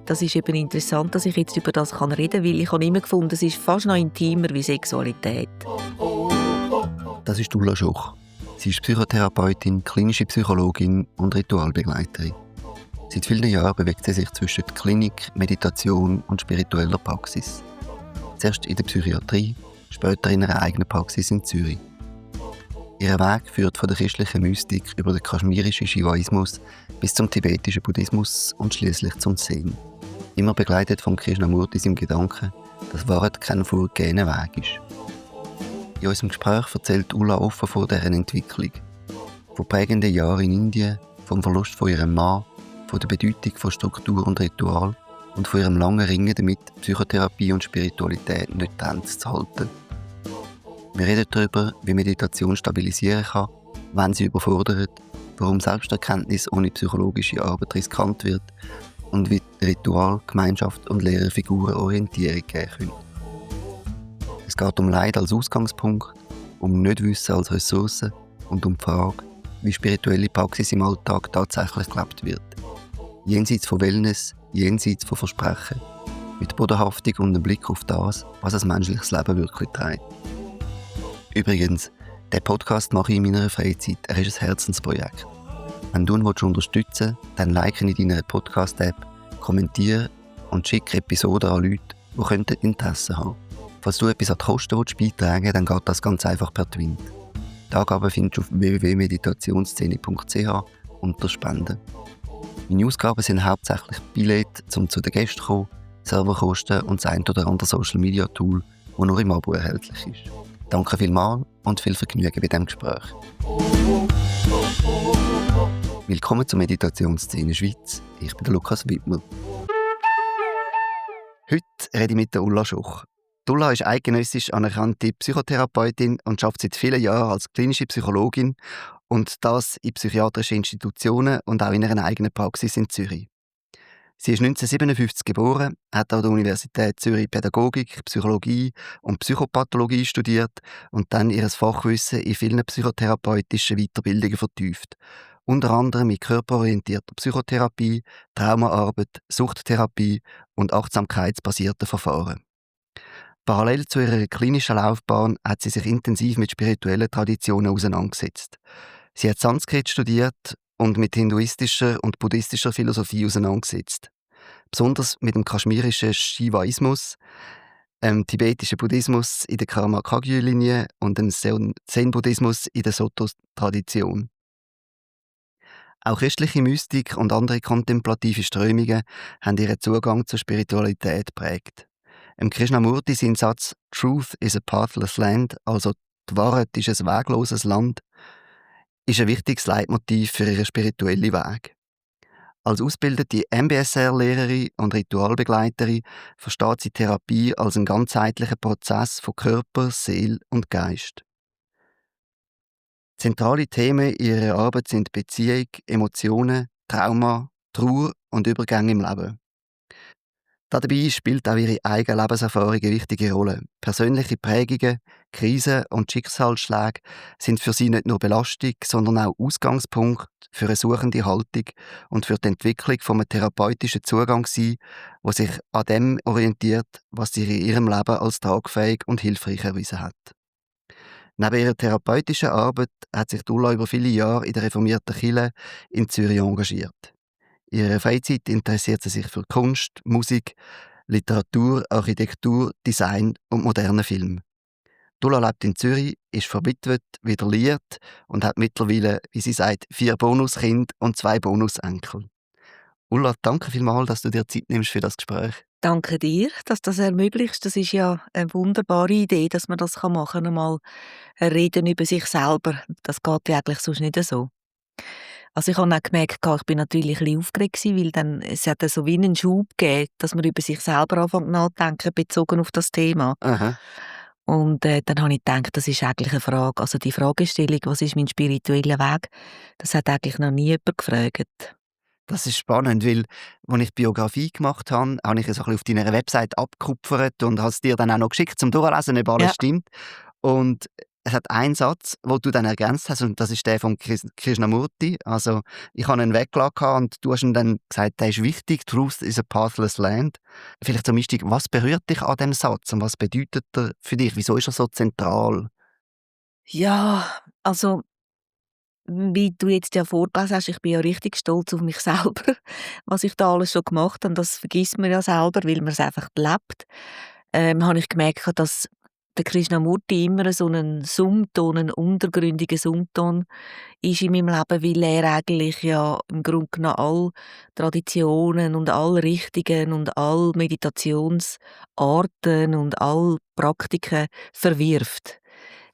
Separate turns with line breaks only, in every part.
das ist eben interessant, dass ich jetzt über das reden kann, weil ich habe immer gefunden, es ist fast noch intimer wie Sexualität.
Das ist Ulla Schoch. Sie ist Psychotherapeutin, klinische Psychologin und Ritualbegleiterin. Seit vielen Jahren bewegt sie sich zwischen Klinik, Meditation und spiritueller Praxis. Zuerst in der Psychiatrie, später in einer eigenen Praxis in Zürich. Ihr Weg führt von der christlichen Mystik über den kaschmirischen Shivaismus bis zum tibetischen Buddhismus und schließlich zum Zen. Immer begleitet von Krishnamurti im Gedanken, dass Wahrheit kein vorgegebener Weg ist. In unserem Gespräch erzählt Ulla offen von deren Entwicklung. Von prägenden Jahren in Indien, vom Verlust von ihrem Mann, von der Bedeutung von Struktur und Ritual und von ihrem langen Ringen damit, Psychotherapie und Spiritualität nicht ernst zu halten. Wir reden darüber, wie Meditation stabilisieren kann, wenn sie überfordert, warum Selbsterkenntnis ohne psychologische Arbeit riskant wird und wie Ritual, Gemeinschaft und Lehrerfiguren Orientierung geben können. Es geht um Leid als Ausgangspunkt, um Nichtwissen als Ressource und um die Frage, wie spirituelle Praxis im Alltag tatsächlich gelebt wird. Jenseits von Wellness, jenseits von Versprechen, mit Bodenhaftung und einem Blick auf das, was ein menschliches Leben wirklich trägt. Übrigens, diesen Podcast mache ich in meiner Freizeit. Er ist ein Herzensprojekt. Wenn du ihn unterstützen willst, dann like ihn in deiner Podcast-App, kommentiere und schicke Episoden an Leute, die Interesse haben. Falls du etwas an die Kosten beitragen willst, dann geht das ganz einfach per Twint. Die Angaben findest du auf www.meditationsszene.ch unter Spenden. Meine Ausgaben sind hauptsächlich Billette, um zu den Gästen zu kommen, Serverkosten und das ein oder andere Social-Media-Tool, das nur im Abo erhältlich ist. Danke vielmals und viel Vergnügen bei diesem Gespräch. Willkommen zur Meditationsszene Schweiz. Ich bin der Lukas Wittmer. Heute rede ich mit der Ulla Schoch. Die Ulla ist eidgenössisch anerkannte Psychotherapeutin und arbeitet seit vielen Jahren als klinische Psychologin und das in psychiatrischen Institutionen und auch in einer eigenen Praxis in Zürich. Sie ist 1957 geboren, hat an der Universität Zürich Pädagogik, Psychologie und Psychopathologie studiert und dann ihr Fachwissen in vielen psychotherapeutischen Weiterbildungen vertieft. Unter anderem in körperorientierter Psychotherapie, Traumaarbeit, Suchttherapie und achtsamkeitsbasierten Verfahren. Parallel zu ihrer klinischen Laufbahn hat sie sich intensiv mit spirituellen Traditionen auseinandergesetzt. Sie hat Sanskrit studiert und mit hinduistischer und buddhistischer Philosophie auseinandergesetzt. Besonders mit dem kaschmirischen Shivaismus, tibetischen Buddhismus in der Karma-Kagyu-Linie und dem Zen-Buddhismus in der Soto-Tradition. Auch christliche Mystik und andere kontemplative Strömungen haben ihren Zugang zur Spiritualität geprägt. Im Krishnamurti sein Satz «Truth is a pathless land», also «Die Wahrheit ist ein wegloses Land», ist ein wichtiges Leitmotiv für ihren spirituellen Weg. Als ausgebildete MBSR-Lehrerin und Ritualbegleiterin versteht sie Therapie als einen ganzheitlichen Prozess von Körper, Seele und Geist. Zentrale Themen ihrer Arbeit sind Beziehung, Emotionen, Trauma, Trauer und Übergänge im Leben. Dabei spielt auch ihre eigene Lebenserfahrung eine wichtige Rolle. Persönliche Prägungen, Krisen und Schicksalsschläge sind für sie nicht nur Belastung, sondern auch Ausgangspunkt für eine suchende Haltung und für die Entwicklung von einem therapeutischen Zugang sein, der sich an dem orientiert, was sie in ihrem Leben als tragfähig und hilfreich erwiesen hat. Neben ihrer therapeutischen Arbeit hat sich Ulla über viele Jahre in der reformierten Kirche in Zürich engagiert. In ihrer Freizeit interessiert sie sich für Kunst, Musik, Literatur, Architektur, Design und modernen Film. Ulla lebt in Zürich, ist verwitwet, wieder liiert und hat mittlerweile, wie sie sagt, 4 Bonuskinder und 2 Bonusenkel. Ulla, danke vielmals, dass du dir Zeit nimmst für das Gespräch.
Danke dir, dass du das ermöglicht. Das ist ja eine wunderbare Idee, dass man das machen kann. Einmal reden über sich selber. Das geht ja eigentlich sonst nicht so. Also ich habe auch gemerkt, ich bin natürlich ein bisschen aufgeregt gewesen, weil dann, es hat so wie einen Schub gegeben, dass man über sich selber anfängt nachzudenken, bezogen auf das Thema.
Aha.
Und dann habe ich gedacht, das ist eigentlich eine Frage. Also die Fragestellung, was ist mein spiritueller Weg, das hat eigentlich noch nie jemand gefragt.
Das ist spannend, weil, als ich die Biografie gemacht habe, habe ich es ein bisschen auf deiner Website abgekupfert und habe es dir dann auch noch geschickt, zum Durchlesen, ob alles stimmt. Und Es hat einen Satz, wo du dann ergänzt hast, und das ist der von Krishnamurti. Also, ich habe ihn weggelassen und du hast ihm dann gesagt, der ist wichtig, «Truth is a pathless land». Vielleicht zum Einstieg, was berührt dich an diesem Satz und was bedeutet er für dich? Wieso ist er so zentral?
Ja, also, wie du jetzt ja vorgelesen hast, ich bin ja richtig stolz auf mich selber, was ich da alles schon gemacht habe. Das vergisst man ja selber, weil man es einfach lebt. Habe ich gemerkt, dass der Krishnamurti immer so einen Summton, einen untergründigen Summton ist in meinem Leben, weil er eigentlich ja im Grunde genommen alle Traditionen und alle Richtungen und alle Meditationsarten und alle Praktiken verwirft.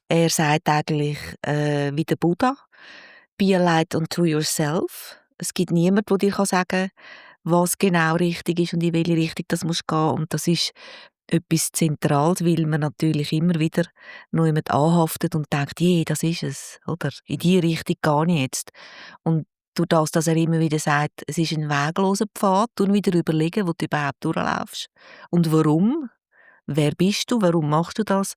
Er sagt eigentlich, wie der Buddha: «Be a light unto yourself». Es gibt niemanden, der dir sagen kann, was genau richtig ist und in welche Richtung das muss gehen. Und das ist etwas Zentrales, weil man natürlich immer wieder noch jemand anhaftet und denkt: «Je, das ist es», oder? «In die Richtung gehe ich jetzt». Und durch das, dass er immer wieder sagt, es ist ein wegloser Pfad, und wieder überlegen, wo du überhaupt durchlaufst. Und warum? Wer bist du? Warum machst du das?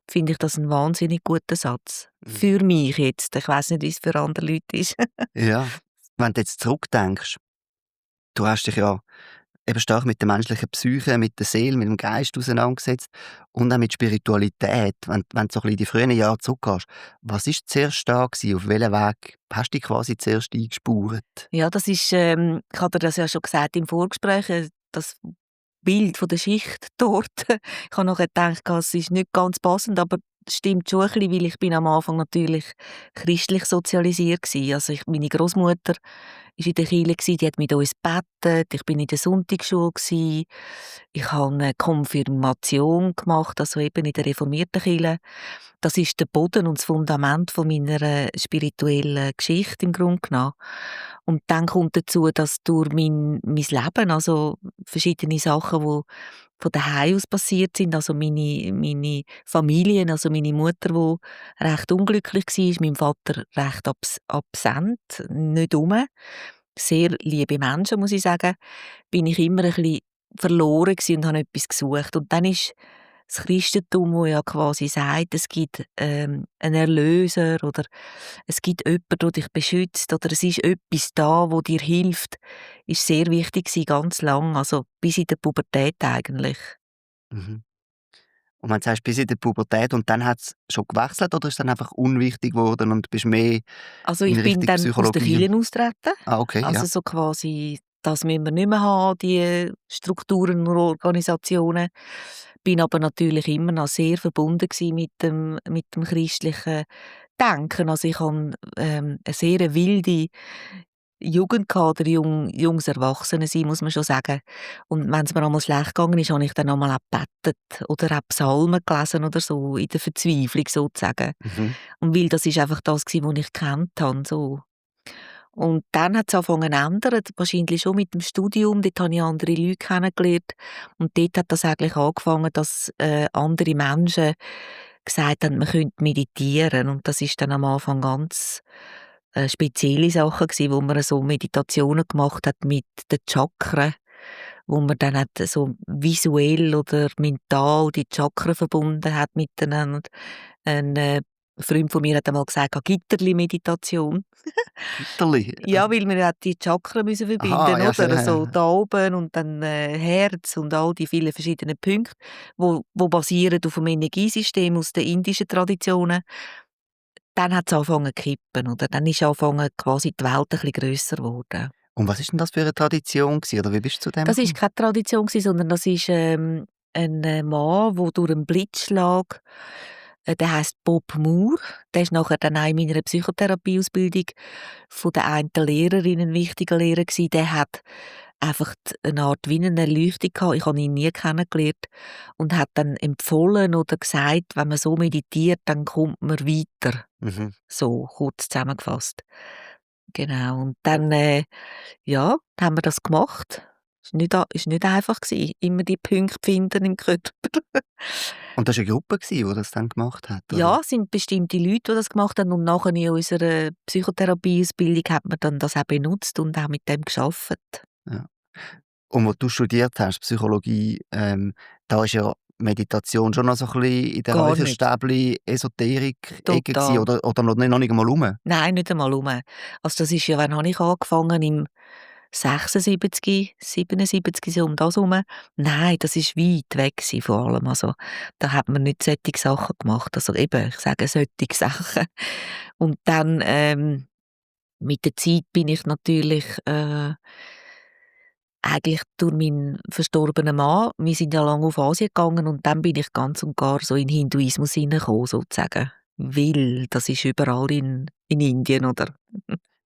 Finde ich das ein wahnsinnig guter Satz.
Mhm.
Für mich jetzt. Ich weiss nicht, wie es für andere Leute ist.
Ja, wenn du jetzt zurückdenkst, du hast dich ja eben stark mit der menschlichen Psyche, mit der Seele, mit dem Geist auseinandergesetzt und auch mit Spiritualität. Wenn du so ein bisschen in die frühen Jahre zurückgehst, was war zuerst da gewesen? Auf welchem Weg hast du dich quasi zuerst eingespurt?
Ja, das ist, ich hatte dir das ja schon gesagt im Vorgespräch, das Bild von der Schicht dort. Ich habe nachher gedacht, es ist nicht ganz passend, aber es stimmt schon ein bisschen, weil ich bin am Anfang natürlich christlich sozialisiert gsi. Also meine Großmutter ist in der Kirche gsi, die hat mit uns gebetet, ich bin in der Sonntagsschule gsi, ich habe eine Konfirmation gemacht, also eben in der reformierten Kirche. Das ist der Boden und das Fundament von meiner spirituellen Geschichte im Grunde genommen. Und dann kommt dazu, dass durch mein Leben, also verschiedene Sachen, die von daheim aus passiert sind, also meine Familie, also meine Mutter, die recht unglücklich war, mein Vater recht absent, nicht rum. Sehr liebe Menschen, muss ich sagen, bin ich immer ein bisschen verloren gsi und habe etwas gesucht. Und dann ist das Christentum, wo ja quasi sagt, es gibt, einen Erlöser oder es gibt jemanden, der dich beschützt oder es ist etwas da, wo dir hilft, ist sehr wichtig gsi, ganz lang, also bis in der Pubertät eigentlich.
Mhm. Und wenn du sagst, bis in der Pubertät und dann hat es schon gewechselt oder ist es dann einfach unwichtig geworden und bist mehr
Also,
in
ich bin
Richtung
dann aus der
Psychologie?
Kirche austreten.
Ah, okay,
Also,
ja.
so quasi, das müssen wir nicht mehr haben, die Strukturen und Organisationen. Bin aber natürlich immer noch sehr verbunden gsi mit dem christlichen Denken. Also, ich habe, 'ne sehr wilde Jugend gehabt oder junges Erwachsenensein, muss man schon sagen. Und wenn's mir einmal schlecht gegangen ist, habe ich dann einmal auch gebetet oder auch Psalmen gelesen oder so, in der Verzweiflung sozusagen.
Mhm.
Und weil das ist einfach das gsi, was ich gekannt habe, so. Und dann hat's angefangen zu ändern, wahrscheinlich schon mit dem Studium. Dort habe ich andere Leute kennengelernt. Und dort hat das eigentlich angefangen, dass, andere Menschen gesagt haben, man könnte meditieren. Und das ist dann am Anfang ganz, spezielle Sachen gsi, wo man so Meditationen gemacht hat mit den Chakren, wo man dann hat so visuell oder mental die Chakren verbunden hat miteinander. Ein, Freund von mir hat einmal gesagt: «Gitterli-Meditation».
Gitterli?
Ja, weil wir ja die Chakren müssen
Aha,
verbinden,
ja,
oder?
sehr.
So da oben und dann, Herz und all die vielen verschiedenen Punkte, wo basieren auf dem Energiesystem aus den indischen Traditionen. Dann hat's angefangen zu kippen, oder? Dann ist angefangen quasi die Welt ein bisschen grösser geworden.
Und was ist denn das für eine Tradition gewesen, oder wie bist du zu dem
Das ist
gekommen?
keine Tradition gsi, sondern das ist, ein, Mann, der durch einen Blitzschlag, der heisst Bob Moore. Der ist nachher dann auch in meiner Psychotherapieausbildung von der einen Lehrerin 'n wichtiger Lehrer gsi. Der hat einfach 'ne Art wie 'ne Erleuchtung gehabt. Ich habe ihn nie kennengelernt und hat dann empfohlen oder gesagt, wenn man so meditiert, dann kommt man weiter.
Mhm.
So kurz zusammengefasst. Genau. Und dann, ja, haben wir das gemacht. Ist nicht einfach gsi, immer die Punkte finden im Körper.
Und das war eine Gruppe gewesen, die das dann gemacht hat, oder?
Ja, es sind bestimmte Leute, die das gemacht haben, und nachher in unserer Psychotherapieausbildung hat man dann das auch benutzt und auch mit dem gearbeitet.
Ja. Und wo du studiert hast, Psychologie, da ist ja Meditation schon noch so ein bisschen in der
Gar nicht.
Räucherstäbli-Esoterik-Ecke gewesen,
Total.
oder noch nicht einmal rum?
Nein, nicht einmal rum. Also das ist ja, wann habe ich angefangen? Im 76, 77, so um das herum. Nein, das ist weit weg gewesen vor allem. Also, da hat man nicht solche Sachen gemacht. Also eben, ich sage solche Sachen. Und dann, mit der Zeit bin ich natürlich, eigentlich durch meinen verstorbenen Mann, wir sind ja lange auf Asien gegangen und dann bin ich ganz und gar so in den Hinduismus hineingekommen, sozusagen. Weil das ist überall in Indien, oder?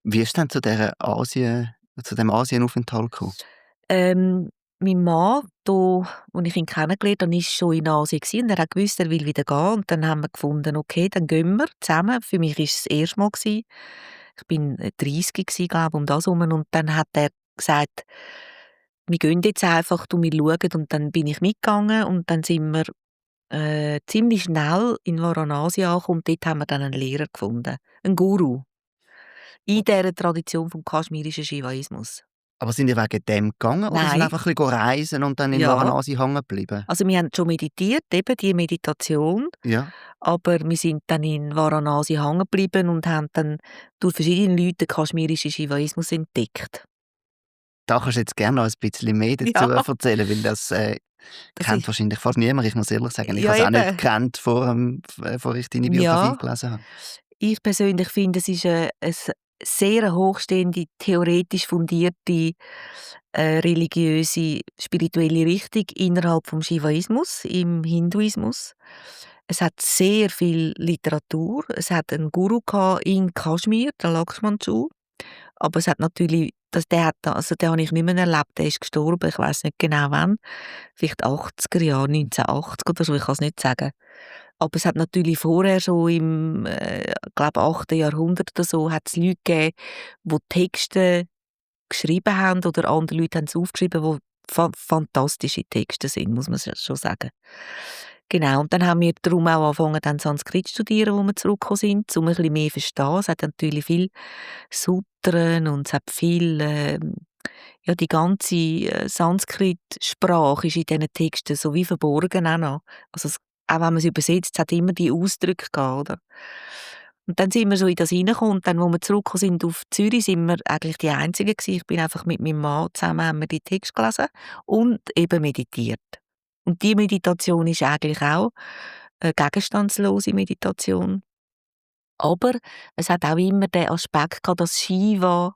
Wie ist denn zu dem Asienaufenthalt gekommen?
Mein Mann, da, als ich ihn kennengelernt habe, war schon in Asien und er hat gewusst, er will wieder gehen. Und dann haben wir gefunden, okay, dann gehen wir zusammen. Für mich war es das erste Mal. Ich bin 30 gewesen, glaube ich, um das herum. Und dann hat er gesagt, wir gehen jetzt einfach, wir schauen. Und dann bin ich mitgegangen und dann sind wir ziemlich schnell in Varanasi angekommen. Und dort haben wir dann einen Lehrer gefunden, einen Guru, in dieser Tradition vom kaschmirischen Shivaismus.
Aber sind ihr wegen dem gegangen oder sind
Nein,
einfach ein bisschen reisen und dann in
ja.
Varanasi hängen geblieben?
Also wir haben schon meditiert, eben die Meditation,
Ja.
aber wir sind dann in Varanasi hängen geblieben und haben dann durch verschiedene Leute den kaschmirischen Shivaismus entdeckt.
Da kannst du jetzt gerne noch ein bisschen mehr dazu
Ja,
erzählen, weil das
das
kennt
ist
wahrscheinlich fast niemand, ich muss ehrlich sagen. Ich
ja
habe es auch nicht
eben.
gekannt, bevor ich deine Biografie
Ja,
gelesen habe.
ich persönlich finde, es ist eine sehr hochstehende, theoretisch fundierte, religiöse, spirituelle Richtung innerhalb vom Shivaismus, im Hinduismus. Es hat sehr viel Literatur. Es hat einen Guru in Kaschmir, den Lakshman-Chu. Aber es hat natürlich, den habe ich nicht mehr erlebt, der ist gestorben, ich weiß nicht genau wann, vielleicht 80er Jahre, 1980 oder so, ich kann es nicht sagen. Aber es hat natürlich vorher schon im, glaube 8. Jahrhundert oder so, hat es Leute gegeben, die Texte geschrieben haben oder andere Leute haben es aufgeschrieben, die fantastische Texte sind, muss man schon sagen. Genau, und dann haben wir darum auch angefangen, dann Sanskrit zu studieren, wo wir zurückgekommen sind, um ein bisschen mehr zu verstehen. Es hat natürlich viel Sutren und es hat viel, ja, die ganze Sanskrit-Sprache ist in diesen Texten so wie verborgen auch noch. Also auch wenn man es übersetzt, es hat immer die Ausdrücke gehabt, oder? Und dann sind wir so in das reingekommen und dann, als wir zurückgekommen sind auf Zürich, sind wir eigentlich die Einzigen gewesen. Ich bin einfach mit meinem Mann zusammen, haben wir die Texte gelesen und eben meditiert. Und die Meditation ist eigentlich auch eine gegenstandslose Meditation. Aber es hat auch immer den Aspekt gehabt, dass Shiva,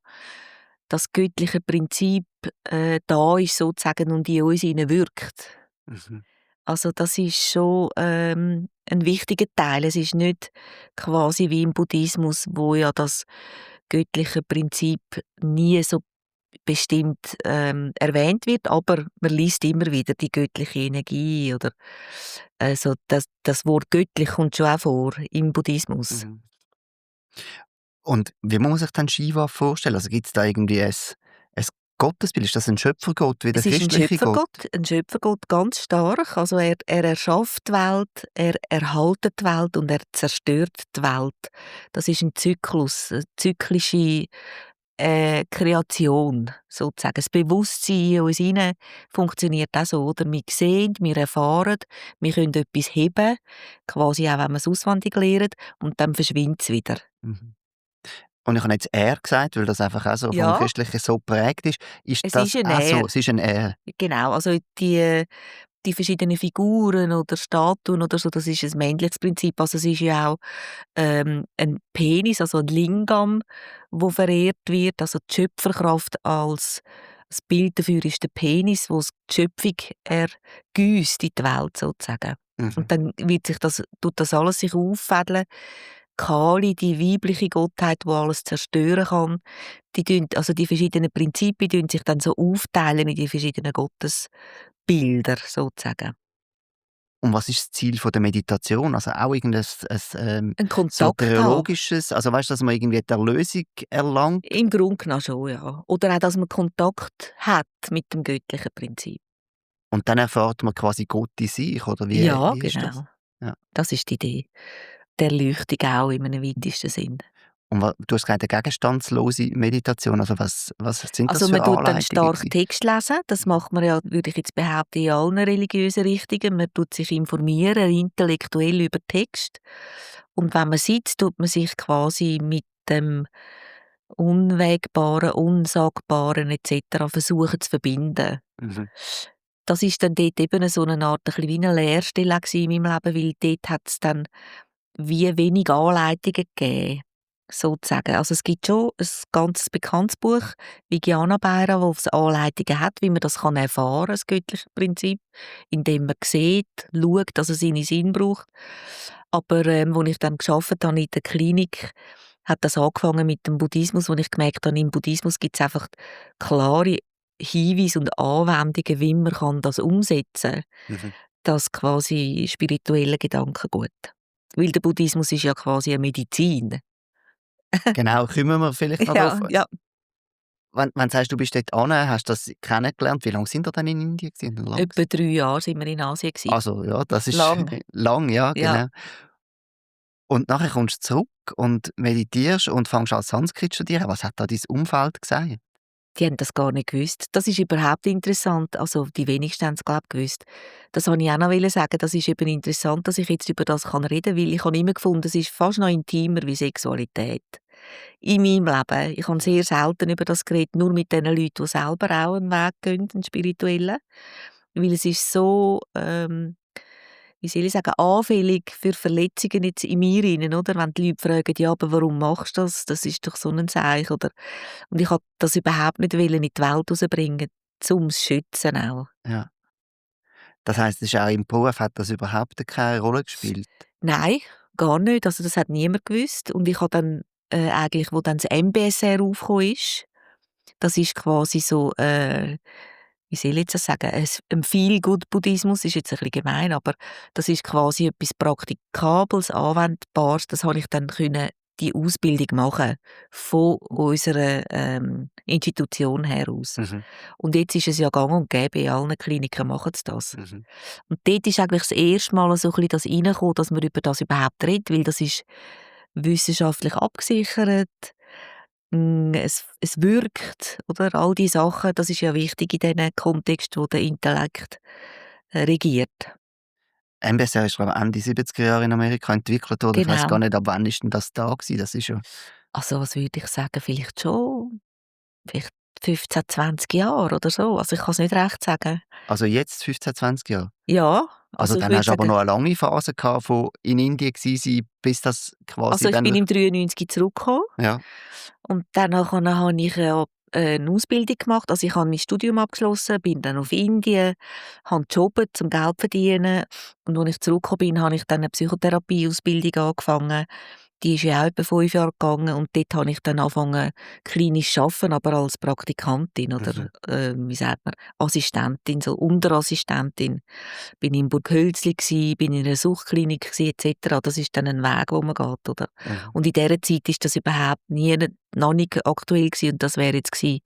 das göttliche Prinzip, da ist sozusagen und in uns hinein wirkt.
Mhm.
Also das ist schon, ein wichtiger Teil. Es ist nicht quasi wie im Buddhismus, wo ja das göttliche Prinzip nie so bestimmt, erwähnt wird, aber man liest immer wieder die göttliche Energie oder, so das Wort göttlich kommt schon auch vor im Buddhismus.
Mhm. Und wie muss man sich dann Shiva vorstellen? Also gibt es da irgendwie ein Gottesbild? Ist das ein Schöpfergott wie der
Es ist
christliche Gott?
Ein Schöpfergott ganz stark. Also er erschafft die Welt, er erhaltet die Welt und er zerstört die Welt. Das ist ein Zyklus, 'ne zyklische, Kreation sozusagen. Das Bewusstsein in uns hinein funktioniert auch so, oder? Wir sehen, wir erfahren, wir können etwas heben, quasi auch, wenn wir es auswendig lernen, und dann verschwindet es wieder.
Mhm. Und ich habe jetzt «er» gesagt, weil das einfach auch so vom
Ja,
Christlichen so geprägt ist. Ist
es
das
ist ein
auch
Er.
so? Es ist ein «er».
Genau, also die verschiedenen Figuren oder Statuen oder so, das ist ein männliches Prinzip. Also es ist ja auch, ein Penis, also ein Lingam, wo verehrt wird. Also die Schöpferkraft als das Bild dafür ist der Penis, wo die Schöpfung ergießt in die Welt sozusagen.
Mhm.
Und dann wird sich tut das alles sich auffädeln. Kali, die weibliche Gottheit, die alles zerstören kann, die verschiedenen Prinzipien tun sich dann so aufteilen in die verschiedenen Gottesbilder sozusagen.
Und was ist das Ziel von der Meditation? Also auch irgendein
Ein Kontakt haben.
soteriologisches, also weißt du, dass man irgendwie die Erlösung erlangt?
Im Grunde genommen schon, ja. Oder auch, dass man Kontakt hat mit dem göttlichen Prinzip.
Und dann erfährt man quasi Gott in sich, oder
Ja,
wie ist das?
genau.
Ja.
Das ist die Idee. Die Erleuchtung auch in einem weitesten Sinn.
Und du hast gesagt, eine gegenstandslose Meditation. Also was sind das
Also
für
man tut dann
Anleitungen
stark
gewesen?
Text lesen, das macht man ja, würde ich jetzt behaupten, in allen religiösen Richtungen. Man tut sich informieren, intellektuell über Text. Und wenn man sitzt, tut man sich quasi mit dem Unwägbaren, Unsagbaren etc. versuchen zu verbinden.
Mhm.
Das ist dann dort eben so eine Art, ein bisschen wie eine Leerstelle auch in meinem Leben, weil dort hat es dann wie wenig Anleitungen gegeben, sozusagen. Also es gibt schon ein ganz bekanntes Buch, Vigiana Beira, das Anleitungen hat, wie man das kann erfahren kann, das göttliche Prinzip, indem man sieht, schaut, dass es seinen Sinn braucht. Aber als ich dann gearbeitet habe in der Klinik, hat das angefangen mit dem Buddhismus, wo ich gemerkt habe, im Buddhismus gibt es einfach klare Hinweise und Anwendungen, wie man das umsetzen kann,
Mhm.
das quasi spirituelle Gedankengut. Weil der Buddhismus ist ja quasi eine Medizin.
Genau, kommen wir vielleicht noch drauf.
Ja, ja.
Wenn du sagst, du bist dort hin, hast du das kennengelernt, wie lange sind ihr dann in Indien gewesen? Wie lang?
Etwa 3 Jahre sind wir in Asien gewesen.
Also ja, das ist
Lang.
lang, ja,
Ja.
genau. Und nachher kommst du zurück und meditierst und fängst an Sanskrit zu studieren. Was hat da dein Umfeld gesagt?
Die haben das gar nicht gewusst. Das ist überhaupt interessant. Also die wenigsten haben es, glaube ich, gewusst. Das wollte ich auch noch sagen. Das ist eben interessant, dass ich jetzt über das reden kann, weil ich habe immer gefunden, es ist fast noch intimer wie Sexualität. In meinem Leben. Ich habe sehr selten über das geredet, nur mit den Leuten, die selber auch einen Weg gehen, einen spirituellen. Weil es ist so, wie soll ich sagen, anfällig für Verletzungen jetzt in mir rein, oder? Wenn die Leute fragen, ja, aber warum machst du das? Das ist doch so ein Zeichen, oder? Und ich wollte das überhaupt nicht in die Welt rausbringen, um es zu schützen auch.
Ja. Das heisst, es ist auch im Beruf hat das überhaupt keine Rolle gespielt?
Nein, gar nicht. Also das hat niemand gewusst. Und ich habe dann eigentlich, wo dann das MBSR aufgekommen ist, das ist quasi so, wie soll ich jetzt das sagen, ein Feel-Good-Buddhismus ist jetzt ein bisschen gemein, aber das ist quasi etwas Praktikables, Anwendbares. Das habe ich dann können, die Ausbildung machen von unserer Institution heraus.
Mhm.
Und jetzt ist es ja gang und gäbe, in allen Kliniken machen sie das.
Mhm.
Und dort ist eigentlich das erste Mal so ein bisschen das reingekommen, dass man über das überhaupt redet, weil das ist wissenschaftlich abgesichert. Es wirkt, oder? All die Sachen, das ist ja wichtig in diesem Kontext, wo der Intellekt regiert.
MBSR ist, glaube ich, Ende 70er Jahre in Amerika entwickelt worden. Ich weiss gar
Genau.
nicht, ab wann ist denn das da gewesen? Das ist ja
Also was würde ich sagen, vielleicht schon, vielleicht 15, 20 Jahre oder so. Also ich kann es nicht recht sagen.
also jetzt 15, 20 Jahre?
Ja,
Also
also ich
dann
würde
hast du aber
sagen,
noch eine lange Phase gehabt, von in Indien gsi sein, bis das quasi
also ich bin
dann
im 93 zurückgekommen.
ja.
Und danach habe ich eine Ausbildung gemacht. Also ich habe mein Studium abgeschlossen, bin dann auf Indien, habe gejobbt, zum Geld zu verdienen. Und als ich zurückgekommen bin, habe ich dann eine Psychotherapieausbildung angefangen. Die ist ja auch etwa 5 Jahre gegangen und dort habe ich dann angefangen, klinisch zu arbeiten, aber als Praktikantin oder,
Mhm.
wie sagt man, Assistentin, so Unterassistentin. Bin in Burghölzli gsi, bin in einer Suchtklinik gsi et cetera. Das ist dann ein Weg, wo man geht, oder?
Mhm.
Und in dieser Zeit ist das überhaupt noch nicht aktuell gsi und das wäre jetzt gsi,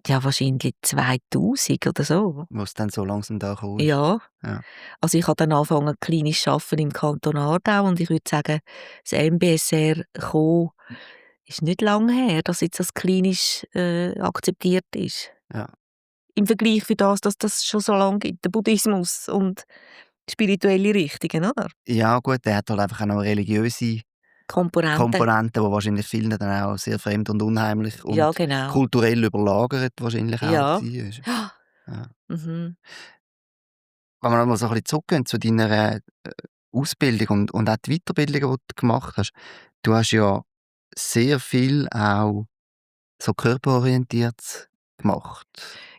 ja, wahrscheinlich 2000 oder so.
Wo es dann so langsam da gekommen ist.
Ja.
Ja.
Also ich habe dann angefangen klinisch zu arbeiten im Kanton Aargau und ich würde sagen, das MBSR gekommen ist nicht lange her, dass jetzt das klinisch akzeptiert ist.
Ja.
Im Vergleich für das, dass das schon so lange gibt, der Buddhismus und spirituelle Richtungen, oder?
Ja gut, der hat halt einfach auch noch religiöse
Komponenten.
Komponenten, die wahrscheinlich vielen dann auch sehr fremd und unheimlich
Ja,
und
genau.
kulturell überlagert wahrscheinlich auch
Ja.
war. Ja.
Mhm.
Wenn wir noch mal so ein bisschen zurückgehen zu deiner Ausbildung und auch die Weiterbildungen, die du gemacht hast. Du hast ja sehr viel auch so körperorientiert gemacht.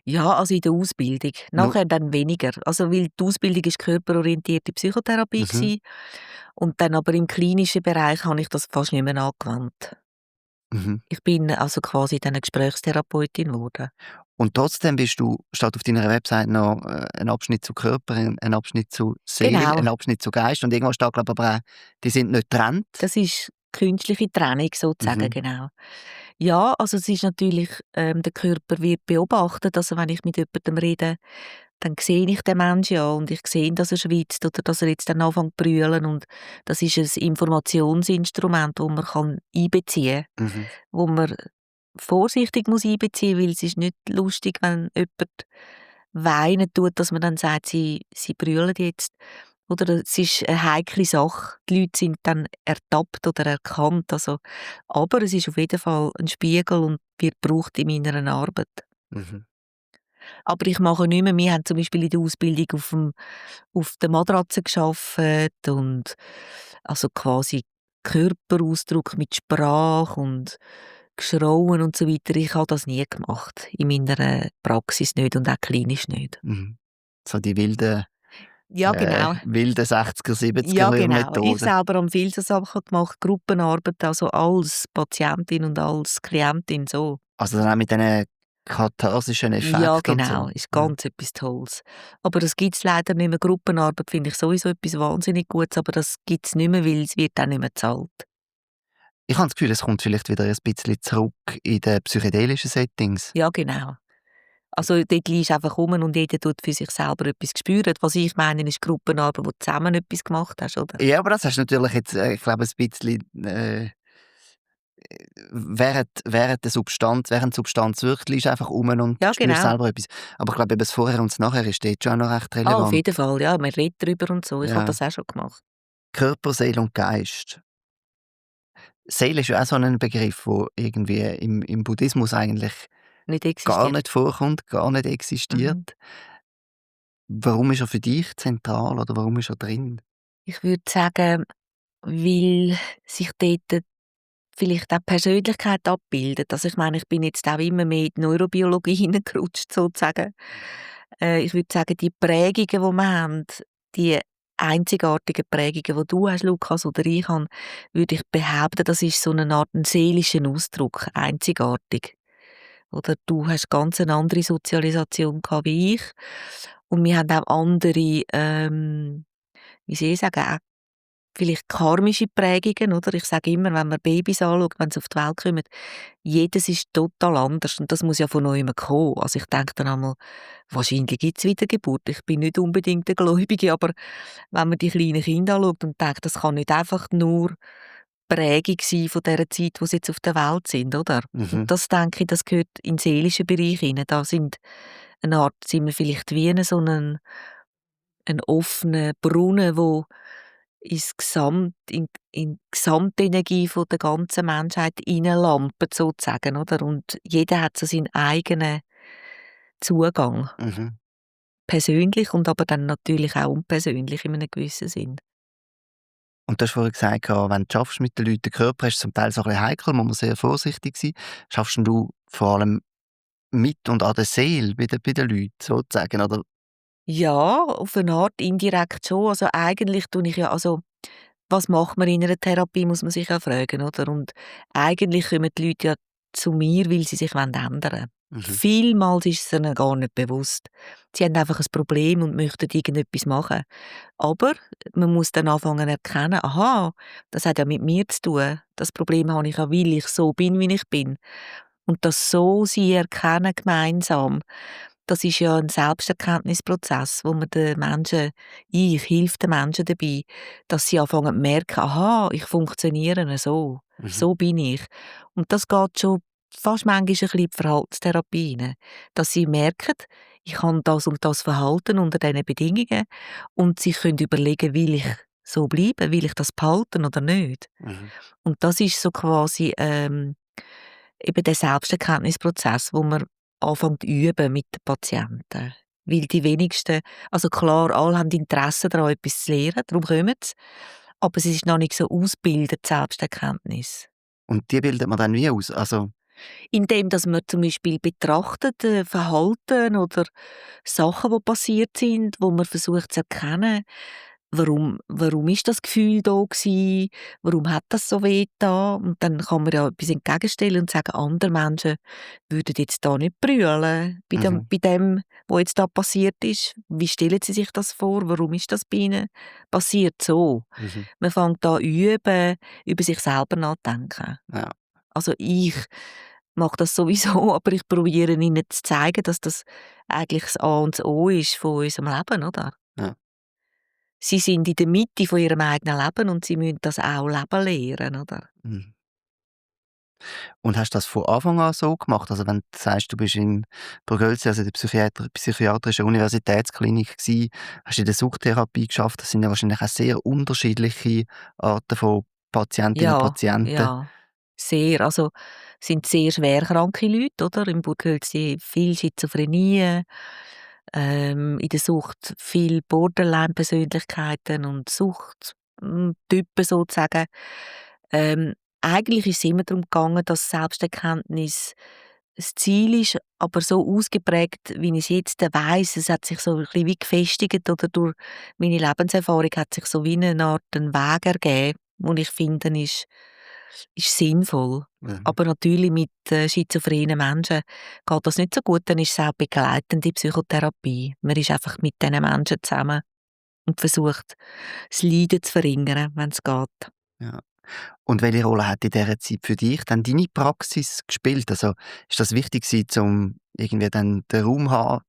Ja, also in der Ausbildung.
Nu
Nachher dann weniger. Also weil die Ausbildung ist körperorientierte Psychotherapie
mhm,
gsi und dann aber im klinischen Bereich habe ich das fast nicht mehr angewandt.
mhm.
Ich bin also quasi dann 'ne Gesprächstherapeutin geworden.
Und trotzdem steht auf deiner Website noch ein Abschnitt zu Körper, ein Abschnitt zu Seele,
Genau,
ein Abschnitt zu Geist und irgendwo steht, glaube ich, aber auch, die sind nicht getrennt.
das ist künstliche Trennung sozusagen,
Mhm,
genau. Ja, also es ist natürlich, der Körper wird beobachtet, also wenn ich mit jemandem rede, dann sehe ich den Menschen ja und ich sehe, dass er schwitzt oder dass er jetzt dann anfängt zu brüllen und das ist ein Informationsinstrument, das man einbeziehen kann,
Mhm.
wo man vorsichtig muss einbeziehen muss, weil es ist nicht lustig, wenn jemand weinen tut, dass man dann sagt, sie brüllen jetzt. Oder es ist eine heikle Sache. Die Leute sind dann ertappt oder erkannt. Also, aber es ist auf jeden Fall ein Spiegel und wird gebraucht in meiner Arbeit.
Mhm.
Aber ich mache nicht mehr. Wir haben zum Beispiel in der Ausbildung auf der Matratze gearbeitet und also quasi Körperausdruck mit Sprache und Geschrauen und so weiter. Ich habe das nie gemacht. In meiner Praxis nicht und auch klinisch nicht.
Mhm. So die wilden,
Ja, genau.
wilden 60er, 70er
Ja, genau. Ich
Methoden.
selber habe viele so Sachen gemacht, Gruppenarbeit, also als Patientin und als Klientin so.
Also dann auch mit diesen katharsischen
Ja,
Effekten und
genau,
so.
ist
Ja.
ganz etwas Tolles. Aber das gibt es leider nicht mehr. Gruppenarbeit finde ich sowieso etwas wahnsinnig Gutes, aber das gibt es nicht mehr, weil es wird auch nicht mehr bezahlt.
Ich habe das Gefühl, es kommt vielleicht wieder ein bisschen zurück in den psychedelischen Settings.
Ja, genau. Also dort liegst du einfach rum und jeder tut für sich selber etwas spüren. Was ich meine, ist Gruppenarbeit, wo du zusammen etwas gemacht hast, oder?
Ja, aber das hast du natürlich jetzt, ich glaube, ein bisschen während die Substanz wirkt, liegst du einfach rum und
Ja,
spürst
genau.
selber etwas. Aber ich glaube, eben das Vorher und das Nachher ist dort schon auch noch recht
Ah, auf
relevant.
jeden Fall, ja, man redet darüber und so. Ich habe
Ja.
das auch schon gemacht.
Körper, Seele und Geist. Seele ist ja auch so ein Begriff, der irgendwie im Buddhismus eigentlich
Nicht
gar
existiert.
nicht vorkommt, gar nicht
Mhm.
existiert. Warum ist er für dich zentral oder warum ist er drin?
Ich würde sagen, weil sich dort vielleicht auch die Persönlichkeit abbildet. Also ich meine, ich bin jetzt auch immer mehr in die Neurobiologie hineingerutscht, sozusagen. Ich würde sagen, die Prägungen, die wir haben, die einzigartigen Prägungen, die du hast, Lukas, oder ich habe, würde ich behaupten, das ist so eine Art ein seelischer Ausdruck, einzigartig. Oder du hast ganz eine andere Sozialisation gehabt wie ich. Und wir haben auch andere, wie soll ich sagen, auch vielleicht karmische Prägungen, oder? Ich sage immer, wenn man Babys anschaut, wenn sie auf die Welt kommen, jedes ist total anders und das muss ja von neuem kommen. Also ich denke dann einmal, wahrscheinlich gibt es Wiedergeburt. Ich bin nicht unbedingt eine Gläubige, aber wenn man die kleinen Kinder anschaut und denkt, das kann nicht einfach nur Prägung sein von dieser Zeit, wo sie jetzt auf der Welt sind, oder? Und
Mhm.
das denke ich, das gehört in den seelischen Bereich hinein. Da sind eine Art, sind wir vielleicht wie so ein offener Brunnen, wo in die Gesamtenergie von der ganzen Menschheit hineinlampert, sozusagen, oder? Und jeder hat so seinen eigenen Zugang.
Mhm.
Persönlich und aber dann natürlich auch unpersönlich in einem gewissen Sinn.
Und du hast vorhin gesagt, wenn du schaffst mit den Leuten, der Körper ist zum Teil so ein bisschen heikel, muss man sehr vorsichtig sein. Schaffst denn du vor allem mit und an der Seele bei den Leuten sozusagen? Oder?
Ja, auf eine Art indirekt schon. Also eigentlich tue ich ja, also was macht man in einer Therapie, muss man sich ja fragen, oder? Und eigentlich kommen die Leute ja zu mir, weil sie sich ändern wollen.
Mhm.
Vielmals ist es ihnen gar nicht bewusst. Sie haben einfach ein Problem und möchten irgendetwas machen. Aber man muss dann anfangen zu erkennen, aha, das hat ja mit mir zu tun. Das Problem habe ich ja, weil ich so bin, wie ich bin. Und das so sie erkennen gemeinsam, das ist ja ein Selbsterkenntnisprozess, wo man den Menschen, ich helfe den Menschen dabei, dass sie anfangen zu merken, aha, ich funktioniere so,
Mhm.
so bin ich. Und das geht schon fast manchmal ein bisschen in die Verhaltenstherapie rein, dass sie merken, ich habe das und das Verhalten unter diesen Bedingungen und sie können überlegen, will ich so bleiben, will ich das behalten oder nicht.
Mhm.
Und das ist so quasi eben der Selbsterkenntnisprozess, wo man anfängt zu üben mit den Patienten. Weil die wenigsten, also klar, alle haben Interesse daran, etwas zu lernen, darum kommen sie, aber es ist noch nicht so ausgebildet, Selbsterkenntnis.
Und die bildet man dann wie aus? Also,
Indem, dass man zum Beispiel betrachtet, Verhalten oder Sachen, die passiert sind, wo man versucht zu erkennen, warum ist das Gefühl da gsi, warum hat das so weh da? Und dann kann man ja etwas entgegenstellen und sagen, andere Menschen würden jetzt da nicht brüllen
mhm.
bei dem, was jetzt da passiert ist. Wie stellen sie sich das vor? Warum ist das bei ihnen passiert so?
Mhm.
Man fängt da üben, über sich selber nachdenken.
Ja.
Also mache das sowieso, aber ich probiere ihnen zu zeigen, dass das eigentlich das A und das O ist von unserem Leben, oder?
Ja.
Sie sind in der Mitte von ihrem eigenen Leben und sie müssen das auch leben lernen, oder?
Mhm. Und hast du das von Anfang an so gemacht? Also wenn du sagst, du bist in Brüggelzi, also der psychiatrischen Universitätsklinik gsi, hast in der Suchttherapie geschafft. Das sind ja wahrscheinlich auch sehr unterschiedliche Arten von Patientinnen und
Ja,
Patienten.
ja, sehr. Also, sind sehr schwer kranke Leute, oder? Im Burghölzli viel Schizophrenie, in der Sucht viel Borderline-Persönlichkeiten und Suchttypen sozusagen. Eigentlich ist es immer darum gegangen, dass Selbsterkenntnis das Ziel ist, aber so ausgeprägt, wie ich es jetzt weiss. Es hat sich so ein bisschen wie gefestigt oder durch meine Lebenserfahrung hat sich so wie eine Art ein Weg ergeben, wo ich finde, ist sinnvoll.
Mhm.
Aber natürlich mit schizophrenen Menschen geht das nicht so gut, dann ist es auch begleitende Psychotherapie. Man ist einfach mit diesen Menschen zusammen und versucht, das Leiden zu verringern, wenn es geht.
Ja. Und welche Rolle hat in dieser Zeit für dich dann deine Praxis gespielt? Also ist das wichtig gewesen, um irgendwie dann den Raum zu haben,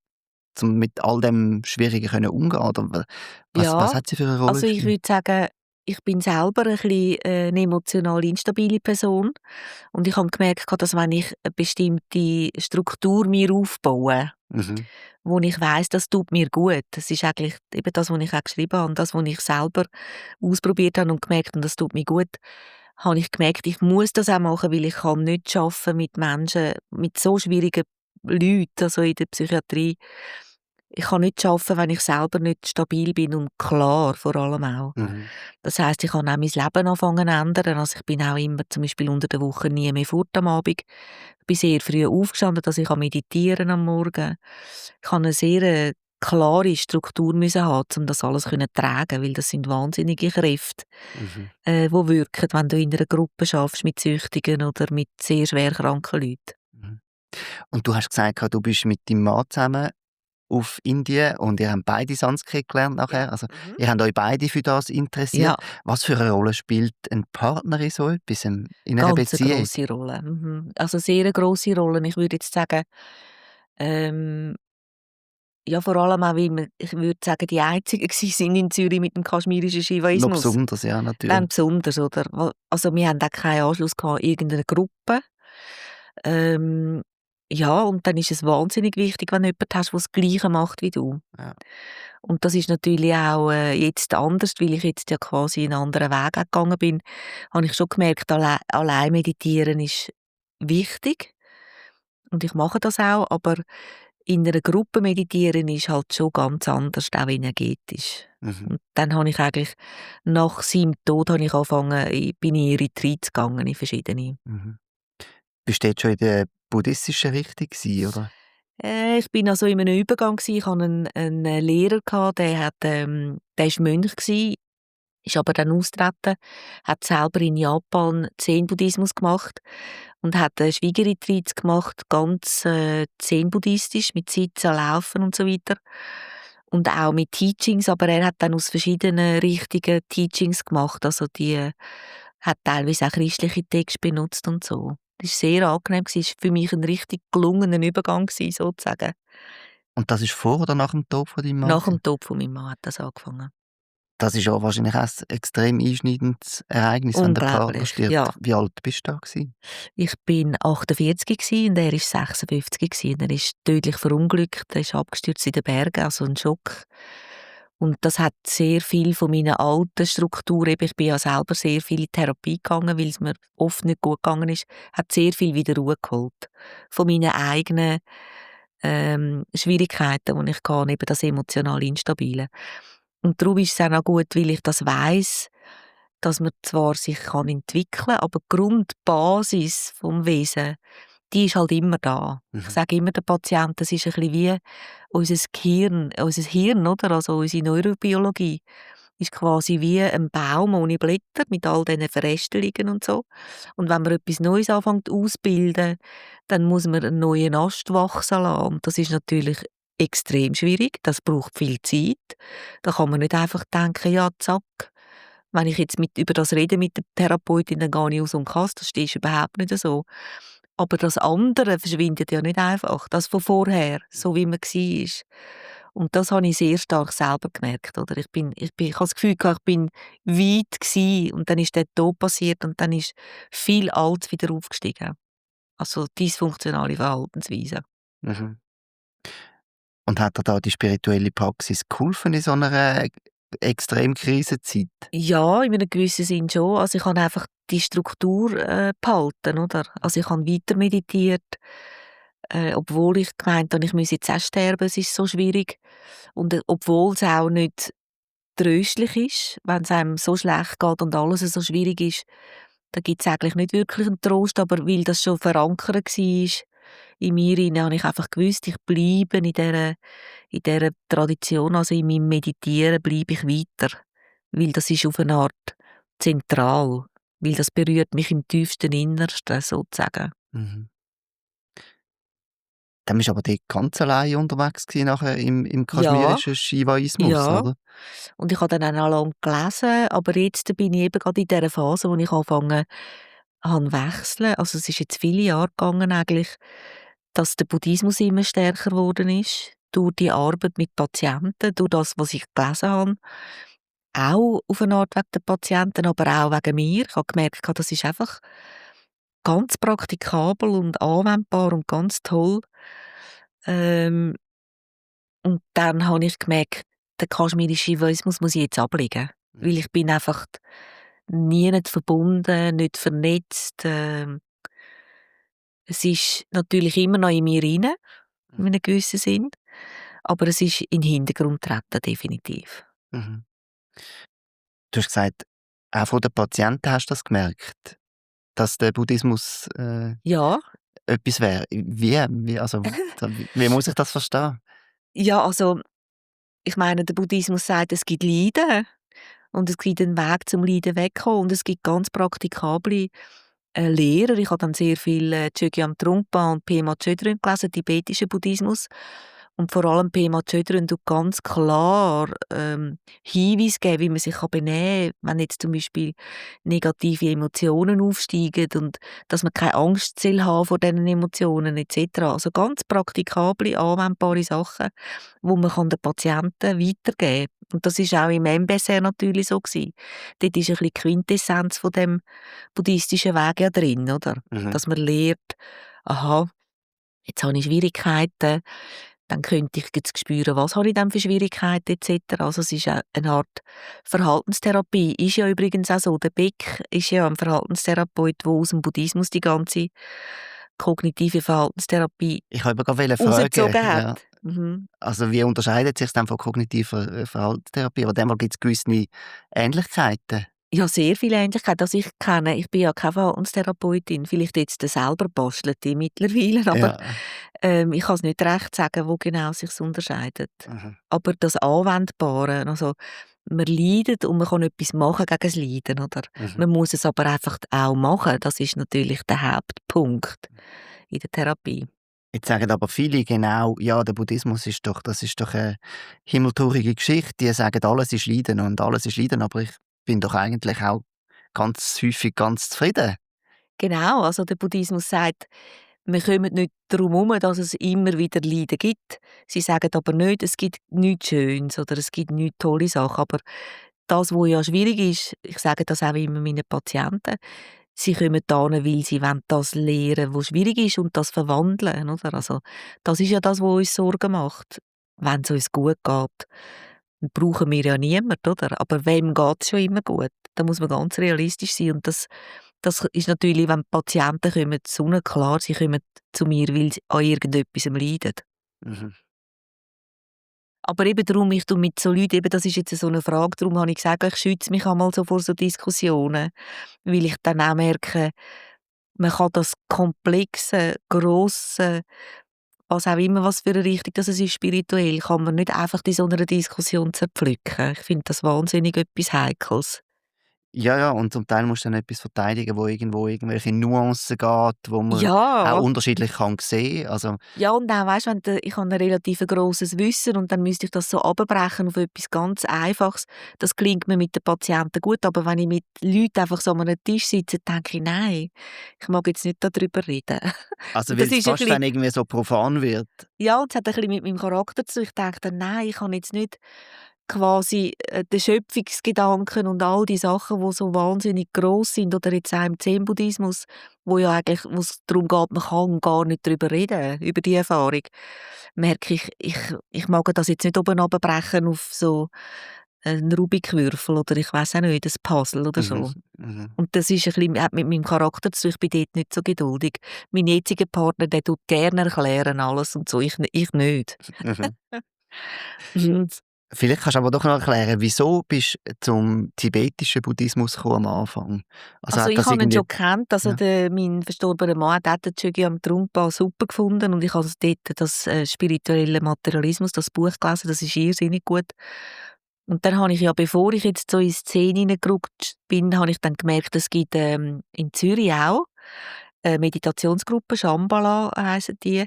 um mit all dem Schwierigen können umgehen? Oder was
Ja,
hat sie für eine Rolle
also ich
gespielt?
würde sagen, ich bin selber ein bisschen, 'ne emotional instabile Person und ich habe gemerkt, dass wenn ich eine bestimmte Struktur mir aufbaue,
Mhm.
wo ich weiss, das tut mir gut. Das ist eigentlich eben das, was ich auch geschrieben habe und das, was ich selber ausprobiert habe und gemerkt habe, das tut mir gut, habe ich gemerkt, ich muss das auch machen, weil ich kann nicht arbeiten mit Menschen, mit so schwierigen Leuten, also in der Psychiatrie. Ich kann nicht arbeiten, wenn ich selber nicht stabil bin und klar vor allem auch.
Mhm.
Das heisst, ich habe auch mein Leben anfangen zu ändern. Also ich bin auch immer zum Beispiel unter der Woche nie mehr fort am Abend. Ich bin sehr früh aufgestanden, dass ich meditieren am Morgen. Ich habe eine sehr klare Struktur müssen haben, um das alles zu tragen, weil das sind wahnsinnige Kräfte,
Mhm.
wo wirken, wenn du in einer Gruppe schaffst mit Süchtigen oder mit sehr schwer kranken Leuten.
Mhm. Und du hast gesagt, du bist mit deinem Mann zusammen auf Indien und ihr habt beide Sanskrit gelernt
Ja.
nachher. Also,
Mhm.
ihr habt euch beide für das interessiert.
Ja,
Was für eine Rolle spielt ein Partner in so etwas, in einer
ganz 'ne
Beziehung?
grosse Rolle. Mhm. Also sehr 'ne grosse Rolle. Ich würde jetzt sagen, ähm, ja, vor allem auch, weil wir, ich würde sagen, die Einzigen gsi sind in Zürich mit dem kaschmirischen
Noch
Shivaismus.
besonders, ja,
Dann
natürlich.
besonders, oder? Also, wir haben auch keinen Anschluss gehabt an irgendeine Gruppe. Ähm, ja, und dann ist es wahnsinnig wichtig, wenn du jemanden hast, der das Gleiche macht wie du.
Ja.
Und das ist natürlich auch, jetzt anders, weil ich jetzt ja quasi einen anderen Weg auch gegangen bin, habe ich schon gemerkt, allein meditieren ist wichtig und ich mache das auch, aber in einer Gruppe meditieren ist halt schon ganz anders, auch energetisch.
Mhm.
Und dann habe ich eigentlich nach seinem Tod habe ich angefangen, bin ich in Retreats gegangen, in verschiedene.
Mhm. Bist du dort schon in der buddhistischen Richtung gsi, oder?
Ich bin also in einem Übergang gsi. Ich hatte einen Lehrer gehabt, der ist Mönch gsi, ist aber dann austreten, hat selber in Japan Zen-Buddhismus gemacht und hat Schweigeretreats gemacht, ganz Zen-buddhistisch, mit Sitzen, Laufen und so weiter. Und auch mit Teachings, aber er hat dann aus verschiedenen Richtungen Teachings gemacht. Also hat teilweise auch christliche Texte benutzt und so. Das war sehr angenehm, es war für mich ein richtig gelungener Übergang gewesen, sozusagen.
Und das ist vor oder nach dem Tod von deinem Mann
Nach
gewesen?
dem Tod von meinem Mann hat das angefangen.
Das ist ja wahrscheinlich auch ein extrem einschneidendes Ereignis, wenn der Partner
Unglaublich,
stirbt.
ja.
Wie alt bist du da gewesen?
Ich bin 48 und er war 56 und er ist tödlich verunglückt, er ist abgestürzt in den Bergen, also ein Schock. Und das hat sehr viel von meiner alten Struktur, eben ich bin ja selber sehr viel in Therapie gegangen, weil es mir oft nicht gut gegangen ist, hat sehr viel wieder Ruhe geholt. Von meinen eigenen Schwierigkeiten, die ich hatte, eben das emotional Instabile. Und darum ist es auch noch gut, weil ich das weiss, dass man zwar sich kann entwickeln kann, aber die Grundbasis vom Wesen, die ist halt immer da. Ich
Mhm.
sage immer den Patienten, das ist ein bisschen wie unser Hirn, oder? Also unsere Neurobiologie ist quasi wie ein Baum ohne Blätter mit all diesen Verästelungen und so. Und wenn man etwas Neues anfängt auszubilden, dann muss man einen neuen Ast wachsen lassen. Und das ist natürlich extrem schwierig, das braucht viel Zeit. Da kann man nicht einfach denken, ja zack, wenn ich jetzt über das rede mit der Therapeutin, dann gehe ich aus dem Kasten, das ist überhaupt nicht so. Aber das andere verschwindet ja nicht einfach, das von vorher, so wie man war. Und das habe ich sehr stark selber gemerkt, oder? Ich habe das Gefühl gehabt, ich bin weit gsi und dann ist der Tod passiert und dann ist viel Altes wieder aufgestiegen. Also dysfunktionale Verhaltensweisen.
Mhm. Und hat dir da die spirituelle Praxis geholfen in so einer Extremkrisenzeit?
Ja, in einem gewissen Sinn schon. Also ich habe einfach die Struktur, behalten, oder? Also ich habe weiter meditiert, obwohl ich gemeint habe, ich müsse jetzt auch sterben, es ist so schwierig. Und, obwohl es auch nicht tröstlich ist, wenn es einem so schlecht geht und alles so schwierig ist, da gibt es eigentlich nicht wirklich einen Trost, aber weil das schon verankert war in mir rein, habe ich einfach gewusst, ich bleibe in dieser Tradition, also in meinem Meditieren bleibe ich weiter, weil das ist auf eine Art zentral, weil das berührt mich im tiefsten Innersten sozusagen.
Mhm. Dann bist du aber dort ganz allein unterwegs gewesen nachher im
Ja,
kaschmirischen Shivaismus,
ja.
oder?
Und ich habe dann auch noch lange gelesen, aber jetzt bin ich eben gerade in dieser Phase, wo ich angefangen habe zu wechseln. Also es ist jetzt viele Jahre gegangen eigentlich, dass der Buddhismus immer stärker geworden ist, durch die Arbeit mit Patienten, durch das, was ich gelesen habe. Auch auf eine Art wegen der Patienten, aber auch wegen mir. Ich habe gemerkt, das ist einfach ganz praktikabel und anwendbar und ganz toll. Ähm, und dann habe ich gemerkt, den kaschmirischen Shivaismus muss ich jetzt ablegen, weil ich bin einfach nie nicht verbunden, nicht vernetzt. Es ist natürlich immer noch in mir rein, in einem gewissen Sinn, aber es ist in den Hintergrund getreten, definitiv.
Mhm. Du hast gesagt, auch von den Patienten hast du das gemerkt, dass der Buddhismus
Ja,
etwas wäre. Wie muss ich das verstehen?
ja, also ich meine, der Buddhismus sagt, es gibt Leiden und es gibt einen Weg zum Leiden wegkommen und es gibt ganz praktikable Lehrer. Ich habe dann sehr viel Chögyam Trungpa und Pema Chödrön gelesen, tibetischen Buddhismus. Und vor allem Pema Chödrön tut ganz klar Hinweise geben, wie man sich benehmen kann, wenn jetzt zum Beispiel negative Emotionen aufsteigen und dass man keine Angst soll haben vor diesen Emotionen etc. Also ganz praktikable, anwendbare Sachen, die man den Patienten weitergeben kann. Und das ist auch im MBSR natürlich so gewesen. Dort ist ein bisschen die Quintessenz von dem buddhistischen Weg ja drin, oder?
Mhm.
Dass man lernt, aha, jetzt habe ich Schwierigkeiten, dann könnte ich jetzt spüren, was habe ich denn für Schwierigkeiten etc. Also es ist auch eine Art Verhaltenstherapie. Ist ja übrigens auch so, der Beck ist ja ein Verhaltenstherapeut, der aus dem Buddhismus die ganze kognitive Verhaltenstherapie
Ich wollte gerade fragen,
rausgezogen hat.
ja.
Mhm.
Also wie unterscheidet sich dann von kognitiver Verhaltenstherapie? Aber dem gibt es gewisse Ähnlichkeiten.
Ja, sehr viele Ähnlichkeiten. Also ich bin ja keine Verhaltenstherapeutin, vielleicht jetzt selber bastelte mittlerweile, aber
Ja.
ich kann es nicht recht sagen, wo genau sich's unterscheidet.
Mhm.
Aber das Anwendbare, also man leidet und man kann etwas machen gegen das Leiden, oder?
Mhm.
Man muss es aber einfach auch machen. Das ist natürlich der Hauptpunkt in der Therapie.
Jetzt sagen aber viele genau, ja, der Buddhismus das ist doch eine himmeltraurige Geschichte. Die sagen, alles ist Leiden und alles ist Leiden, aber ich bin doch eigentlich auch ganz häufig ganz zufrieden.
Genau, also der Buddhismus sagt, wir kommen nicht darum herum, dass es immer wieder Leiden gibt. Sie sagen aber nicht, es gibt nichts Schönes oder es gibt nichts tolle Sachen. Aber das, was ja schwierig ist, ich sage das auch immer meinen Patienten, sie kommen dahin, weil sie wollen das lernen, was schwierig ist und das verwandeln. Oder? Also, das ist ja das, was uns Sorgen macht. Wenn es uns gut geht, brauchen wir ja niemanden, oder? Aber wem geht es schon immer gut? Da muss man ganz realistisch sein. Und das ist natürlich, wenn Patienten kommen, sonnenklar, sie kommen zu mir, weil sie an irgendetwas leiden.
Mhm.
Aber eben darum, ich tue mit so Leuten, eben, das ist jetzt so eine Frage, darum habe ich gesagt, ich schütze mich einmal so vor so Diskussionen, weil ich dann auch merke, man kann das komplexe, grosse, was auch immer, was für eine Richtung das ist, spirituell, kann man nicht einfach in so einer Diskussion zerpflücken. Ich finde das wahnsinnig etwas Heikles.
Ja, ja, und zum Teil musst du dann etwas verteidigen, wo irgendwo irgendwelche Nuancen geht, wo man auch
Ja.
unterschiedlich kann sehen. Also,
Ja, und auch, weisst, wenn ich habe 'n relativ grosses Wissen und dann müsste ich das so runterbrechen auf etwas ganz Einfaches. Das gelingt mir mit den Patienten gut, aber wenn ich mit Leuten einfach so an einem Tisch sitze, denke ich: «Nein, ich mag jetzt nicht darüber reden.»
also
Und
weil
das
es
ist ein
fast
bisschen,
dann irgendwie so profan wird.
ja, und es hat ein bisschen mit meinem Charakter zu tun. Ich denke dann: «Nein, ich kann jetzt nicht quasi, den Schöpfungsgedanken und all die Sachen, die so wahnsinnig gross sind, oder jetzt auch im Zen-Buddhismus, wo ja eigentlich wo's darum geht, man kann gar nicht drüber reden, über die Erfahrung, merke ich mag das jetzt nicht oben runterbrechen auf so 'n Rubikwürfel oder ich weiss auch nicht, ein Puzzle oder
Mhm,
so.»
mhm,
Und das ist ein bisschen, hat mit meinem Charakter zu tun, ich bin dort nicht so geduldig. Mein jetziger Partner, der tut gerne erklären alles und so, ich nicht.
mhm.
Mhm.
Vielleicht kannst du aber doch noch erklären, wieso bist du zum tibetischen Buddhismus gekommen am Anfang? Also
Also,
hat
ich
das
habe ihn
irgendwie
schon gekannt, also
ja.
mein verstorbener Mann hat auch den Chögyam Trungpa super gefunden und ich habe dort das, «Spirituelle Materialismus», das Buch gelesen, das ist irrsinnig gut. Und dann habe ich ja, bevor ich jetzt so in die Szene hineingerutscht bin, habe ich dann gemerkt, es gibt, in Zürich auch 'ne Meditationsgruppe, Shambhala heissen die,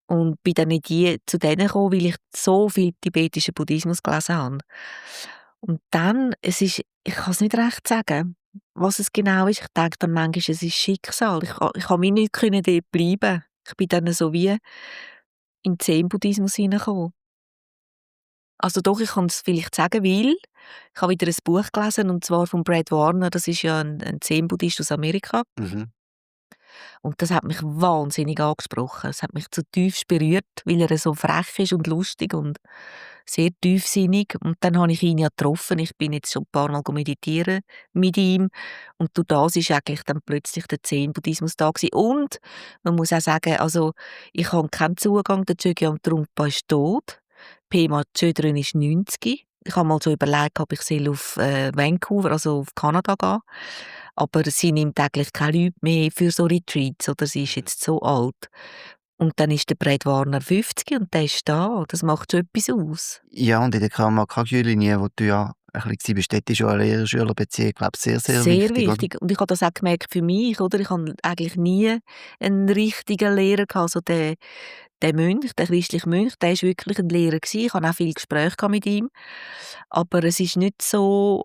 und bin dann nicht je zu denen gekommen, weil ich so viel tibetischen Buddhismus gelesen habe. Und dann, ich kann es nicht recht sagen, was es genau ist. Ich denke dann manchmal, es ist Schicksal. Ich habe wie nicht können dort bleiben. Ich bin dann so wie in den Zen-Buddhismus hineingekommen. Also doch, ich kann es vielleicht sagen, weil ich habe wieder ein Buch gelesen, und zwar von Brad Warner, das ist ja ein Zen-Buddhist aus Amerika.
Mhm.
Und das hat mich wahnsinnig angesprochen. Es hat mich zutiefst berührt, weil er so frech ist und lustig und sehr tiefsinnig. Und dann habe ich ihn ja getroffen. Ich bin jetzt schon ein paar Mal meditieren mit ihm. Und durch das ist eigentlich dann plötzlich der Zen-Buddhismus da gewesen. Und man muss auch sagen, also ich habe keinen Zugang. Der Chögyam Trungpa ist tot. Pema Chödrön ist 90. Ich habe mal so überlegt, ob ich auf Vancouver, also auf Kanada, gehen. Aber sie nimmt eigentlich keine Leute mehr für so Retreats, oder sie ist jetzt so alt. Und dann ist der Brad Warner 50 und der ist da. Das macht schon etwas aus.
Ja, und in der Karma-Kagyu-Linie, wo du ja ein bisschen bist, dort ist ja eine Lehrer-Schüler-Beziehung, glaube ich, sehr, sehr
Sehr
wichtig, oder?
wichtig. Und ich habe das auch gemerkt für mich, oder? Ich habe eigentlich nie einen richtigen Lehrer gehabt. Also der Mönch, der christliche Mönch, der ist wirklich ein Lehrer gewesen. Ich hatte auch viele Gespräche mit ihm. Aber es ist nicht so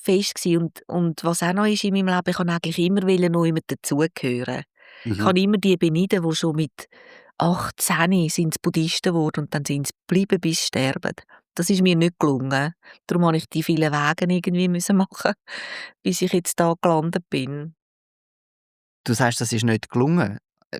fest gewesen. Und was auch noch ist in meinem Leben, ich wollte eigentlich immer noch jemand dazugehören. Ich
Mhm.
habe immer die beneidet, die schon mit 18 sind Buddhisten geworden und dann sind sie geblieben, bis sie sterben. Das ist mir nicht gelungen. Darum habe ich die vielen Wege irgendwie müssen machen, bis ich jetzt da gelandet bin.
Du sagst, das ist nicht gelungen. Äh,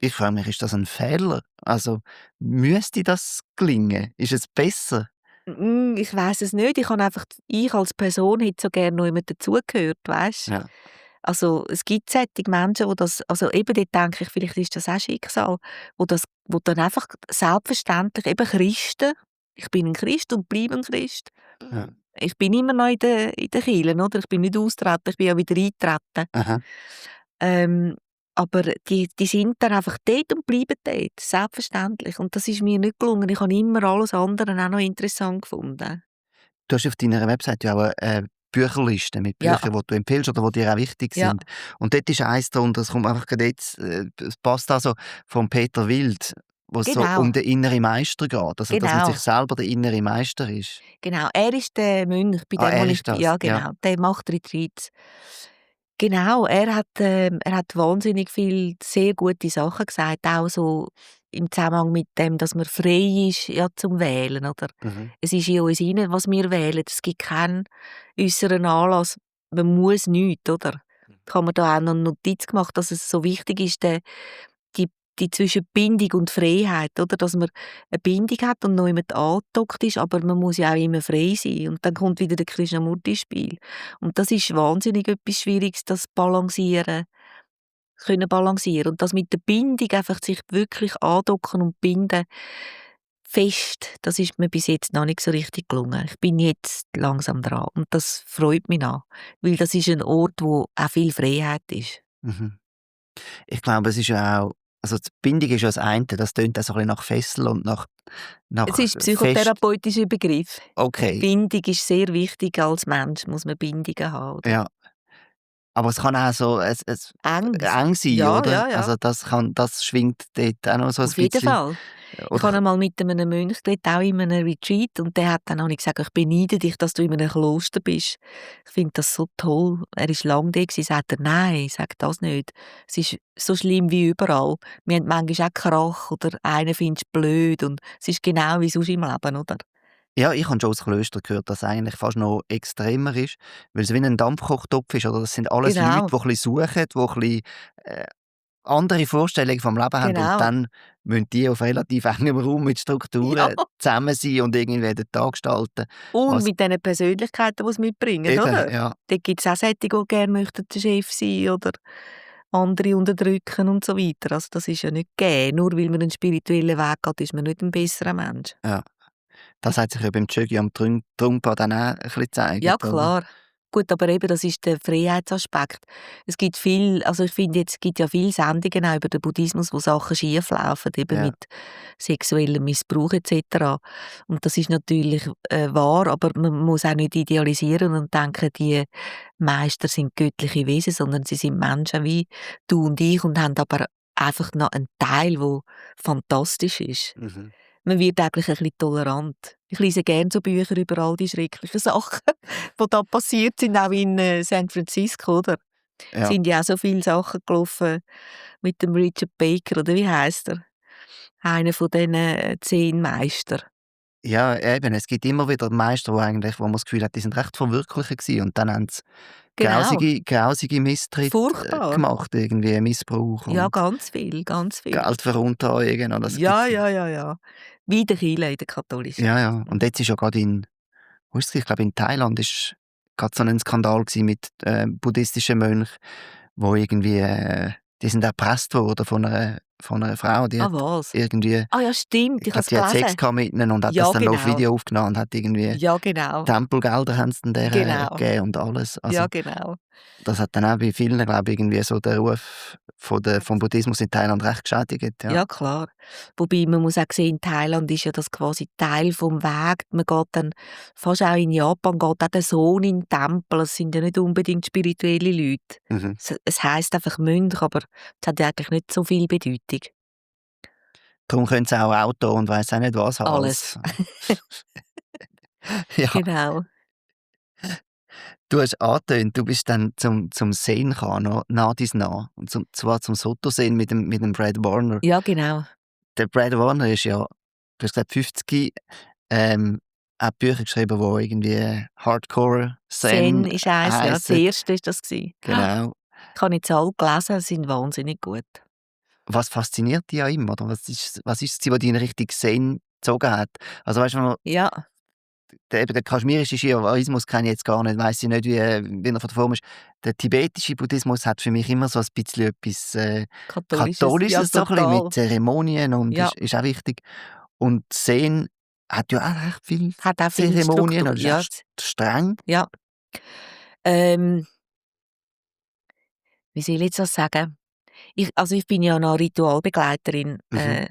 Ich frage mich, ist das ein Fehler? Also, müsste das gelingen? Ist es besser?
Ich weiss es nicht. Ich als Person hätte so gerne noch jemand dazugehört, weisst?
Ja.
Also, es gibt solche Menschen, wo das, also eben dort denke ich, vielleicht ist das auch Schicksal, wo dann einfach selbstverständlich eben Christen, ich bin ein Christ und bleibe ein Christ.
Ja.
Ich bin immer noch in der Kirche, oder? Ich bin nicht austreten, ich bin ja wieder eingetreten.
Aha.
Ähm, aber die sind dann einfach dort und bleiben dort, selbstverständlich. Und das ist mir nicht gelungen. Ich habe immer alles andere auch noch interessant gefunden.
Du hast auf deiner Website ja auch eine Bücherliste mit
Ja,
Büchern, die du empfiehlst oder die dir auch wichtig
ja,
sind. Und dort ist eins drunter, das kommt einfach gerade jetzt, es passt also, von Peter Wild, wo es so
genau,
um den inneren Meister geht. Also, dass man sich
genau,
selber der innere Meister ist.
genau. Er ist der Mönch, bei
Ah,
dem
er
habe
ist das,
ja
ja.
genau, der macht Retreats. Genau, er hat wahnsinnig viel sehr gute Sachen gesagt, auch so im Zusammenhang mit dem, dass man frei ist, ja, zum Wählen, oder?
Mhm.
Es ist in uns rein, was wir wählen. Es gibt keinen äußeren Anlass. Man muss nichts, oder? Ich habe mir da auch noch eine Notiz gemacht, dass es so wichtig ist, die die zwischen Bindung und Freiheit, oder? Dass man eine Bindung hat und noch jemand angedockt ist, aber man muss ja auch immer frei sein. Und dann kommt wieder der Krishnamurti ins Spiel. Und das ist wahnsinnig etwas Schwieriges, das Balancieren, können balancieren. Und das mit der Bindung, einfach sich wirklich andocken und binden, fest, das ist mir bis jetzt noch nicht so richtig gelungen. Ich bin jetzt langsam dran und das freut mich an, weil das ist ein Ort, wo auch viel Freiheit ist.
Mhm. Ich glaube, es ist ja auch Also die Bindung ist ja das eine, das tönt auch so ein bisschen nach Fessel und nach
Es ist
fest.
psychotherapeutischer Begriff.
Okay,
Bindung ist sehr wichtig als Mensch, muss man Bindungen haben, oder?
ja. Aber es kann auch so
Eng.
eng sein,
Ja,
oder?
ja, ja.
Also das schwingt dort auch noch so ein
Auf jeden
bisschen.
Fall. Ich habe
Oder,
einmal mit einem Mönch geredet, auch in einem Retreat, und der hat dann auch gesagt, ich beneide dich, dass du in einem Kloster bist. Ich finde das so toll. Er war lange da gewesen, sagt er, nein, sag das nicht. Es ist so schlimm wie überall. Wir haben manchmal auch Krach oder einen findest du blöd und es ist genau wie sonst im Leben, oder?
ja, ich habe schon aus Klöstern gehört, dass es eigentlich fast noch extremer ist, weil es wie ein Dampfkochtopf ist, oder? Das sind alles Leute,
Genau,
die ein bisschen suchen, die ein bisschen, andere Vorstellungen vom Leben haben und
genau.
dann müssen die auf relativ engem Raum mit
Ja.
Strukturen zusammen sein und irgendwie den Tag gestalten.
Und
Was
mit diesen Persönlichkeiten, die sie mitbringen,
eben,
oder?
ja,
Dort gibt es auch solche, die gerne möchten der Chef sein oder andere unterdrücken und so weiter. Also das ist ja nicht gegeben. Nur weil man einen spirituellen Weg geht, ist man nicht ein besserer Mensch.
ja. Das hat sich ja beim Tschögi am Trungpa dann auch ein bisschen
Ja,
gezeigt, oder?
klar. Gut, aber eben, das ist der Freiheitsaspekt. Es gibt viel, also ich finde jetzt, es gibt ja viele Sendungen auch über den Buddhismus, wo Sachen schieflaufen, eben
Ja.
mit sexuellem Missbrauch etc. Und das ist natürlich wahr, aber man muss auch nicht idealisieren und denken, die Meister sind göttliche Wesen, sondern sie sind Menschen wie du und ich und haben aber einfach noch einen Teil, der fantastisch ist.
Mhm.
Man wird eigentlich ein bisschen tolerant. Ich lese gerne so Bücher über all die schrecklichen Sachen, die da passiert sind, auch in San Francisco, oder?
Ja.
Sind ja auch so viele Sachen gelaufen mit dem Richard Baker, oder wie heißt er? Einer von diesen 10 Meister.
Ja, eben, es gibt immer wieder Meister, wo man das Gefühl hat, die sind recht verwirklicht gewesen und dann haben sie
Genau,
grausige Misstritte,
furchtbar.
gemacht, irgendwie Missbrauch
Ja,
und
ganz viel, ganz viel.
Geldveruntreuen oder das
Ja,
gibt's.
ja, ja, ja. Wie der Kirche in der katholischen.
Ja, ja. Und
Mhm.
jetzt ist ja grade wo ist es? Ich glaube in Thailand ist grad so ein Skandal gewesen mit, buddhistischen Mönchen, wo irgendwie, die sind erpresst worden von einer Frau, die
Ah,
hat
was?
irgendwie
Ah ja, stimmt,
ich
ich habe
glaube,
es
die hat Sex
gelesen.
gehabt mit ihnen und hat das
Ja,
dann noch auf
genau.
Video aufgenommen und hat irgendwie
Ja, genau.
Tempelgelder haben sie dann der
Genau.
gegeben und alles. Also,
Ja, genau.
das hat dann auch bei vielen, glaube ich, irgendwie so den Ruf vom Buddhismus in Thailand recht geschädigt, ja.
Ja, klar. Wobei man muss auch sehen, in Thailand ist ja das quasi Teil vom Weg. Man geht dann, fast auch in Japan, geht auch der Sohn in den Tempel. Es sind ja nicht unbedingt spirituelle Leute.
Mhm.
Es heisst einfach Mönch, aber es hat ja eigentlich nicht so viel Bedeutung.
Darum können sie auch Auto und weiss auch nicht was haben
Alles.
als ja.
Genau.
Du hast angetönt, du bist dann zum Sehen gegangen, noch nach dies nach. Und zwar zum Fotosehen mit dem Brad Warner.
Ja, genau.
Der Brad Warner ist ja, du hast gesagt 50, hat Bücher geschrieben, wo irgendwie Hardcore,
Zen
Zen
ist eins, ja. Das
heissen.
erste war das.
Genau.
Ich habe jetzt alle gelesen, sie sind wahnsinnig gut.
Was fasziniert dich an ihm, oder was ist es, was dich in Richtung Zen gezogen hat? Also weißt du,
Ja,
der kaschmirische Schiaismus kenne ich jetzt gar nicht, weiss ich nicht, wie er von der Form ist. Der tibetische Buddhismus hat für mich immer so ein bisschen etwas,
katholisches. Ja,
Katholisches, so ein bisschen
total.
mit Zeremonien und
Ja,
ist auch wichtig. Und Zen hat ja auch recht viel
hat auch viel
Zeremonien
Struktur.
und ist auch
Ja,
streng.
ja. Ähm, Wie soll ich jetzt das sagen? Ich bin ja noch Ritualbegleiterin.
Mhm.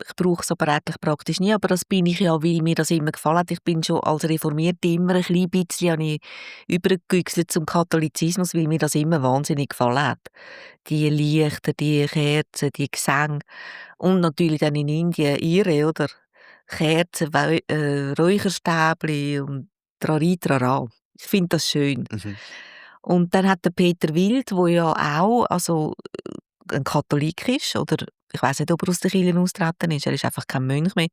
Ich brauche es aber eigentlich praktisch nie, aber das bin ich ja, weil mir das immer gefallen hat. Ich bin schon als Reformierte immer ein klein bisschen habe ich übergewechselt zum Katholizismus, weil mir das immer wahnsinnig gefallen hat. Die Lichter, die Kerzen, die Gesänge und natürlich dann in Indien ihre, oder? Kerzen, Räucherstäbli und Trari Trara. Ich finde das schön.
Mhm.
Und dann hat der Peter Wild, wo ja auch ein Katholik ist, oder ich weiß nicht, ob er aus der Kirche austreten ist, er ist einfach kein Mönch mehr.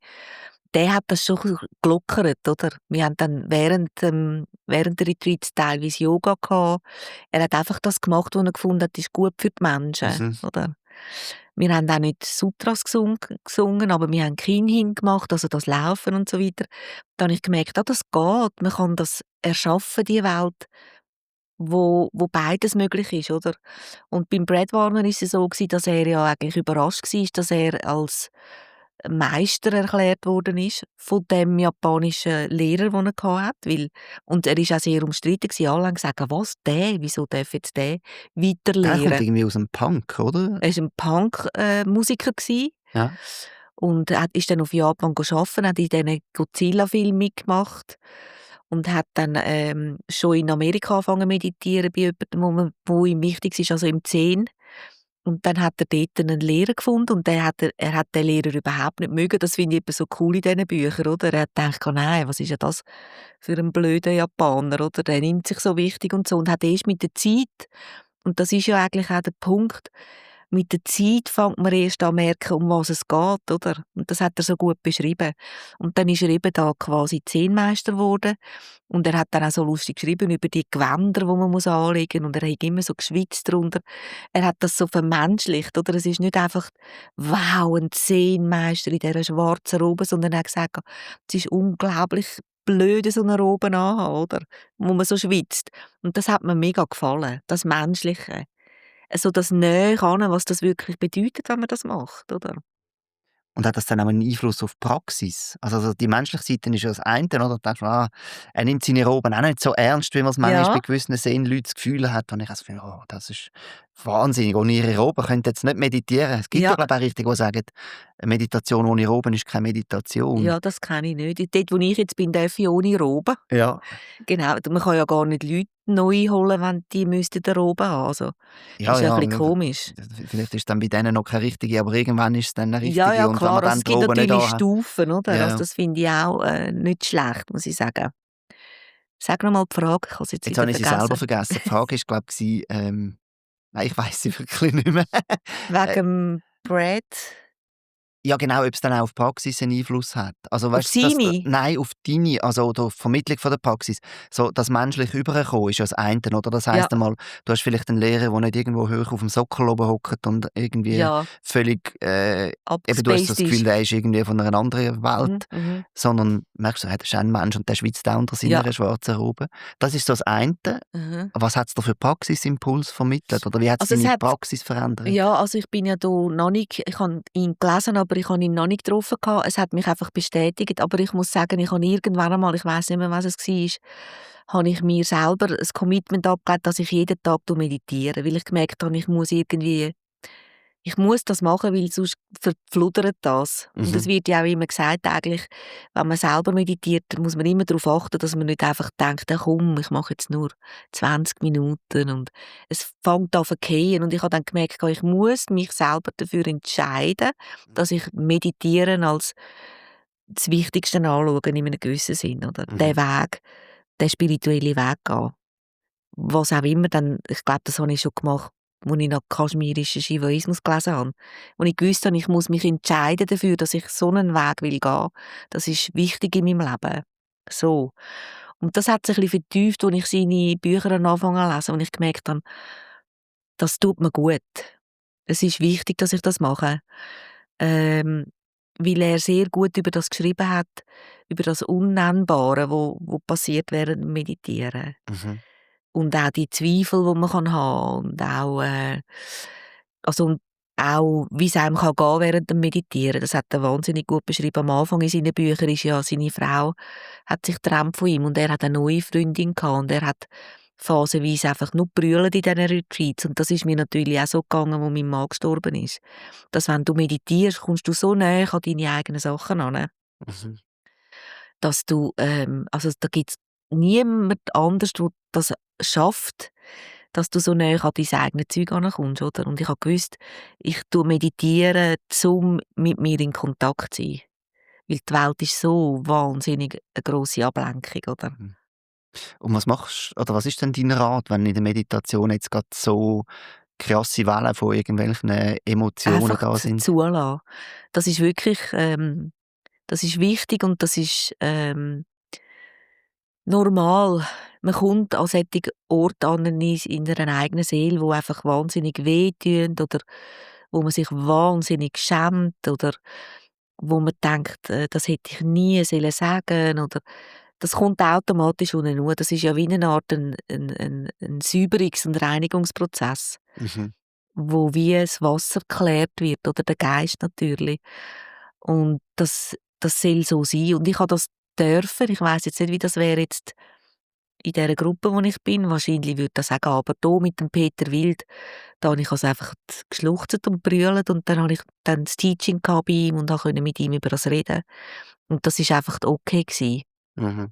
Der hat das schon gelockert, oder? Wir haben dann während der Retreats teilweise Yoga gehabt. Er hat einfach das gemacht, was er gefunden hat, ist gut für die Menschen,
Mhm.
oder? Wir haben auch nicht Sutras gesungen, aber wir haben Kinhin gemacht, also das Laufen und so weiter. Da habe ich gemerkt, das geht, man kann das erschaffen, die Welt, wo beides möglich ist, oder? Und beim Brad Warner ist es so gewesen, dass er ja eigentlich überrascht war, dass er als Meister erklärt worden ist von dem japanischen Lehrer, den er hatte. Und er war auch sehr umstritten gewesen. Alle haben gesagt, was, der? Wieso darf jetzt der weiter
Der kommt
lehren?
irgendwie aus dem Punk, oder?
Er war ein Punk-Musiker.
Ja.
Und er ist dann auf Japan arbeiten, hat in diesen Godzilla-Filmen mitgemacht und hat dann schon in Amerika angefangen zu meditieren, bei jemandem, wo ihm wichtig ist, also im Zen. Und dann hat er dort einen Lehrer gefunden und er hat den Lehrer überhaupt nicht mögen. Das finde ich eben so cool in diesen Büchern, oder? Er hat gedacht, oh nein, was ist ja das für ein blöder Japaner, oder? Der nimmt sich so wichtig und so und hat erst mit der Zeit, und das ist ja eigentlich auch der Punkt, mit der Zeit fängt man erst an zu merken, um was es geht, oder? Und das hat er so gut beschrieben. Und dann ist er eben da quasi Zen-Meister geworden. Und er hat dann auch so lustig geschrieben über die Gewänder, die man anlegen muss. Und er hat immer so geschwitzt darunter. Er hat das so vermenschlicht, oder? Es ist nicht einfach, wow, ein Zen-Meister in dieser schwarzen Robe, sondern er hat gesagt, es ist unglaublich blöd, so eine Robe anzuhaben, oder? Wo man so schwitzt. Und das hat mir mega gefallen, das Menschliche. So das Nähe an, was das wirklich bedeutet, wenn man das macht, oder?
Und hat das dann auch einen Einfluss auf die Praxis? Also die menschliche Seite ist ja das eine, oder? Da denkst du, er nimmt seine Roben auch nicht so ernst, wie man es manchmal
Ja,
bei gewissen Sehleuten das Gefühl hat. Und ich habe das Gefühl, das ist wahnsinnig. Ohne ihre Roben könnt ihr jetzt nicht meditieren. Es gibt ja,
ja,
glaube ich, auch richtig, die sagen, Meditation ohne Roben ist keine Meditation.
ja, das kenne ich nicht. Dort, wo ich jetzt bin, darf ich ohne Robe.
Ja.
Genau, man kann ja gar nicht Leute neu holen, wenn die müssten eine Robe haben. Also,
Ja,
ist ja ein
ja.
bisschen komisch.
Vielleicht ist es dann bei denen noch keine richtige, aber irgendwann ist es dann eine
Ja,
richtige.
ja,
Und wenn
klar.
man
Also,
dann
es
die
gibt
Roben nicht
natürlich
anhat.
Stufen, oder? Also,
Ja.
das finde ich auch nicht schlecht, muss ich sagen. Sag noch mal die Frage, ich habe es jetzt
Jetzt
wieder
habe ich sie selber
vergessen.
vergessen. Die Frage war, glaube ich, nein, ich weiss sie wirklich nicht mehr.
Wegen
Äh,
dem Brad
Ja genau, ob es dann auch auf die Praxis einen Einfluss hat. Also
auf
weißt du,
seine?
nein, auf deine, also oder auf die Vermittlung von der Praxis. So, das menschliche Überkommen ist ja das eine, oder? Das
Ja,
heisst einmal, du hast vielleicht einen Lehrer, der nicht irgendwo hoch auf dem Sockel oben hockt und irgendwie
ja,
völlig, eben du hast
abgespaced
das Gefühl,
ist.
der ist irgendwie von einer anderen
Mhm,
Welt,
mhm.
sondern merkst du, hey, das ist ein Mensch und der schwitzt auch unter
Ja.
seiner schwarzen Robe. Das ist so das eine.
Mhm.
Was hat es da für Praxisimpuls vermittelt? Oder wie hat es
Also, es
deine
hat
Praxis verändert?
Ja, also ich bin ja da noch nicht, ich habe ihn gelesen, aber ich habe ihn noch nicht getroffen gehabt. Es hat mich einfach bestätigt, aber ich muss sagen, ich habe irgendwann einmal, ich weiß nicht mehr, was es war, habe ich mir selber ein Commitment abgegeben, dass ich jeden Tag meditiere, weil ich gemerkt habe, ich muss das machen, weil sonst verfluddert das. Und es
Mhm.
wird ja auch immer gesagt, eigentlich, wenn man selber meditiert, dann muss man immer darauf achten, dass man nicht einfach denkt, komm, ich mache jetzt nur 20 Minuten und es fängt an zu fallen. Und ich habe dann gemerkt, ich muss mich selber dafür entscheiden, dass ich Meditieren als das Wichtigste anschaue in einem gewissen Sinn. Oder?
Mhm.
Den Weg, den spirituellen Weg gehen. Was auch immer dann, ich glaube, das habe ich schon gemacht, als ich noch kaschmirischen Shivaismus gelesen habe. Als ich gewusst habe, ich muss mich entscheiden dafür, dass ich so einen Weg will gehen. Das ist wichtig in meinem Leben. So. Und das hat sich ein bisschen vertieft, als ich seine Bücher angefangen zu lesen und ich gemerkt habe, das tut mir gut. Es ist wichtig, dass ich das mache. Ähm, weil er sehr gut über das geschrieben hat, über das Unnennbare, wo passiert während dem Meditieren.
Mhm.
Und auch die Zweifel, die man haben kann und auch, und auch, wie es einem kann gehen während dem Meditieren. Das hat er wahnsinnig gut beschrieben. Am Anfang in seinen Büchern ist ja seine Frau hat sich getrennt von ihm und er hat eine neue Freundin gehabt und er hat phasenweise einfach nur brüllt in diesen Retreats. Und das ist mir natürlich auch so gegangen, wo mein Mann gestorben ist. Dass wenn du meditierst, kommst du so näher an deine eigenen Sachen an,
Mhm.
dass du, also da gibt's niemand anders, der das schafft, dass du so näher an dein eigenes Zeug herankommst, oder? Und ich habe gewusst, ich meditiere, um mit mir in Kontakt zu sein. Weil die Welt ist so wahnsinnig eine grosse Ablenkung, oder?
Mhm. Und was machst oder was ist denn dein Rat, wenn in der Meditation jetzt gerade so krasse Wellen von irgendwelchen Emotionen
Einfach
da sind?
zulassen. Das ist wirklich, das ist wichtig und das ist, normal. Man kommt an solche Orte an in einer eigenen Seele, wo einfach wahnsinnig wehtun oder wo man sich wahnsinnig schämt oder wo man denkt, das hätte ich nie sollen sagen oder das kommt automatisch unten nur. Das ist ja wie eine Art ein Säuberungs- und Reinigungsprozess,
Mhm.
wo wie das Wasser geklärt wird oder der Geist natürlich. Und das soll so sein. Und ich habe das dürfen. Ich weiss jetzt nicht, wie das wäre jetzt in dieser Gruppe, wo ich bin. Wahrscheinlich würde das auch gehen. Aber hier mit dem Peter Wild, da habe ich also einfach geschluchzt und brüllt und dann habe ich dann das Teaching gehabt bei ihm und konnte mit ihm über das reden. Und das war einfach okay gewesen.
Mhm.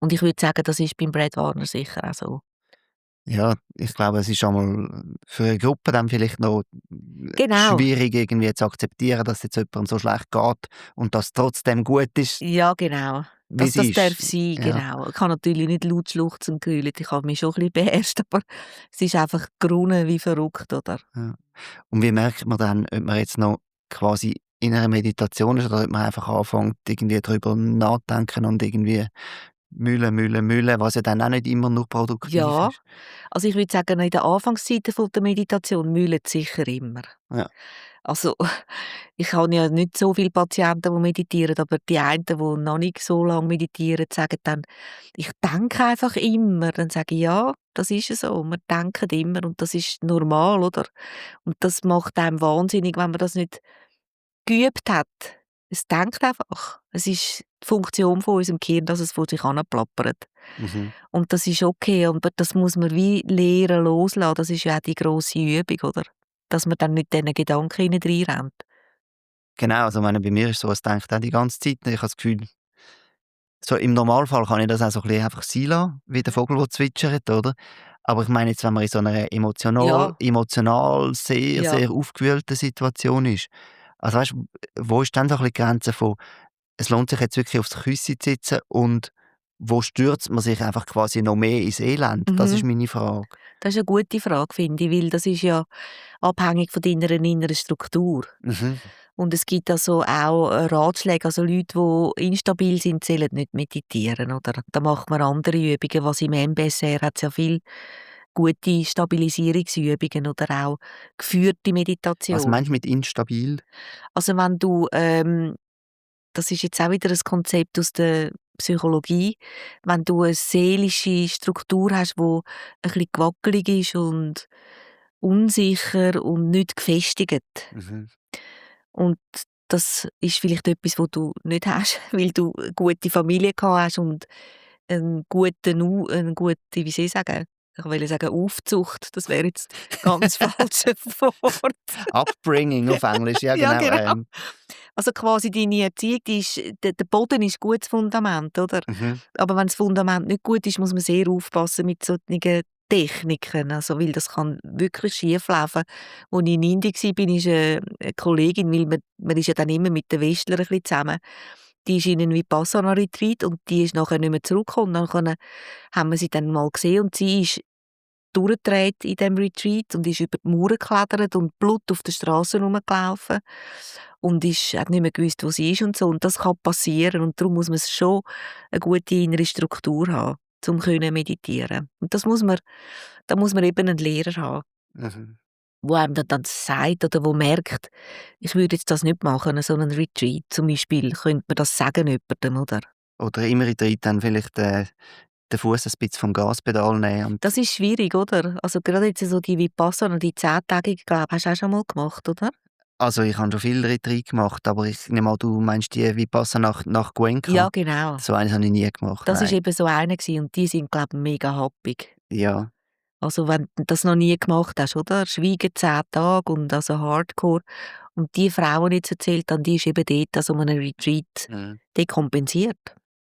Und ich würde sagen, das ist beim Brad Warner sicher auch so.
Ja, ich glaube, es ist einmal für eine Gruppe dann vielleicht noch
Genau.
schwierig irgendwie zu akzeptieren, dass jetzt jemandem so schlecht geht und dass trotzdem gut ist,
Ja, genau.
wie es
Das darf
ist.
sein,
Ja.
genau. Ich habe natürlich nicht laut schluchzen und geheult. Ich habe mich schon ein bisschen beherrscht, aber es ist einfach grunen wie verrückt, oder?
Ja. Und wie merkt man dann, ob man jetzt noch quasi in einer Meditation ist oder ob man einfach anfängt, irgendwie darüber nachzudenken und irgendwie Mühle, was ja dann auch nicht immer nur produktiv
Ja,
ist.
also ich würde sagen, in der Anfangszeiten von der Meditation mühlen sicher immer.
Ja.
Also ich habe ja nicht so viele Patienten, die meditieren, aber die einen, die noch nicht so lange meditieren, sagen dann, ich denke einfach immer. Dann sage ich, ja, das ist so, wir denken immer und das ist normal, oder? Und das macht einem wahnsinnig, wenn man das nicht geübt hat. Es denkt einfach. Es ist die Funktion von unserem Gehirn, dass es vor sich hin plappert.
Mhm.
Und das ist okay, aber das muss man wie lernen loslassen. Das ist ja auch die grosse Übung, oder? Dass man dann nicht diesen Gedanken reinrennt.
Genau, also ich meine, bei mir ist so, es denkt auch die ganze Zeit. Ich habe das Gefühl, so im Normalfall kann ich das auch so ein bisschen einfach sein lassen, wie der Vogel, der zwitschert, oder? Aber ich meine jetzt, wenn man in so einer
Ja,
emotional sehr,
ja.
sehr aufgewühlten Situation ist, also weißt du, wo ist dann so ein bisschen die Grenze von, es lohnt sich jetzt wirklich aufs Küssi zu sitzen und wo stürzt man sich einfach quasi noch mehr ins Elend? Das ist
Mhm.
meine Frage.
Das ist eine gute Frage, finde ich, weil das ist ja abhängig von deiner inneren Struktur.
Mhm.
Und es gibt also auch Ratschläge, also Leute, die instabil sind, sollen nicht meditieren, oder? Da macht man andere Übungen, was im MBSR hat es ja viel gute Stabilisierungsübungen oder auch geführte
Was
Meditation.
meinst du mit instabil?
Also wenn du, das ist jetzt auch wieder ein Konzept aus der Psychologie, wenn du eine seelische Struktur hast, die ein bisschen gewackelig ist und unsicher und nicht gefestigt.
Mhm.
Und das ist vielleicht etwas, was du nicht hast, weil du eine gute Familie gehabt hast und eine gute, wie soll ich sagen? Ich wollte sagen Aufzucht, das wäre jetzt ganz falsches Wort.
Upbringing auf Englisch, ja
Ja,
genau.
genau. Also quasi deine Erziehung, die ist der Boden ist gutes Fundament, oder?
Mhm.
Aber wenn das Fundament nicht gut ist, muss man sehr aufpassen mit solchen Techniken, also weil das kann wirklich schieflaufen. Als ich in Indien war, ist eine Kollegin, weil man ist ja dann immer mit den Westlern ein bisschen zusammen, die ist in einen Vipassana-Retreat und die ist nachher nicht mehr zurückgekommen. Nachher haben wir sie dann mal gesehen und sie ist durchgedreht in diesem Retreat und ist über die Mauern geklettert und Blut auf der Straße rumgelaufen und hat nicht mehr gewusst, wo sie ist und so. Und das kann passieren und darum muss man schon eine gute innere Struktur haben, um meditieren. Und da muss man eben einen Lehrer haben,
Mhm.
der einem dann sagt oder der merkt, ich würde jetzt das nicht machen, so einen Retreat zum Beispiel, könnte man das sagen jemandem, oder?
Oder im Retreat dann vielleicht den Fuß ein bisschen vom Gaspedal nehmen. Und
Das ist schwierig, oder? Also gerade jetzt so die Vipassana, die 10-tägige, glaube ich, hast du auch schon mal gemacht, oder?
also ich habe schon viel Retreat gemacht, aber ich nehme an, du meinst die Vipassana nach
Ja,
Cuenca?
genau.
So eines habe ich nie gemacht,
Das ist
nein.
eben so einer gewesen und die sind, glaube ich, mega happig.
Ja,
Also wenn du das noch nie gemacht hast, oder? Schweigen 10 Tage und also Hardcore. Und die Frau, die ich jetzt erzählt habe, die ist eben dort an so einem Retreat
mhm.
dekompensiert.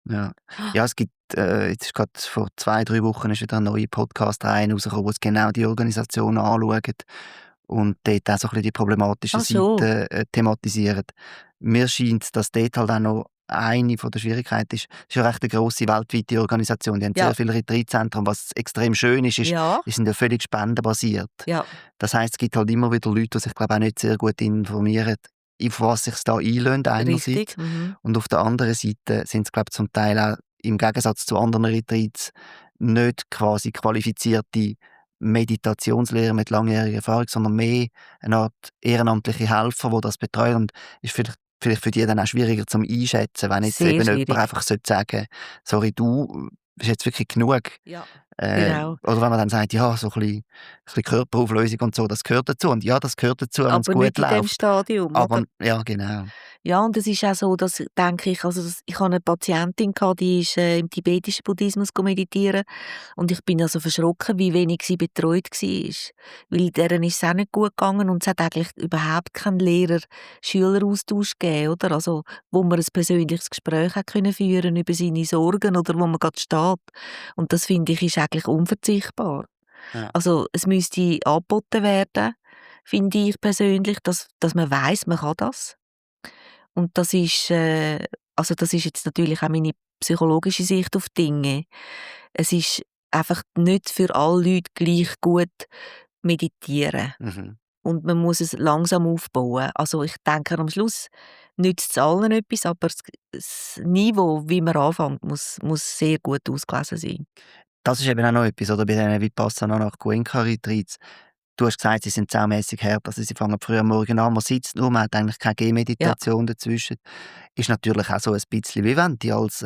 Ja. Ja, es gibt, jetzt ist gerade vor 2, 3 Wochen ist wieder eine neue Podcast-Reihe rausgekommen, wo es genau die Organisation anschaut und dort auch so ein bisschen die problematischen
Ach so,
Seiten thematisieren. Mir scheint, dass dort halt auch noch eine von der Schwierigkeiten ist. Es ist ja recht eine grosse weltweite Organisation. Die haben
ja,
sehr viele Retreatzentren. Was extrem schön ist,
ja,
die sind ja völlig spendenbasiert.
ja,
Das heisst, es gibt halt immer wieder Leute, die sich, glaube ich, auch nicht sehr gut informieren, auf was sich da einlösen einerseits.
richtig. Mhm.
Und auf der anderen Seite sind es, glaube ich, zum Teil auch im Gegensatz zu anderen Retreats nicht quasi qualifizierte Meditationslehrer mit langjähriger Erfahrung, sondern mehr eine Art ehrenamtliche Helfer, die das betreuen. Und ist vielleicht für die dann auch schwieriger zum Einschätzen, wenn jetzt
Sehr
eben jemand
schwierig.
einfach sagen sollte, sorry, du bist jetzt wirklich genug.
Ja. Genau.
Oder wenn man dann sagt, ja, so ein bisschen Körperauflösung und so, das gehört dazu. Und ja, das gehört dazu, wenn es
Aber
gut
nicht in dem
läuft.
Stadium,
Aber
oder?
ja, genau.
Ja, und es ist auch so, dass, denke ich, also ich habe eine Patientin gehabt, die ist im tibetischen Buddhismus meditieren und ich bin also verschrocken, wie wenig sie betreut war. Weil deren ist es auch nicht gut gegangen und es hat eigentlich überhaupt keinen Lehrer-Schüler-Austausch gegeben, oder? Also, wo man ein persönliches Gespräch hat können führen über seine Sorgen oder wo man gerade steht. Und das finde ich ist eigentlich unverzichtbar.
Ja.
Also, es müsste angeboten werden, finde ich persönlich, dass man weiß, man kann das. Und das ist jetzt natürlich auch meine psychologische Sicht auf Dinge. Es ist einfach nicht für alle Leute gleich gut meditieren.
Mhm.
Und man muss es langsam aufbauen. Also ich denke, am Schluss nützt es allen etwas, aber das Niveau, wie man anfängt, muss sehr gut ausgelesen sein.
Das ist eben auch noch etwas, oder, bei diesen Vipassana nach Goenka-Retreats. Du hast gesagt, sie sind saumässig hart, also sie fangen früh am Morgen an, man sitzt nur, man hat eigentlich keine
Ja,
Gehmeditation dazwischen. Ist natürlich auch so ein bisschen wie wenn du als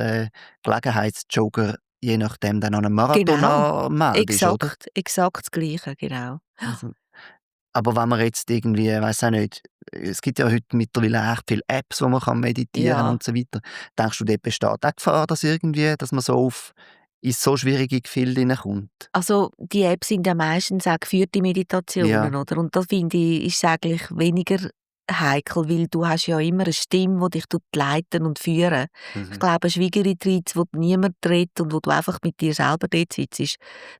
Gelegenheitsjogger je nachdem dann an einem Marathon
genau.
anmeldest, oder?
Exakt das Gleiche, genau.
Also, aber wenn man jetzt irgendwie, weiss auch nicht, es gibt ja heute mittlerweile echt viele Apps, wo man kann meditieren
Ja.
und so weiter. Denkst du, dort besteht auch Gefahr, dass man so in so schwierige Gefilde hineinkommt?
Also, die Apps sind ja meistens auch geführte
Ja.
Meditationen, oder? Und da finde ich, ist es eigentlich weniger heikel, weil du hast ja immer eine Stimme, die dich leiten und führen. Ich
Mhm.
glaube, Schwiegerretreats, wo niemand redet und wo du einfach mit dir selber dort sitzt,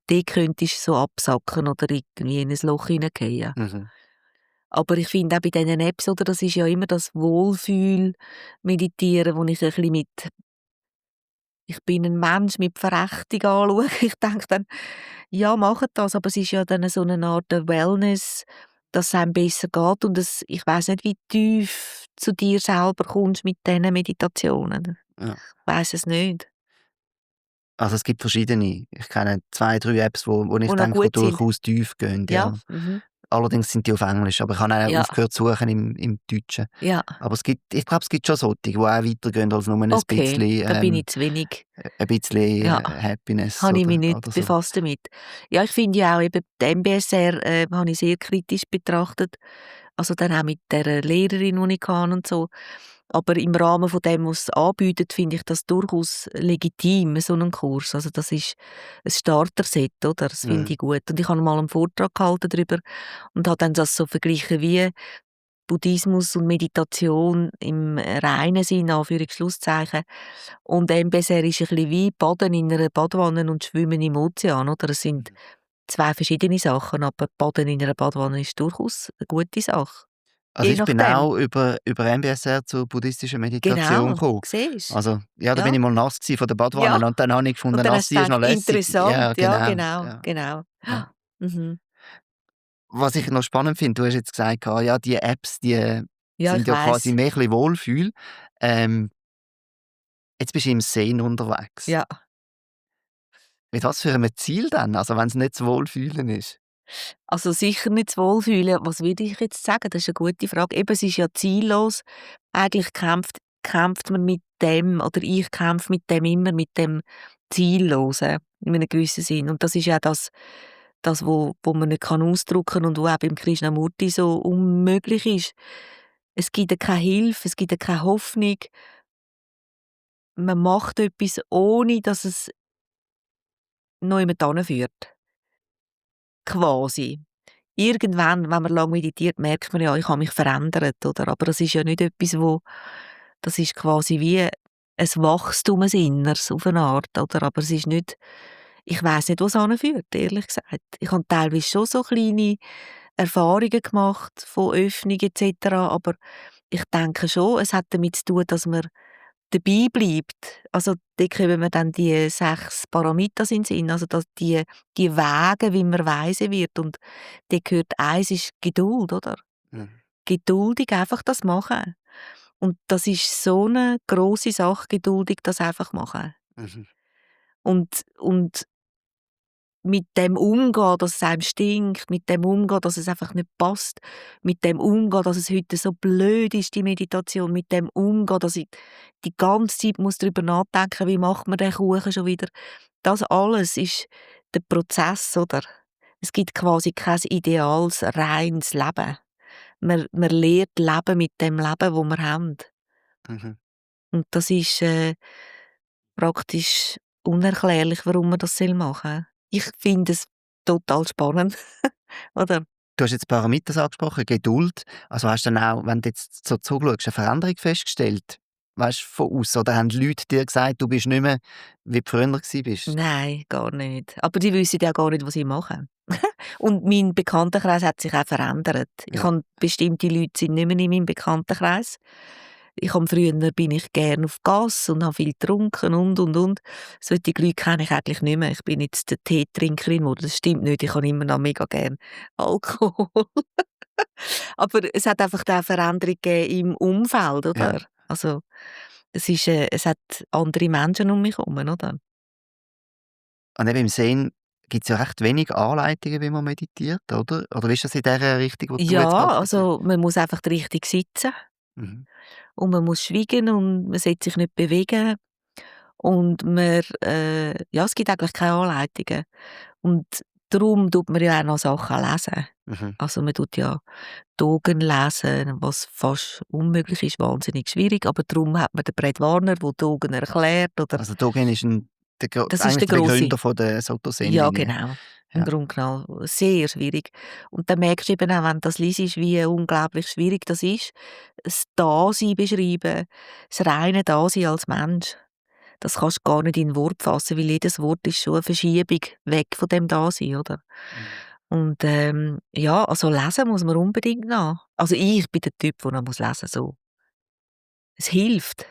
dort könntest du so absacken oder irgendwie in ein Loch hineingehen.
Mhm.
Aber ich finde auch bei diesen Apps, oder, das ist ja immer das Wohlfühl-Meditieren, wo ich ein bisschen mit ich bin ein Mensch mit Verachtung anschaue. Ich denke dann: «Ja, macht das», aber es ist ja dann so eine Art Wellness, dass es einem besser geht und ich weiss nicht, wie tief zu dir selber kommst mit diesen Meditationen.
Ja.
Ich weiss es nicht,
Also, es gibt verschiedene. Ich kenne 2, 3 Apps, wo ich
die noch
denke, die
gut sind.
durchaus tief gehen,
Ja,
ja.
mhm.
Allerdings sind die auf Englisch, aber ich habe auch
Ja,
aufgehört zu suchen im Deutschen.
ja.
Aber ich glaube, es gibt schon solche, die auch weitergehen als nur
Okay, da bin ich zu wenig.
ein bisschen
Ja,
Happiness
habe ich mich
oder
nicht
so.
befasst damit. Ja, ich finde ja auch eben die MBSR, habe ich sehr kritisch betrachtet. Also dann auch mit der Lehrerin, die ich hatte und so. Aber im Rahmen von dem, was sie anbietet, finde ich das durchaus legitim, so einen Kurs. Also das ist ein Starter-Set, oder? Das finde
Mhm.
ich gut. Und ich habe mal einen Vortrag gehalten darüber und habe dann das so verglichen wie Buddhismus und Meditation im reinen Sinn, Anführungs-Schlusszeichen. Und MBSR ist ein bisschen wie Baden in einer Badewanne und Schwimmen im Ozean, oder? Es sind
Mhm.
zwei verschiedene Sachen, aber Baden in einer Badewanne ist durchaus eine gute Sache.
Also,
Je
ich bin
nachdem.
auch über MBSR zur buddhistischen Meditation
Genau,
gekommen.
siehst
Also, ja, da bin
ja.
ich mal nass gewesen von der
Ja,
Badewanne und dann habe ich
und
gefunden,
dann hast du
Nasssein ist noch
gedacht:
lässig.
«Interessant»,
Ja,
ja,
genau,
genau,
ja,
genau.
ja.
Mhm.
Was ich noch spannend finde, du hast jetzt gesagt, ja, die Apps, die
Ja,
sind
ich
ja quasi
weiss.
mehr ein bisschen Wohlfühl. Ähm, Jetzt bist du im Zen unterwegs.
Ja.
Mit was für einem Ziel dann? Also, wenn es nicht das Wohlfühlen ist?
Also sicher nicht das Wohlfühlen. Was würde ich jetzt sagen? Das ist eine gute Frage. Eben, es ist ja ziellos. Eigentlich kämpft man mit dem oder ich kämpfe mit dem immer, mit dem Ziellosen in einem gewissen Sinn. Und das ist ja das wo man nicht ausdrücken kann und wo auch beim Krishnamurti so unmöglich ist. Es gibt ja keine Hilfe, es gibt ja keine Hoffnung. Man macht etwas, ohne dass es noch jemand hinführt, quasi. Irgendwann, wenn man lange meditiert, merkt man ja, ich habe mich verändert, oder? Aber das ist ja nicht etwas, das ist quasi wie ein Wachstum, ein Inneres auf eine Art, oder? Aber es ist nicht, ich weiss nicht, wo es hinführt, ehrlich gesagt. Ich habe teilweise schon so kleine Erfahrungen gemacht von Öffnung et aber ich denke schon, es hat damit zu tun, dass man dabei bleibt. Also, da kommen mir dann die 6 Paramitas in den Sinn, also dass die Wege, wie man weise wird und da gehört eins ist Geduld, oder?
Mhm.
Geduldig einfach das machen. Und das ist so eine grosse Sache, geduldig das einfach machen.
Mhm.
Und mit dem umgehen, dass es einem stinkt, mit dem umgehen, dass es einfach nicht passt, mit dem umgehen, dass es heute so blöd ist, die Meditation, mit dem umgehen, dass ich die ganze Zeit muss darüber nachdenken, wie macht man den Kuchen schon wieder. Das alles ist der Prozess, oder? Es gibt quasi kein ideales, reines Leben. Man lernt leben mit dem Leben, das wir haben.
Mhm.
Und das ist praktisch unerklärlich, warum man das machen soll. Ich finde es total spannend, oder?
Du hast jetzt Parameter angesprochen, Geduld. Also hast du dann auch, wenn du jetzt so zurückschaust, eine Veränderung festgestellt? Weißt du, von aussen? Oder haben die Leute dir gesagt, du bist nicht mehr, wie du früher warst?
Nein, gar nicht. Aber die wissen ja gar nicht, was ich mache. Und mein Bekanntenkreis hat sich auch verändert. Ich
Ja.
habe bestimmte Leute sind nicht mehr in meinem Bekanntenkreis. Früher bin ich gerne auf Gas und habe viel getrunken und. Solche Leute kenne ich eigentlich nicht mehr. Ich bin jetzt eine Teetrinkerin, oder das stimmt nicht. Ich habe immer noch mega gerne Alkohol. Aber es hat einfach auch Veränderung gegeben im Umfeld,
Ja.
oder? Also, es hat andere Menschen um mich herum, oder?
Und eben im Zen gibt es ja recht wenig Anleitungen, wie man meditiert, oder? Oder ist das in dieser Richtung, die du jetzt
Ja,
praktizierst?
also man muss einfach richtig sitzen
Mhm.
und man muss schweigen und man sollte sich nicht bewegen und man, ja, es gibt eigentlich keine Anleitungen. Und darum tut man ja auch noch Sachen lesen.
Mhm.
Also man tut ja Dogen lesen, was fast unmöglich ist, wahnsinnig schwierig, aber darum hat man den Brett Warner, der Dogen erklärt, oder
Also Dogen ist
das ist
eigentlich
der
der
Grosse.
Begründer von der Soto
Ja,
Zen-Linie.
genau. Im
Ja.
Grunde genommen sehr schwierig. Und dann merkst du eben auch, wenn du das liest, wie unglaublich schwierig das ist, das Dasein beschreiben, das reine Dasein als Mensch. Das kannst du gar nicht in Wort fassen, weil jedes Wort ist schon eine Verschiebung weg von dem Dasein, oder?
Mhm.
Und ja, also lesen muss man unbedingt noch. Also ich bin der Typ, der noch lesen muss, so. Es hilft.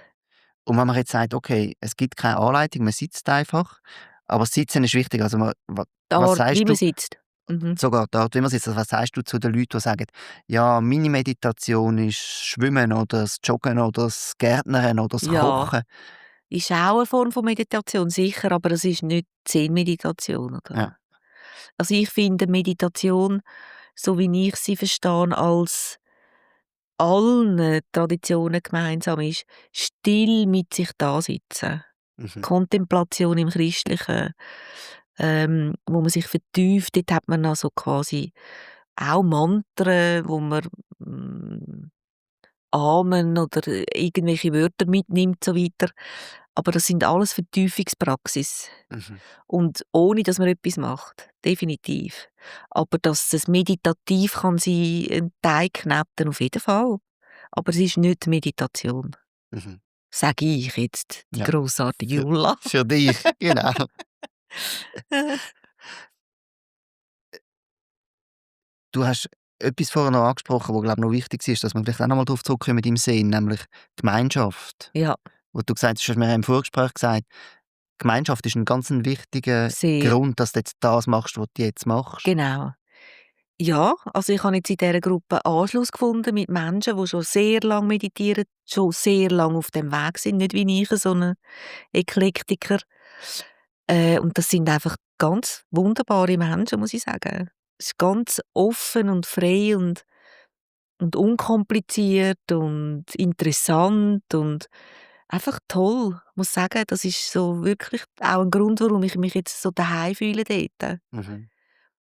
Und wenn man jetzt sagt, okay, es gibt keine Anleitung, man sitzt einfach, aber das Sitzen ist wichtig. Also
Die
was
Art,
sagst
wie man
du,
sitzt. Mhm.
sogar dort, wie man sitzt, also was sagst du zu den Leuten, die sagen, ja, meine Meditation ist Schwimmen oder das Joggen oder das Gärtnern oder das
Ja.
Kochen?
Ist auch eine Form von Meditation, sicher, aber es ist nicht Zen-Meditation, oder?
Ja.
Also, ich finde Meditation, so wie ich sie verstehe, als allen Traditionen gemeinsam ist, still mit sich dasitzen.
Mhm.
Kontemplation im Christlichen, wo man sich vertieft, dort hat man also quasi auch Mantren, wo man, Amen oder irgendwelche Wörter mitnimmt, so weiter. Aber das sind alles Vertiefungspraxis.
Mhm.
Und ohne, dass man etwas macht. Definitiv. Aber dass es meditativ kann sein, ein Teig kneten, auf jeden Fall. Aber es ist nicht Meditation.
Mhm.
Sage ich jetzt, die
Ja.
grossartige
Für,
Ulla.
für dich, genau. Du hast etwas vorher noch angesprochen, was glaube ich noch wichtig ist, dass wir vielleicht auch noch mal darauf zurückkommen mit dem Sinn, nämlich Gemeinschaft.
Ja,
Wo du gesagt hast, du hast mir im Vorgespräch gesagt, Gemeinschaft ist ein ganz wichtiger
sehr.
Grund, dass du jetzt das machst, was du jetzt machst.
Genau. Ja, also ich habe jetzt in dieser Gruppe Anschluss gefunden mit Menschen, die schon sehr lange meditieren, schon sehr lange auf dem Weg sind, nicht wie ich, so ein Eklektiker. Und das sind einfach ganz wunderbare Menschen, muss ich sagen. Es ist ganz offen und frei und unkompliziert und interessant und einfach toll. Ich muss sagen, das ist so wirklich auch ein Grund, warum ich mich jetzt so daheim fühle dort.
Mhm.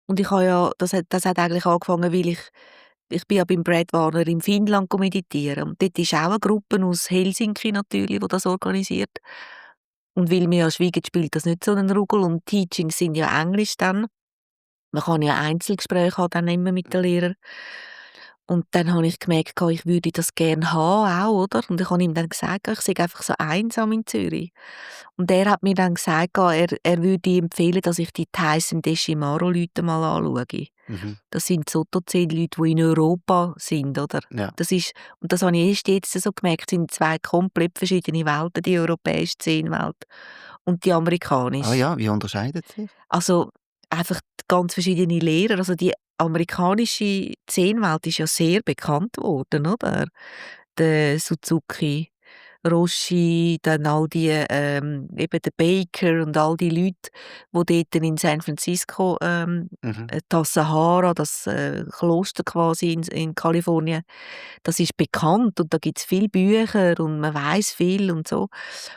Und ich habe ja das hat eigentlich angefangen, weil ich bin ja beim Brad Warner in Finnland meditieren und dort ist auch eine Gruppe aus Helsinki natürlich, die das organisiert. Und weil wir ja schweigen, spielt das nicht so einen Ruggel und Teachings sind ja Englisch dann. Man kann ja Einzelgespräche haben dann immer mit den Lehrern. Und dann habe ich gemerkt, ich würde das gerne haben auch, oder? Und ich habe ihm dann gesagt, ich sei einfach so einsam in Zürich. Und er hat mir dann gesagt, er würde empfehlen, dass ich die Tyson Deschimaro-Leute mal anschaue.
Mhm.
Das sind Soto-10 Leute, die in Europa sind, oder?
Ja.
Und das habe ich erst jetzt so gemerkt, es sind zwei komplett verschiedene Welten, die europäische Szenenwelt und die
Ah
amerikanische.
ja, wie unterscheidet sich?
Also einfach ganz verschiedene Lehrer. Also die amerikanische Szenenwelt ist ja sehr bekannt worden, oder? Der Suzuki Roshi, dann all die, eben der Baker und all die Leute, die dort in San Francisco, das Sahara, das Kloster quasi in Kalifornien, das ist bekannt und da gibt's viele Bücher und man weiss viel und so.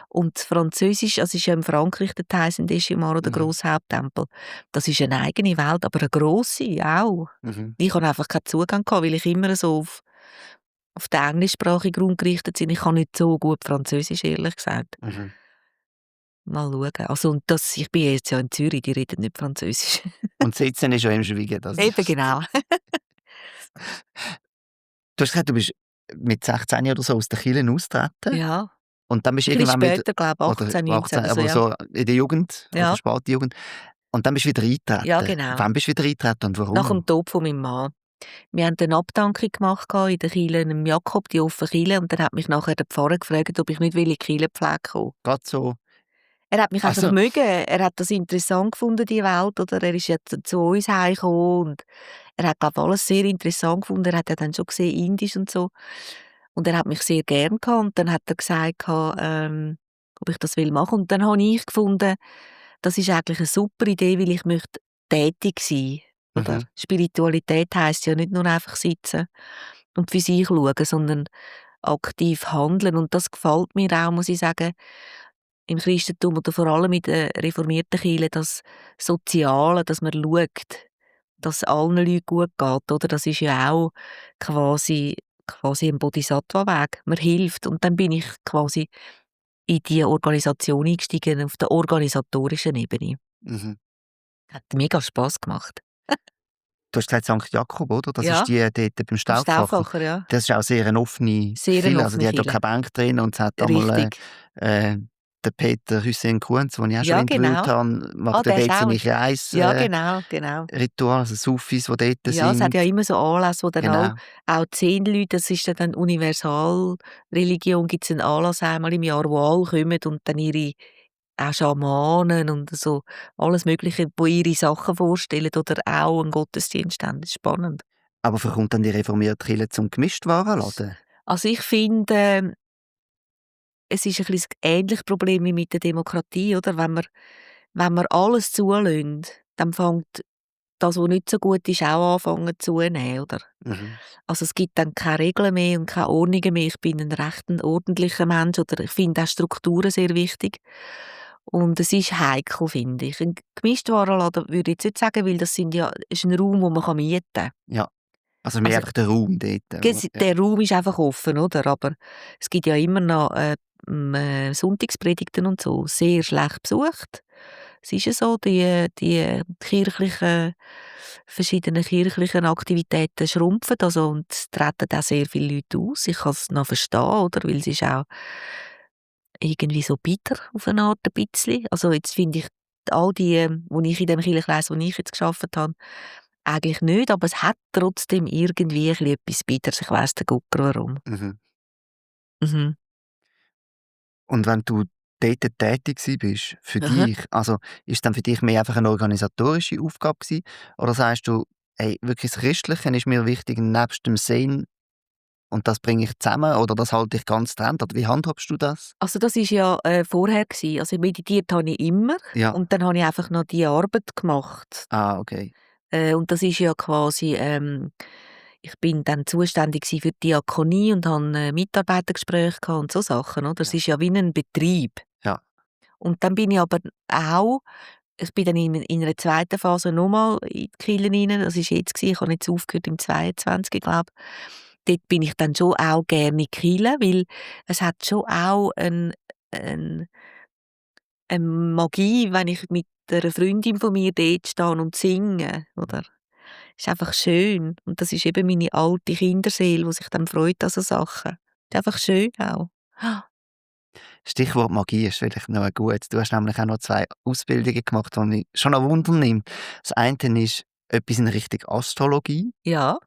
Und das Französisch, also ist ja in Frankreich der Saint-Déchimard, der grosse Haupttempel, das ist eine eigene Welt, aber eine grosse auch. Ich hatte einfach keinen Zugang gehabt, weil ich immer so auf den englischsprachigen Raum gerichtet bin. Ich kann nicht so gut Französisch, ehrlich gesagt. Mal schauen. Also, und ich bin jetzt ja in Zürich, die reden nicht Französisch.
Und sitzen ist ja im Schweigen.
Eben, genau.
Du hast gesagt, du bist mit 16 oder so aus der Kirche austreten.
Ja.
Und dann bist du
Ein bisschen
irgendwann
später, glaube ich, 18, 19 oder so,
aber
ja.
so in der Jugend,
Ja.
oder späte Jugend. Und dann bist du wieder eingetreten.
Ja, genau.
Wann bist du wieder eingetreten und warum?
Nach dem Tod von meinem Mann. Wir haben eine Abdankung gemacht in der Kirche, im Jakob, die offene Kirche, und dann hat mich nachher der Pfarrer gefragt, ob ich nicht in die Kirchenpflege kommen will.
Gerade so.
Er hat mich einfach mögen. Er hat das interessant gefunden, die Welt, oder? Er ist jetzt zu uns heimgekommen und er hat, glaube ich, alles sehr interessant gefunden. Er hat ja dann schon gesehen, Indisch und so. Und er hat mich sehr gern gehabt. Und dann hat er gesagt, ob ich das machen will. Und dann habe ich gefunden, das ist eigentlich eine super Idee, weil ich möchte tätig sein. Oder? Spiritualität heisst ja nicht nur einfach sitzen und für sich schauen, sondern aktiv handeln. Und das gefällt mir auch, muss ich sagen, im Christentum oder vor allem in der reformierten Kirche, das Soziale, dass man schaut, dass es allen Leuten gut geht. Oder? Das ist ja auch quasi ein Bodhisattva-Weg. Man hilft. Und dann bin ich quasi in diese Organisation eingestiegen, auf der organisatorischen Ebene. Hat mega Spass gemacht.
Du hast gesagt St. Jakob, oder? Das
Ja.
ist die dort beim Stauffacher.
Ja.
Das ist auch sehr eine offene
Sehr
Kirche.
eine
Also die
offene
hat ja keine Bank drin und es hat einmal
Richtig.
der Peter Hüseyin Kunz, den ich auch
Ja,
schon interviewt
genau.
habe, macht
der
ja
ist
dort
auch-
seine Kreis
Ja, genau.
Ritual, also Sufis, die dort
Ja, es
sind.
hat ja immer so Anlässe, wo dann
Genau.
auch 10 Leute, das ist dann Universalreligion, gibt es einen Anlass einmal im Jahr, wo alle kommen und dann ihre auch Schamanen und so alles Mögliche, die ihre Sachen vorstellen oder auch einen Gottesdienst haben. Das ist spannend.
Aber verkommt dann die reformierte Kirche zum Gemischtwarenladen?
Also ich finde, es ist ein bisschen ein ähnliches Problem wie mit der Demokratie, oder? Wenn wir alles zulässt, dann fängt das, was nicht so gut ist, auch anfangen zunehmen, oder? Also es gibt dann keine Regeln mehr und keine Ordnungen mehr. Ich bin ein recht ordentlicher Mensch, oder ich finde auch Strukturen sehr wichtig. Und es ist heikel, finde ich. Ein Gemischtwarenladen würde ich jetzt nicht sagen, weil das ist ein Raum, den man mieten kann.
Ja. Also mehr einfach der Raum dort.
Der Raum ist einfach offen, oder? Aber es gibt ja immer noch Sonntagspredigten und so, sehr schlecht besucht. Es ist ja so, die verschiedenen kirchlichen Aktivitäten schrumpfen, also, und es treten auch sehr viele Leute aus. Ich kann es noch verstehen, oder? Weil es ist auch irgendwie so bitter auf eine Art, ein bisschen. Also jetzt finde ich, all die, wo ich in dem Kirchenkreis, wo ich jetzt gearbeitet habe, eigentlich nicht, aber es hat trotzdem irgendwie ein bisschen etwas Bitters. Ich weiss den Gucker warum. Mhm.
Und wenn du dort tätig warst, für dich, also ist dann für dich mehr einfach eine organisatorische Aufgabe gewesen? Oder sagst du, hey, wirklich das Christliche ist mir wichtig, nebst dem Sinn, und das bringe ich zusammen, oder das halte ich ganz getrennt? Oder wie handhabst du das?
Also das war ja vorher gewesen. Also meditiert habe ich immer
Ja.
und dann habe ich einfach noch die Arbeit gemacht.
Ah, okay.
Und das ist ja quasi, ich bin dann zuständig für die Diakonie und habe Mitarbeitergespräche gehabt und so Sachen, oder? Das ist ja wie ein Betrieb.
Ja.
Und dann bin ich aber auch, ich bin dann in einer zweiten Phase nochmal in die Kirche rein, das war jetzt gewesen, ich habe jetzt aufgehört im 22, glaube ich. Dort bin ich dann schon auch gerne in die Kirche, weil es hat schon auch eine Magie, wenn ich mit einer Freundin von mir dort stehe und singe, oder? Ist einfach schön. Und das ist eben meine alte Kinderseele, die sich dann freut an so Sachen. Ist einfach schön auch.
Stichwort Magie ist vielleicht noch gut. Du hast nämlich auch noch 2 Ausbildungen gemacht, die mich schon an Wunder nimmt. Das eine ist etwas in Richtung Astrologie
Ja.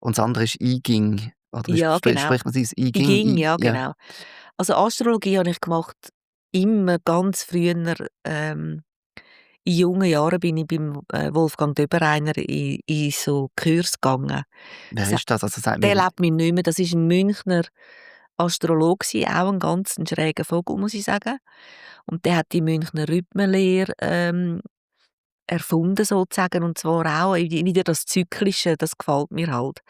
und das andere ist I Ching. Oder
Ja, genau.
spricht man es I
I Ching, ja, genau. Also Astrologie habe ich gemacht immer ganz früher. In jungen Jahren bin ich beim Wolfgang Döbereiner in so Kurs gegangen.
Wer ist das? Also, sagt
Der
mir,
lebt mir nicht mehr. Das ist ein Münchner Astrologe gewesen, auch ein ganz schräger Vogel, muss ich sagen. Und der hat die Münchner Rhythmenlehre erfunden sozusagen, und zwar auch wieder das Zyklische, das gefällt mir halt.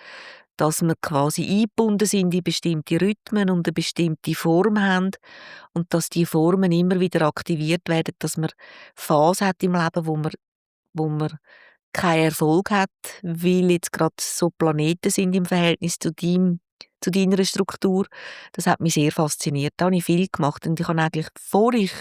Dass wir quasi eingebunden sind in bestimmte Rhythmen und eine bestimmte Form haben und dass die Formen immer wieder aktiviert werden, dass man Phasen hat im Leben, wo man keinen Erfolg hat, weil jetzt gerade so Planeten sind im Verhältnis zu deiner Struktur. Das hat mich sehr fasziniert. Da habe ich viel gemacht und ich habe eigentlich, bevor ich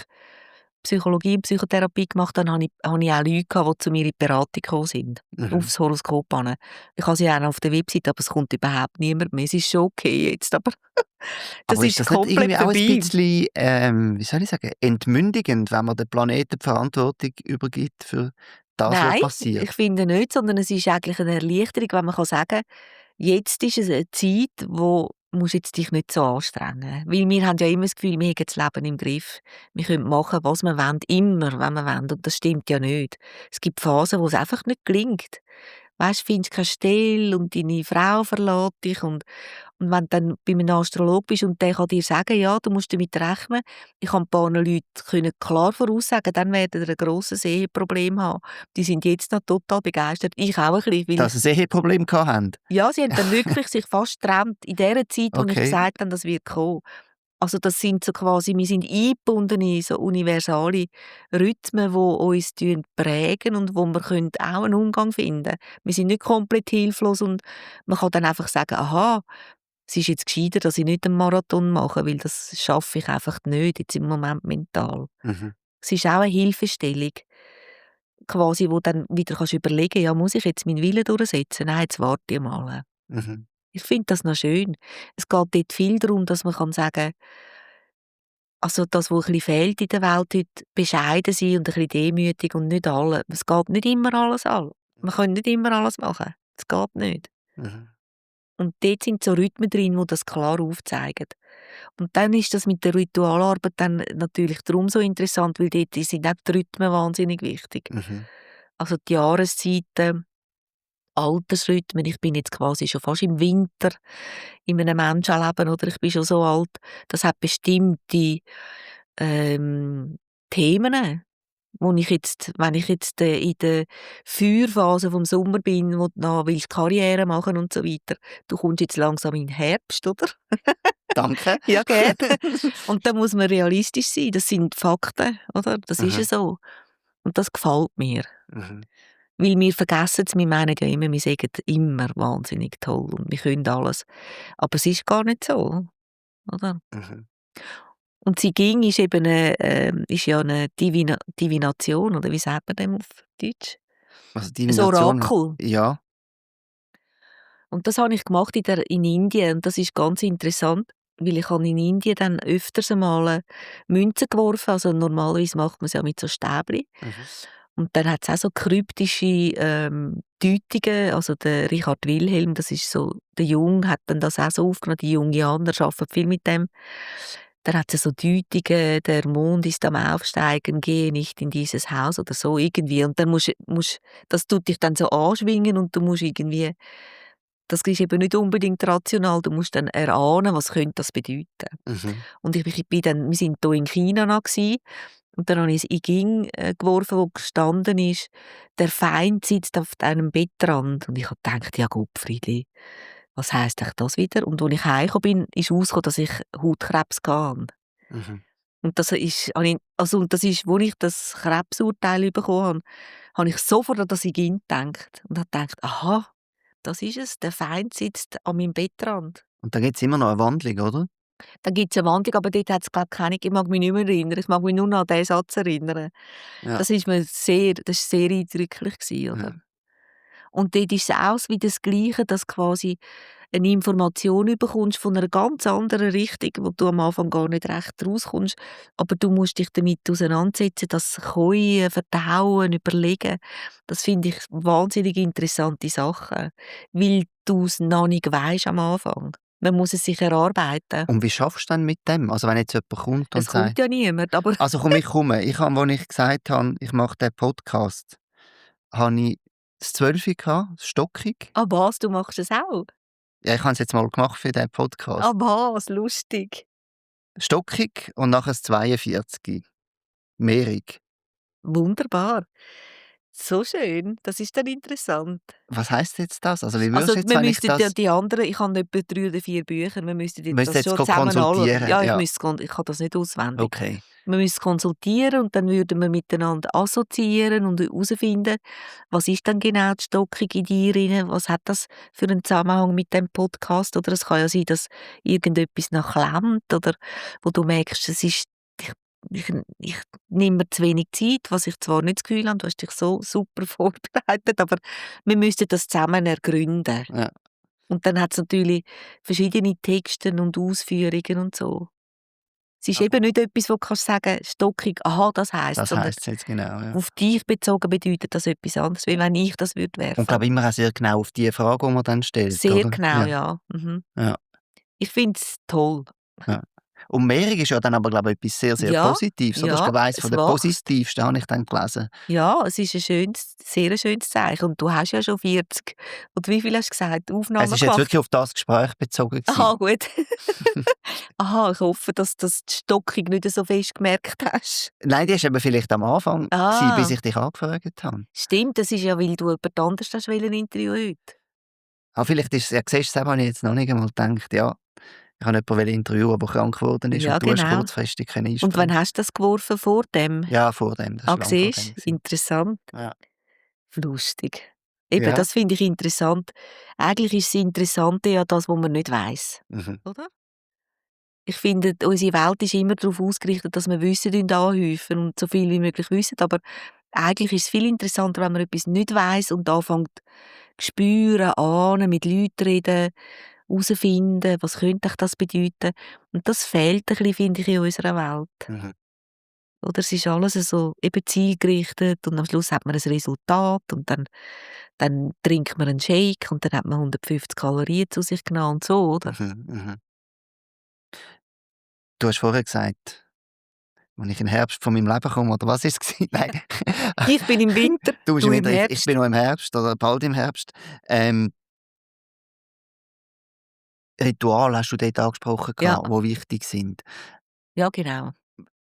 Psychologie und Psychotherapie gemacht habe, habe ich auch Leute gehabt, die zu mir in die Beratung gekommen sind, aufs Horoskop hin. Ich habe sie auch noch auf der Website, aber es kommt überhaupt niemand mehr. Es ist schon okay jetzt, aber das
Aber ist
ist
das nicht
komplett
irgendwie auch ein
vorbei.
bisschen, wie soll ich sagen, entmündigend, wenn man den Planeten die Verantwortung übergibt für das, was
Nein,
passiert?
ich finde nicht, sondern es ist eigentlich eine Erleichterung, wenn man sagen kann, jetzt ist es eine Zeit, wo musst jetzt dich nicht so anstrengen. Weil wir haben ja immer das Gefühl, wir haben das Leben im Griff. Wir können machen, was wir wollen, immer, wenn wir wollen. Und das stimmt ja nicht. Es gibt Phasen, wo es einfach nicht gelingt. Weißt, du findest keine Stelle und deine Frau verlässt dich und wenn du dann bei einem Astrologen bist und der kann dir sagen, ja, du musst damit rechnen. Ich habe ein paar Leute können klar voraussagen, dann werden sie ein grosses Eheproblem haben. Die sind jetzt noch total begeistert. Ich auch ein bisschen, weil
Dass sie ein Eheproblem hatten?
ja, sie haben dann wirklich sich fast getrennt in der Zeit, wo ich
Okay.
gesagt habe, das wird kommen. Also das sind so quasi, wir sind eingebunden in so universale Rhythmen, die uns prägen und wo wir können auch einen Umgang finden können. Wir sind nicht komplett hilflos und man kann dann einfach sagen, aha, es ist jetzt gescheiter, dass ich nicht einen Marathon mache, weil das schaffe ich einfach nicht jetzt im Moment mental.
Mhm.
Es ist auch eine Hilfestellung, quasi, wo dann wieder kannst überlegen, ja, muss ich jetzt meinen Willen durchsetzen? Nein, jetzt warte ich mal.
Mhm.
Ich finde das noch schön. Es geht dort viel darum, dass man kann sagen, also das, was ein bisschen fehlt in der Welt heute, bescheiden sein und ein bisschen demütig und nicht alles. Es geht nicht immer alles an. Man kann nicht immer alles machen. Es geht nicht.
Mhm.
Und dort sind so Rhythmen drin, die das klar aufzeigen. Und dann ist das mit der Ritualarbeit dann natürlich darum so interessant, weil dort sind auch die Rhythmen wahnsinnig wichtig.
Mhm.
Also die Jahreszeiten, Altersrhythmen. Ich bin jetzt quasi schon fast im Winter in einem Menschenleben, oder ich bin schon so alt. Das hat bestimmte Themen, wo ich jetzt, wenn ich jetzt in der Feuerphase vom Sommer bin, wo du noch willst Karriere machen und so weiter, du kommst jetzt langsam in den Herbst, oder?
Danke.
Ja, gerne. Und da muss man realistisch sein. Das sind Fakten, oder? Das ist ja
Mhm.
so. Und das gefällt mir.
Mhm.
Weil wir vergessen es, wir meinen ja immer, wir sagen immer wahnsinnig toll und wir können alles. Aber es ist gar nicht so, oder?
Mhm.
Und Sie ging ist eben ist ja eine Divination, oder wie sagt man dem auf Deutsch?
Also
Ein
Divination,
Orakel.
ja.
Und das habe ich gemacht in Indien und das ist ganz interessant, weil ich habe in Indien dann öfters einmal Münzen geworfen, also normalerweise macht man es ja mit so Stäbli.
Mhm.
Und dann hat es auch so kryptische Deutungen, also der Richard Wilhelm, das ist so, der Jung hat dann das auch so aufgenommen, die Jungianer arbeiten viel mit dem. Dann hat es so Deutungen, der Mond ist am Aufsteigen, gehe nicht in dieses Haus oder so irgendwie. Und dann musst das tut dich dann so anschwingen und du musst irgendwie, das ist eben nicht unbedingt rational, du musst dann erahnen, was könnte das bedeuten.
Mhm.
Und ich bin dann, wir sind hier in China noch gewesen, und dann habe ich das I Ching geworfen, wo gestanden ist, der Feind sitzt auf einem Bettrand. Und ich habe gedacht, ja Gottfriedli, was heisst eigentlich das wieder? Und als ich heimgekommen bin, ist herausgekommen, dass ich Hautkrebs hatte.
Mhm.
Und das ist, und das ist, als ich das Krebsurteil bekommen habe, habe ich sofort an das I Ching gedacht. Und habe gedacht, aha, das ist es, der Feind sitzt an meinem Bettrand.
Und da gibt es immer noch eine Wandlung, oder?
Da gibt es eine Wandlung, aber dort hat es, glaube ich, keine. Ich mag mich nicht mehr erinnern. Ich mag mich nur noch an diesen Satz erinnern.
Ja.
Das war sehr eindrücklich gewesen, oder?
Ja.
Und dort ist es auch wieder das Gleiche, dass quasi eine Information bekommst von einer ganz anderen Richtung, wo du am Anfang gar nicht recht rauskommst, aber du musst dich damit auseinandersetzen, das Käuen, Verdauen, Überlegen. Das finde ich wahnsinnig interessante Sachen, weil du es noch nicht weisst am Anfang. Man muss es sich erarbeiten.
Und wie schaffst du denn mit dem? Also wenn jetzt jemand kommt und
Es kommt
sagt,
ja niemand, aber
also komm, ich komme. Als ich gesagt habe, ich mache diesen Podcast, hatte ich das 12 gehabt, das Stockig.
ah was, du machst es auch?
Ja, ich habe es jetzt mal gemacht für diesen Podcast.
Ah, was, lustig.
Stockig und nachher das 42. Mehrig.
Wunderbar. So schön, das ist dann interessant.
Was heisst jetzt das? Also wie
Also,
würdest du jetzt,
wir
wenn ich
müssten ja
das...
die anderen, ich habe etwa 3 oder 4 Bücher, wir müssten jetzt
Müsst
das
jetzt
schon zusammen anschauen.
konsultieren?
Ja,
Ja,
ich kann das nicht auswendig.
okay.
Wir müssen konsultieren und dann würden wir miteinander assoziieren und herausfinden, was ist denn genau die Stockung in dir rein, was hat das für einen Zusammenhang mit dem Podcast, oder es kann ja sein, dass irgendetwas noch klemmt oder wo du merkst, es ist, ich nehme mir zu wenig Zeit, was ich zwar nicht das Gefühl habe, du hast dich so super vorbereitet, aber wir müssten das zusammen ergründen.
Ja.
Und dann hat es natürlich verschiedene Texte und Ausführungen und so. Es ist
Ja.
eben nicht etwas, wo du kannst sagen, stockig, aha, das heisst,
Das
sondern
heisst es jetzt genau, ja.
auf dich bezogen bedeutet das etwas anderes, wie wenn ich das würde werfen.
Und glaube immer auch sehr genau auf die Frage, die man dann stellt,
Sehr
oder?
genau,
Ja.
ja. Mhm.
Ja.
Ich finde es toll.
Ja. Und mehrig ist ja dann aber, glaube ich, etwas sehr, sehr
Ja,
Positives. Oder? Das ist,
ja,
glaube ich, eines
es
der
wächst.
positivsten, habe ich dann gelesen.
Ja, es ist sehr ein schönes Zeichen. Und du hast ja schon 40, oder wie viel hast du gesagt, Aufnahmen
Es ist jetzt
gemacht?
wirklich auf das Gespräch bezogen gewesen.
Aha, gut. Aha, ich hoffe, dass du die Stockung nicht so fest gemerkt hast.
Nein, die war eben vielleicht am Anfang, gewesen, bis ich dich angefragt habe.
Stimmt, das ist ja, weil du jemand anderes hast ein Interview heute.
Aber vielleicht ist es, ja, siehst du, das habe ich jetzt noch nicht einmal gedacht, ja, ich habe jemanden interviewen, der krank geworden ist
Ja,
und du hast
genau.
kurzfristig
Und
einspringen.
wann hast du das geworfen? Vor dem?
Ja, vor dem. Das
Ah,
war lang vor
siehst
dem
du?
gewesen.
Interessant.
Ja.
Lustig. Eben,
Ja.
das finde ich interessant. Eigentlich ist das Interessante ja das, was man nicht weiss.
Mhm.
Oder? Ich finde, unsere Welt ist immer darauf ausgerichtet, dass wir Wissen anhäufen und so viel wie möglich wissen. Aber eigentlich ist es viel interessanter, wenn man etwas nicht weiss und anfängt zu spüren, ahnen, mit Leuten reden, herausfinden, was könnte das bedeuten. Und das fehlt ein bisschen, finde ich, in unserer Welt.
Mhm.
Oder es ist alles so eben zielgerichtet und am Schluss hat man ein Resultat und dann trinkt man einen Shake und dann hat man 150 Kalorien zu sich genommen und so, oder?
Mhm. Mhm. Du hast vorher gesagt, wenn ich im Herbst von meinem Leben komme, oder was war es? Nein.
Ich bin im Winter,
Du bist
du
im
im
Winter, ich
Herbst.
bin noch im Herbst oder bald im Herbst. Ritual hast du dort angesprochen,
Ja.
die wichtig sind.
Ja, genau.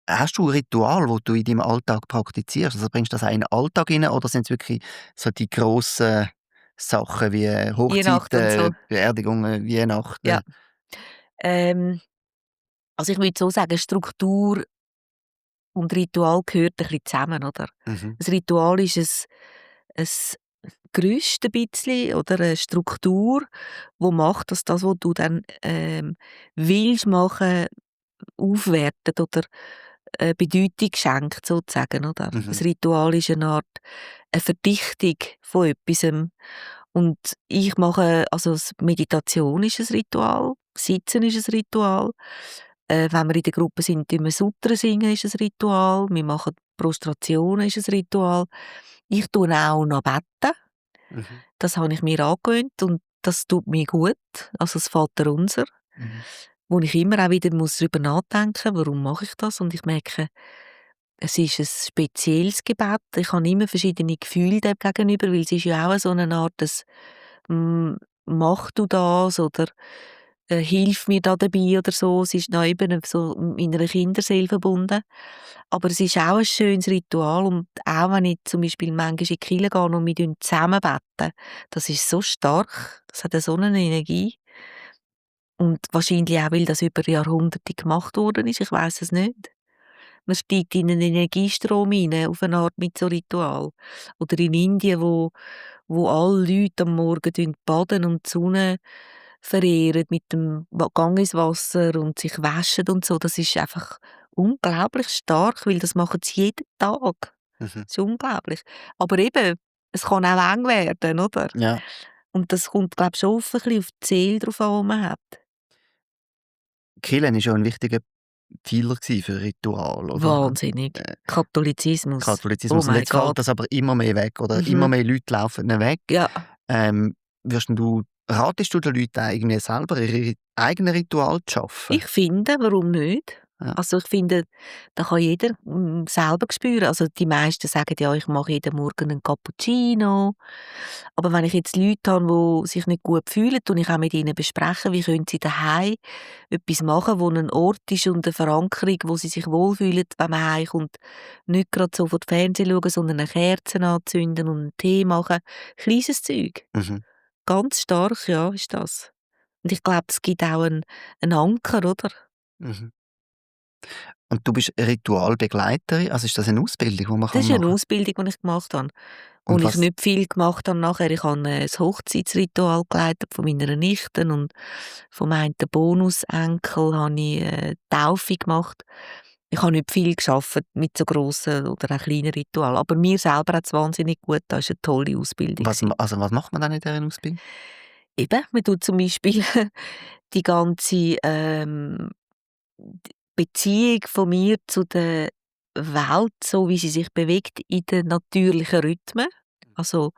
Hast du ein Ritual, das du in deinem Alltag praktizierst? Also bringst du das auch in den Alltag rein oder sind es wirklich so die grossen Sachen wie
Weihnachten und so.
Hochzeiten, Beerdigungen, Weihnachten?
Ja. Also ich würde so sagen, Struktur und Ritual gehört ein bisschen zusammen, oder?
Mhm.
Ein Ritual ist ein Gerüst ein bisschen oder eine Struktur, wo macht, dass das, was du dann willst machen, aufwertet oder Bedeutung schenkt, sozusagen, oder?
Mhm.
Ein Ritual ist eine Art eine Verdichtung von etwas. Und ich mache, also Meditation ist ein Ritual, Sitzen ist ein Ritual. Wenn wir in der Gruppe sind, singen wir Sutra, singen, ist ein Ritual. Wir machen Prostrationen, ist ein Ritual. Ich tue auch noch beten.
Mhm.
Das habe ich mir angewöhnt und das tut mir gut. Also das Vaterunser,
Mhm.
wo ich immer auch wieder darüber nachdenken muss, warum mache ich das? Und ich merke, es ist ein spezielles Gebet. Ich habe immer verschiedene Gefühle dem gegenüber, weil es ist ja auch so eine Art, «Mach du das?» oder «Hilf mir da dabei?» oder so. Es ist noch eben so mit meiner Kinderseele verbunden. Aber es ist auch ein schönes Ritual und auch wenn ich zum Beispiel manchmal in die Kirche gehe und wir zusammen beten, das ist so stark, das hat so eine Energie. Und wahrscheinlich auch, weil das über Jahrhunderte gemacht worden ist, ich weiss es nicht. Man steigt in einen Energiestrom hinein, auf eine Art mit so Ritual. Oder in Indien, wo alle Leute am Morgen baden und die Sonne verehren mit dem Gang ins Wasser und sich waschen und so. Das ist einfach unglaublich stark, weil das machen sie jeden Tag.
Mhm.
Das ist unglaublich. Aber eben, es kann auch eng werden, oder?
Ja.
Und das kommt, glaube ich, schon ein bisschen auf die Seele drauf an, die man hat.
Kirche war ja ein wichtiger Pfeiler für Ritual, oder?
Wahnsinnig. Katholizismus.
Katholizismus.
Oh
Und
mein
jetzt fällt
Gott.
das aber immer mehr weg, oder?
Mhm.
Immer mehr Leute laufen ihnen weg.
Ja.
Ratest du den Leuten eigentlich selber ihre eigenen Rituale zu schaffen?
Ich finde, warum nicht?
Ja.
Also ich finde, da kann jeder selber spüren. Also die meisten sagen ja, ich mache jeden Morgen einen Cappuccino. Aber wenn ich jetzt Leute habe, die sich nicht gut fühlen, tue ich auch mit ihnen besprechen, wie können sie daheim etwas machen, wo ein Ort ist und eine Verankerung, wo sie sich wohlfühlen, wenn man heimkommt. Nicht gerade so vor die Fernsehen schauen, sondern eine Kerze anzünden und einen Tee machen. Kleines Zeug.
Mhm.
Ganz stark, ja, ist das. Und ich glaube, es gibt auch einen Anker, oder?
Mhm. Und du bist Ritualbegleiterin, also ist das eine Ausbildung, die man
Das ist
machen
eine
kann?
Ausbildung, die ich gemacht habe. Und
Und
ich
was
nicht viel gemacht habe nachher. Ich habe ein Hochzeitsritual geleitet von meiner Nichte und von meinem Bonusenkel habe ich Taufe gemacht. Ich habe nicht viel gearbeitet mit so grossen oder auch kleinen Ritualen. Aber mir selber hat es wahnsinnig gut getan. Es war eine tolle Ausbildung.
was macht man dann in dieser Ausbildung?
Eben, man tut zum Beispiel die ganze Beziehung von mir zu der Welt, so wie sie sich bewegt, in den natürlichen Rhythmen. Also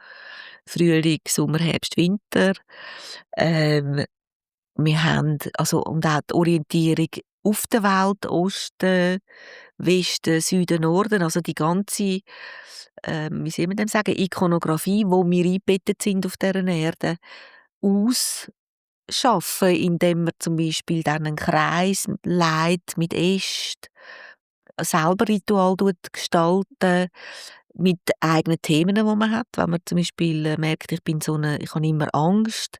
Frühling, Sommer, Herbst, Winter. Ähm, wir haben, also, und auch die Orientierung auf der Welt, Osten, Westen, Süden, Norden, also die ganze, wie soll man dem sagen, Ikonografie, wo wir eingebettet sind auf dieser Erde, ausschaffen, indem wir zum Beispiel dann einen Kreis leitet mit Ästen, selber Ritual gestalten mit eigenen Themen, die man hat. Wenn man zum Beispiel merkt, ich habe immer Angst,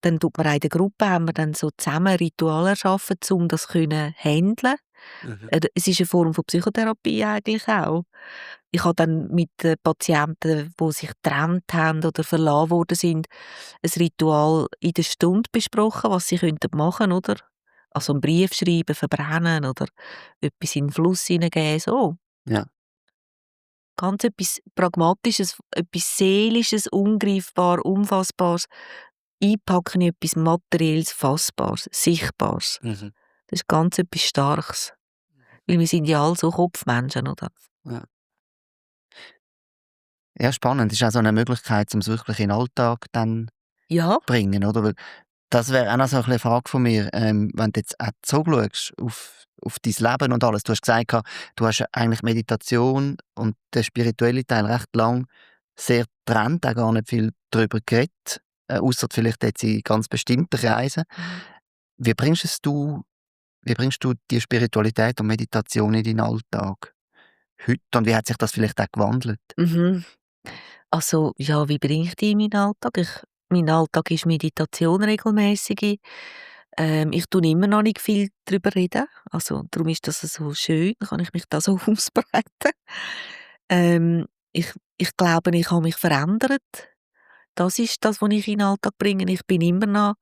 dann tut man auch in der Gruppe, haben wir dann so zusammen Rituale erschaffen, um das können handeln.
Mhm.
Es ist eine Form von Psychotherapie eigentlich auch. Ich habe dann mit den Patienten, die sich getrennt haben oder verlassen worden sind, ein Ritual in der Stunde besprochen, was sie machen könnten, oder? Also einen Brief schreiben, verbrennen oder etwas in den Fluss hineingeben, so.
Ja.
Ganz etwas Pragmatisches, etwas Seelisches, Ungreifbar, Unfassbares, einpacken in etwas Materielles, Fassbares, Sichtbares.
Mhm.
Das ist ganz etwas Starkes. Weil wir sind ja alle so Kopfmenschen, oder?
Ja. Ja, spannend. Ist auch so eine Möglichkeit, um es wirklich in den Alltag dann
Ja.
bringen, oder? Weil das wäre auch noch so ein bisschen eine Frage von mir, wenn du jetzt auch zurückschaust auf dein Leben und alles. Du hast gesagt, du hast eigentlich Meditation und den spirituellen Teil recht lang sehr getrennt, auch gar nicht viel darüber geredet, ausser vielleicht jetzt in ganz bestimmten Kreisen.
Mhm.
Wie bringst es du wie bringst du die Spiritualität und Meditation in deinen Alltag heute und wie hat sich das vielleicht auch gewandelt?
Mhm. Also, ja, wie bringe ich die in meinen Alltag? Mein Alltag ist Meditation regelmäßige. Ich tue immer noch nicht viel darüber reden. Also, darum ist das so schön, dann kann ich mich da so ausbreiten. Ähm, ich glaube, ich habe mich verändert. Das ist das, was ich in den Alltag bringe. Ich bin immer noch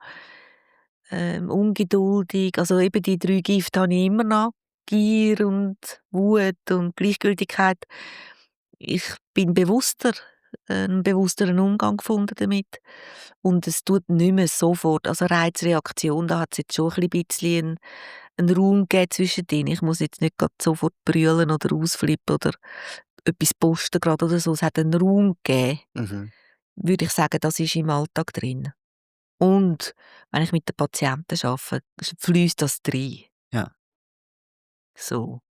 ungeduldig. Also eben die 3 Gifte habe ich immer noch. Gier und Wut und Gleichgültigkeit. Ich bin bewusster, 'n bewussteren Umgang gefunden damit. Und es tut nicht mehr sofort, also Reizreaktion, da hat's jetzt schon ein bisschen 'n Raum gegeben zwischendrin. Ich muss jetzt nicht grad sofort brüllen oder ausflippen oder etwas posten grad oder so. Es hat einen Raum gegeben,
Mhm.
würde ich sagen, das ist im Alltag drin. Und wenn ich mit den Patienten arbeite, fließt das rein.
Ja.
So.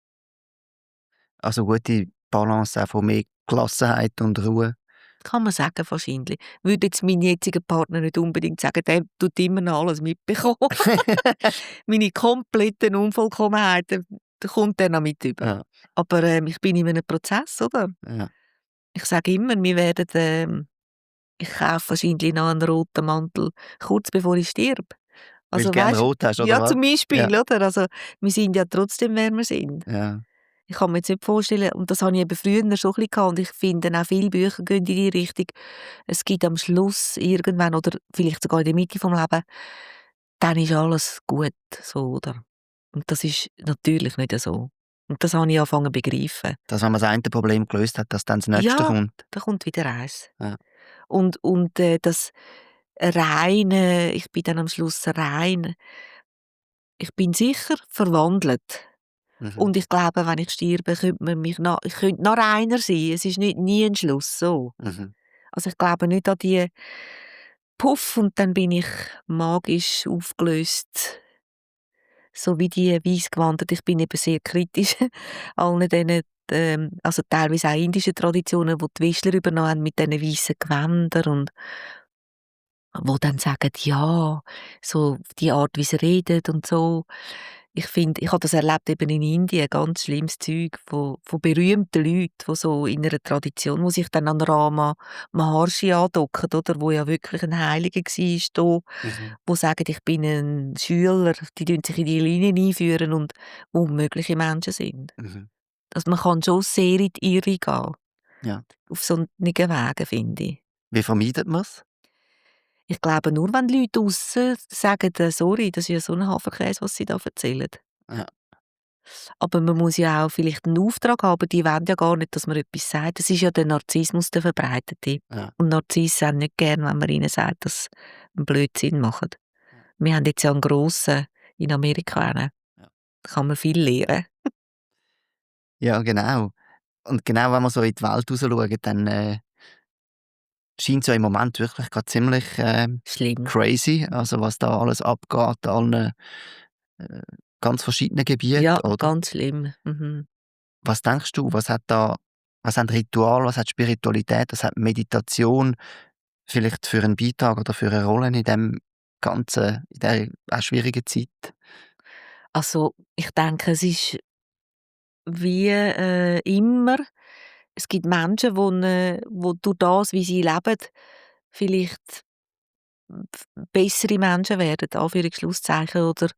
Also gute Balance auch von mehr Gelassenheit und Ruhe.
Kann man sagen wahrscheinlich. Würde jetzt mein jetziger Partner nicht unbedingt sagen, der tut immer noch alles mitbekommen. Meine kompletten Unvollkommenheiten, da kommt er noch mit über.
Ja,
Aber, ich bin in einem Prozess, oder?
ja.
Ich sage immer, ich kaufe wahrscheinlich noch einen roten Mantel kurz bevor ich sterbe.
Weil du
Also
gerne
weisst,
rot hast, oder
ja,
was?
zum
Ja,
Beispiel, oder? Also, wir sind ja trotzdem, wer wir sind.
ja.
Ich kann mir jetzt nicht vorstellen, und das habe ich eben früher schon ein bisschen gehabt, und ich finde auch viele Bücher gehen in die Richtung. Es gibt am Schluss irgendwann oder vielleicht sogar in der Mitte vom Leben, dann ist alles gut, so, oder? Und das ist natürlich nicht so. Und das habe ich angefangen zu begreifen.
Dass wenn man das eine Problem gelöst hat, dass dann das nächste
Ja,
kommt.
da kommt wieder eins.
Ja.
Und das Reine, ich bin dann am Schluss rein. Ich bin sicher verwandelt.
Mhm.
Und ich glaube, wenn ich sterbe, ich könnte noch reiner sein. Es ist nicht nie ein Schluss, so.
Mhm.
Also, ich glaube nicht an die Puff und dann bin ich magisch aufgelöst so wie die Weissgewandeten. Ich bin eben sehr kritisch allen diesen, also teilweise auch indischen Traditionen, die die Wischler übernommen haben mit diesen weissen Gewändern und wo dann sagen, ja, so die Art, wie sie reden und so. Ich finde, ich habe das erlebt eben in Indien, ganz schlimmes Zeug von berühmten Leuten, die so in einer Tradition, wo sich dann an Rama Maharshi andocken, oder, wo ja wirklich ein Heiliger war,
Mhm.
wo sagen, ich bin ein Schüler, die sich in die Linien einführen und unmögliche Menschen sind.
Mhm.
Also man kann schon sehr in die Irre gehen,
Ja.
auf solchen Wegen, finde ich.
Wie vermeidet man es?
Ich glaube nur, wenn die Leute draussen sagen, «Sorry, das ist ja so ein Haferkäse, was sie da erzählen.»
Ja.
Aber man muss ja auch vielleicht einen Auftrag haben, aber die wollen ja gar nicht, dass man etwas sagt. Das ist ja der Narzissmus, der Verbreitete.
Ja.
Und Narzissen haben nicht gern, wenn man ihnen sagt, dass sie einen Blödsinn machen.
Ja.
Wir haben jetzt ja einen grossen in Amerika. Da kann man viel lernen.
Ja, genau. Und genau, wenn wir so in die Welt rausschauen, dann scheint es ja im Moment wirklich gerade ziemlich
Schlimm.
crazy, also was da alles abgeht, an allen äh, ganz verschiedenen Gebieten,
Ja,
oder?
ganz schlimm. Mhm.
Was denkst du, was haben Ritual, was hat Spiritualität, was hat Meditation vielleicht für einen Beitrag oder für eine Rolle in dem Ganzen, in dieser auch schwierigen Zeit?
Also, ich denke, es ist wie, immer, es gibt Menschen, wo durch das, wie sie leben, vielleicht bessere Menschen werden, Anführungs-Schlusszeichen, oder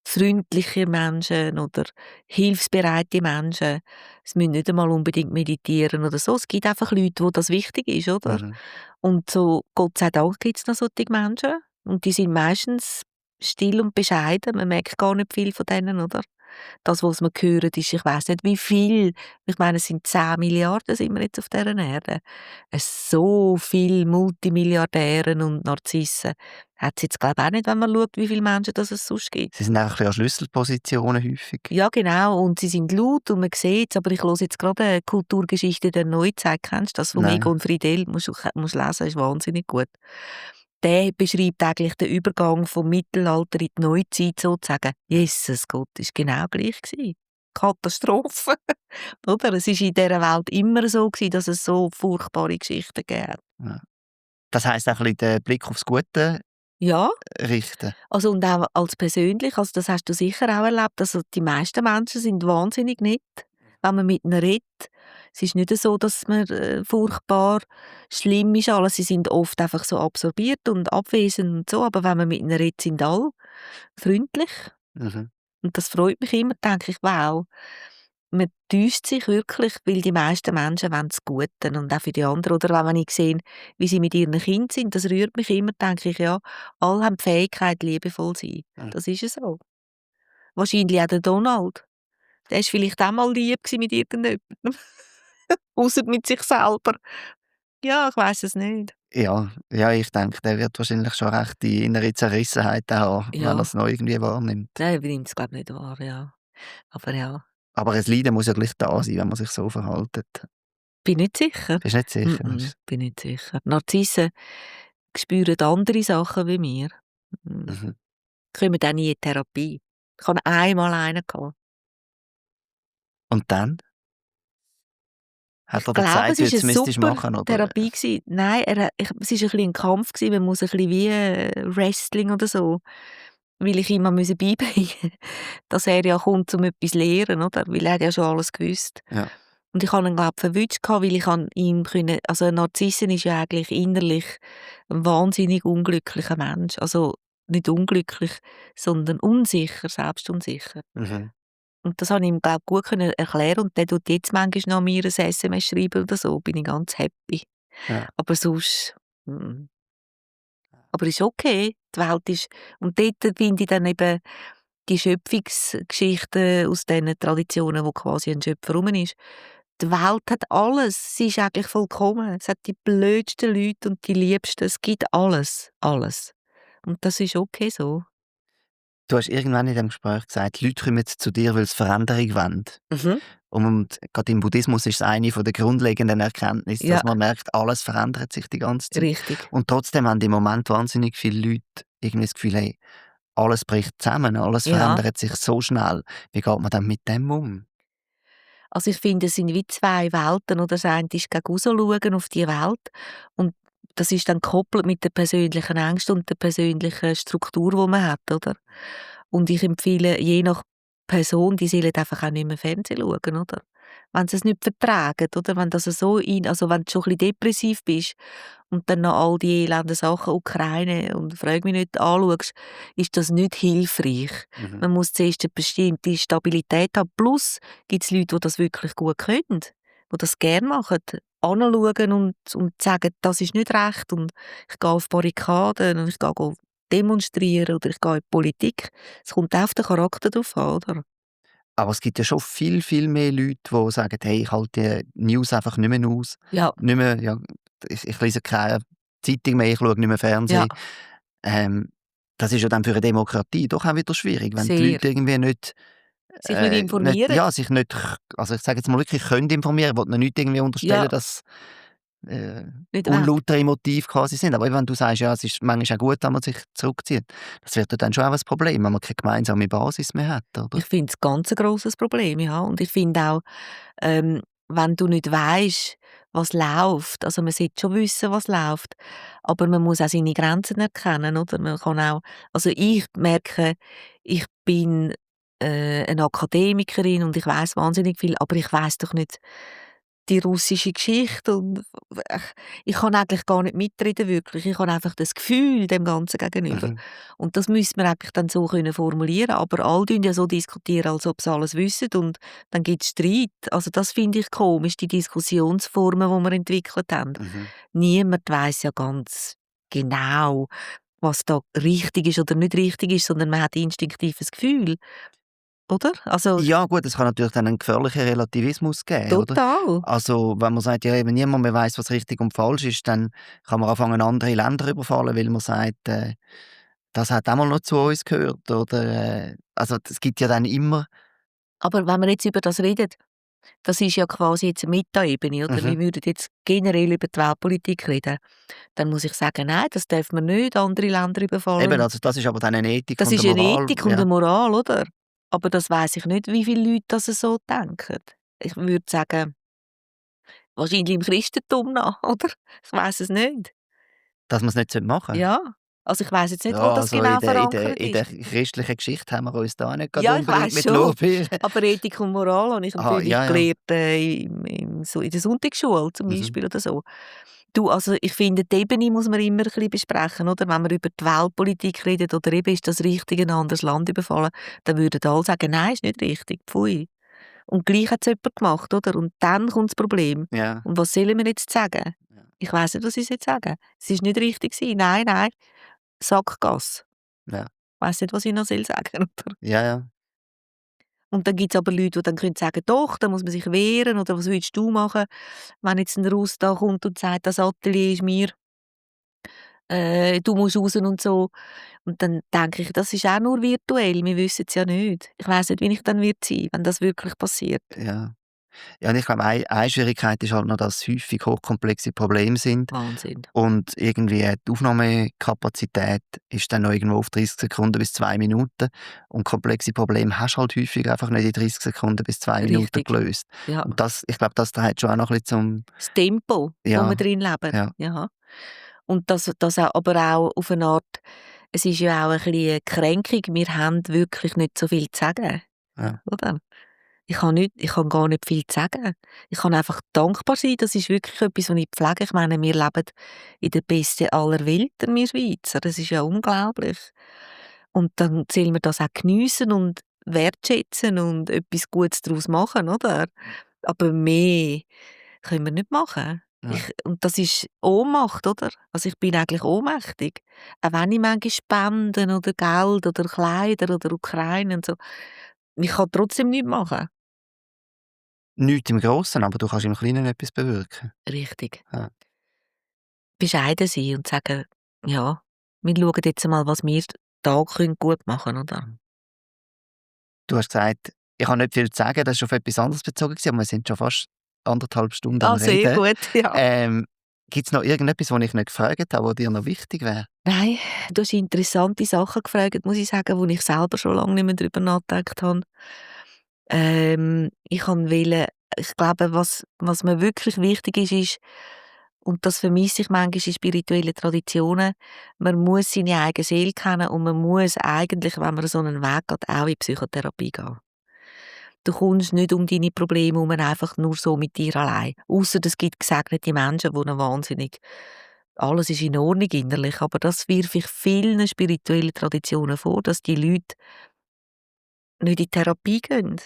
freundliche Menschen oder hilfsbereite Menschen. Es müssen nicht einmal unbedingt meditieren oder so. Es gibt einfach Leute, wo das wichtig ist, oder?
Mhm.
Und so, Gott sei Dank gibt es noch solche Menschen. Und die sind meistens still und bescheiden. Man merkt gar nicht viel von denen, oder? Das, was man hört, ist, ich weiss nicht wie viel. Ich meine, es sind 10 Milliarden sind wir jetzt auf dieser Erde. So viele Multimilliardäre und Narzissen hat es jetzt, glaube ich, auch nicht, wenn man schaut, wie viele Menschen das es sonst gibt.
Sie sind einfach ein bisschen an Schlüsselpositionen häufig.
Ja, genau. Und sie sind laut und man sieht es. Aber ich höre jetzt gerade eine Kulturgeschichte der Neuzeit. Kennst du das von
Nein.
Egon Friedel? Musst lesen, ist wahnsinnig gut. Der beschreibt eigentlich den Übergang vom Mittelalter in die Neuzeit sozusagen. Jesus Gott, ist genau gleich gewesen. Katastrophe. Oder? Es ist in dieser Welt immer so gewesen, dass es so furchtbare Geschichten gibt.
Ja. Das heisst auch ein bisschen den Blick aufs Gute
Ja,
richten.
also und auch als persönlich, also das hast du sicher auch erlebt, also die meisten Menschen sind wahnsinnig nett, wenn man mit ihnen redet. Es ist nicht so, dass man furchtbar schlimm ist alles. Sie sind oft einfach so absorbiert und abwesend und so, aber wenn man mit ihnen redet, sind alle freundlich.
Mhm.
Und das freut mich immer, denke ich, wow, man täuscht sich wirklich, weil die meisten Menschen wollen das Gute und auch für die anderen. Oder wenn ich sehe, wie sie mit ihren Kindern sind, das rührt mich immer, denke ich, ja, alle haben die Fähigkeit, liebevoll zu sein.
Mhm.
Das ist es so. Wahrscheinlich auch der Donald. Der war vielleicht auch mal lieb mit irgendjemandem. Ausser mit sich selber. Ja, ich weiss es nicht.
Ja, ja, ich denke, der wird wahrscheinlich schon recht die innere Zerrissenheit haben, wenn er
Ja,
es noch irgendwie wahrnimmt.
nein, ich nimmt es glaube ich nicht wahr, ja. Aber ja,
Aber ein Leiden muss ja gleich da sein, wenn man sich so verhält.
bin nicht sicher.
Bist nicht sicher? Mensch?
Bin nicht sicher. Narzissen spüren andere Sachen wie wir. Mm.
Mhm.
Kommen dann nie in Therapie. Ich hatte einmal einen gehabt.
Und dann? Hat
Ich
er dir
glaube,
gesagt,
es
wie
war
du
eine
es müsstest
super
machen? Oder?
Therapie gewesen. Nein, es war ein bisschen ein Kampf gewesen. Man muss ein bisschen wie Wrestling oder so, weil ich ihm beibringen musste, dass er ja kommt, um etwas zu lernen, oder? Weil er hat ja schon alles gewusst.
Ja.
Und ich habe ihn, glaube ich, verwünscht, weil ich an ihm können, also ein Narzissen ist ja eigentlich innerlich ein wahnsinnig unglücklicher Mensch. Also nicht unglücklich, sondern unsicher, selbstunsicher.
Mhm.
Und das habe ich ihm, glaube ich, gut können erklären und der tut jetzt manchmal noch mir ein SMS schreiben oder so, bin ich ganz happy.
Ja.
Aber sonst, mm. Aber ist okay, die Welt ist, und dort finde ich dann eben die Schöpfungsgeschichten aus diesen Traditionen, wo quasi ein Schöpfer rum ist. Die Welt hat alles, sie ist eigentlich vollkommen. Es hat die blödsten Leute und die liebsten, es gibt alles, alles. Und das ist okay so.
Du hast irgendwann in dem Gespräch gesagt, die Leute kommen zu dir, weil sie Veränderung wollen.
Mhm.
Und gerade im Buddhismus ist es eine der grundlegenden Erkenntnisse,
Ja,
dass man merkt, alles verändert sich die ganze Zeit.
richtig.
Und trotzdem haben im Moment wahnsinnig viele Leute irgendwie das Gefühl, hey, alles bricht zusammen, alles
Ja.
verändert sich so schnell. Wie geht man dann mit dem um?
Also ich finde, es sind wie 2 Welten, oder? Das eine ist gegen rausschauen auf die Welt und das ist dann gekoppelt mit der persönlichen Ängsten und der persönlichen Struktur, die man hat, oder? Und ich empfehle je nach Person, die sollen einfach auch nicht mehr Fernsehen schauen, oder? Wenn sie es nicht vertragen, oder? Wenn das so also wenn du schon ein bisschen depressiv bist und dann noch all die elenden Sachen, Ukraine und frag mich nicht, anschaust, ist das nicht hilfreich.
Mhm.
Man muss zuerst eine bestimmte Stabilität haben. Plus gibt es Leute, die das wirklich gut können, die das gerne machen, anschauen und sagen, das ist nicht recht und ich gehe auf Barrikaden und ich gehe demonstrieren oder ich gehe in die Politik. Es kommt auch auf den Charakter drauf an, oder?
Aber es gibt ja schon viel, viel mehr Leute, die sagen: «Hey, ich halte die News einfach nicht mehr aus.
Ja,
Nicht mehr, ja, ich lese keine Zeitung mehr, ich schaue nicht mehr
ja,
Fernsehen.» Ähm, Das ist ja dann für eine Demokratie doch auch wieder schwierig, wenn die
sehr.
Leute irgendwie
Sich nicht informieren?
sich nicht also ich sage jetzt mal wirklich können informieren. Ich will ihnen nicht irgendwie
Ja,
unterstellen, dass
nicht weg.
unlautere Motive quasi sind. Aber eben, wenn du sagst, ja, es ist manchmal auch gut, wenn man sich zurückzieht, das wird ja dann schon auch ein Problem, wenn man keine gemeinsame Basis mehr hat, oder?
Ich finde es ganz ein grosses Problem, ja. Und ich finde auch, ähm, wenn du nicht weisst, was läuft, also man sollte schon wissen, was läuft, aber man muss auch seine Grenzen erkennen, oder? Man kann auch, also ich merke, ich bin eine Akademikerin und ich weiß wahnsinnig viel, aber ich weiß doch nicht die russische Geschichte und ich kann eigentlich gar nicht mitreden wirklich. Ich habe einfach das Gefühl dem Ganzen gegenüber.
Mhm.
Und das müsste man eigentlich dann so können formulieren, aber alle diskutieren ja so diskutieren, als ob sie alles wissen und dann gibt es Streit. Also das finde ich komisch, die Diskussionsformen, die wir entwickelt haben.
Mhm.
Niemand weiß ja ganz genau, was da richtig ist oder nicht richtig ist, sondern man hat instinktives Gefühl, oder? Also
Ja gut, es kann natürlich dann einen gefährlichen Relativismus geben, oder?
total.
Also, wenn man sagt, ja, eben niemand mehr weiß, was richtig und falsch ist, dann kann man anfangen, andere Länder überfallen, weil man sagt, das hat auch mal noch zu uns gehört, oder, also, es gibt ja dann immer
Aber wenn wir jetzt über das reden, das ist ja quasi jetzt eine Metaebene, oder?
mhm.
Wir würden jetzt generell über die Weltpolitik reden. Dann muss ich sagen: «Nein, das darf man nicht, andere Länder
Eben,
überfallen.»
also, das ist aber dann eine Ethik
Das
und
ist
eine
eine
Moral,
Ethik und
ja.
eine Moral, oder? Aber das weiss ich nicht, wie viele Leute das so denken. Ich würde sagen, wahrscheinlich im Christentum noch, oder? Ich weiss es nicht.
Dass man's nicht machen sollte.
Ja, also ich weiss jetzt nicht, wo
Ja,
das
also,
genau verankert
in der
ist.
christlichen Geschichte haben wir uns da nicht gerade
Ja, ich
unbedingt
weiss
mit
schon,
Lorbeeren
aber Ethik und Moral habe ich
aha,
natürlich
ja, ja.
gelernt, so in der Sonntagsschule zum
Mhm.
Beispiel oder so. Du, also ich finde, die Ebene muss man immer ein bisschen besprechen, oder? Wenn man über die Weltpolitik redet oder eben ist das richtig, ein anderes Land überfallen, dann würden alle sagen, nein, ist nicht richtig, pfui. Und gleich hat es jemand gemacht, oder? Und dann kommt das Problem.
Ja,
Und was sollen wir jetzt sagen?
ja,
Ich weiss nicht, was ich jetzt sagen. Es ist nicht richtig gewesen. Nein, nein, Sackgasse.
ja.
Ich weiss nicht, was ich noch sagen soll, oder?
Ja, ja.
Und dann gibt es aber Leute, die dann können sagen, doch, da muss man sich wehren oder was würdest du machen, wenn jetzt ein Russ da kommt und sagt, das Atelier ist mir, du musst raus und so. Und dann denke ich, das ist auch nur virtuell, wir wissen es ja nicht. Ich weiss nicht, wie ich dann wird sein, wenn das wirklich passiert.
Ja. Ja, und ich glaube, eine Schwierigkeit ist halt noch, dass es häufig hochkomplexe Probleme sind
Wahnsinn.
und irgendwie die Aufnahmekapazität ist dann noch irgendwo auf 30 Sekunden bis 2 Minuten und komplexe Probleme hast du halt häufig einfach nicht in 30 Sekunden bis 2 Minuten
Richtig.
gelöst.
Ja.
Und das ich glaube, das trägt schon auch noch ein bisschen zum
Das Tempo, wo wir
ja,
drin leben.
ja,
Ja. Und das auch, aber auch auf eine Art, es ist ja auch ein bisschen eine Kränkung, wir haben wirklich nicht so viel zu sagen,
ja,
oder? Ich habe gar nicht viel zu sagen. Ich kann einfach dankbar sein, das ist wirklich etwas, was ich pflege. Ich meine, wir leben in der besten aller Welten, wir Schweizer, das ist ja unglaublich. Und dann sollen wir das auch geniessen und wertschätzen und etwas Gutes daraus machen, oder? Aber mehr können wir nicht machen.
ja.
Und das ist Ohnmacht, oder? Also ich bin eigentlich ohnmächtig. Auch wenn ich manchmal Spenden oder Geld oder Kleider oder Ukraine und so, ich kann trotzdem nichts machen.
Nichts im Grossen, aber du kannst im Kleinen etwas bewirken.
Richtig.
Ja.
Bescheiden sein und sagen: «Ja, wir schauen jetzt mal, was wir da gut machen können», oder?
Du hast gesagt: «Ich habe nicht viel zu sagen.» Das war auf etwas anderes bezogen gewesen, aber wir sind schon fast 1,5 Stunden am
Ah, sehr
Reden.
gut, ja.
Ähm, Gibt es noch irgendetwas, was ich nicht gefragt habe, was dir noch wichtig wäre?
Nein, du hast interessante Sachen gefragt, muss ich sagen, wo ich selber schon lange nicht mehr darüber nachgedacht habe. Ich glaube, was mir wirklich wichtig ist, und das vermisse ich manchmal in spirituellen Traditionen, man muss seine eigene Seele kennen und man muss eigentlich, wenn man so einen Weg geht, auch in Psychotherapie gehen. Du kommst nicht um deine Probleme herum, einfach nur so mit dir allein. Ausser es gibt gesegnete Menschen, die eine wahnsinnig alles ist in Ordnung innerlich, aber das wirft ich vielen spirituellen Traditionen vor, dass die Leute nicht in Therapie gehen.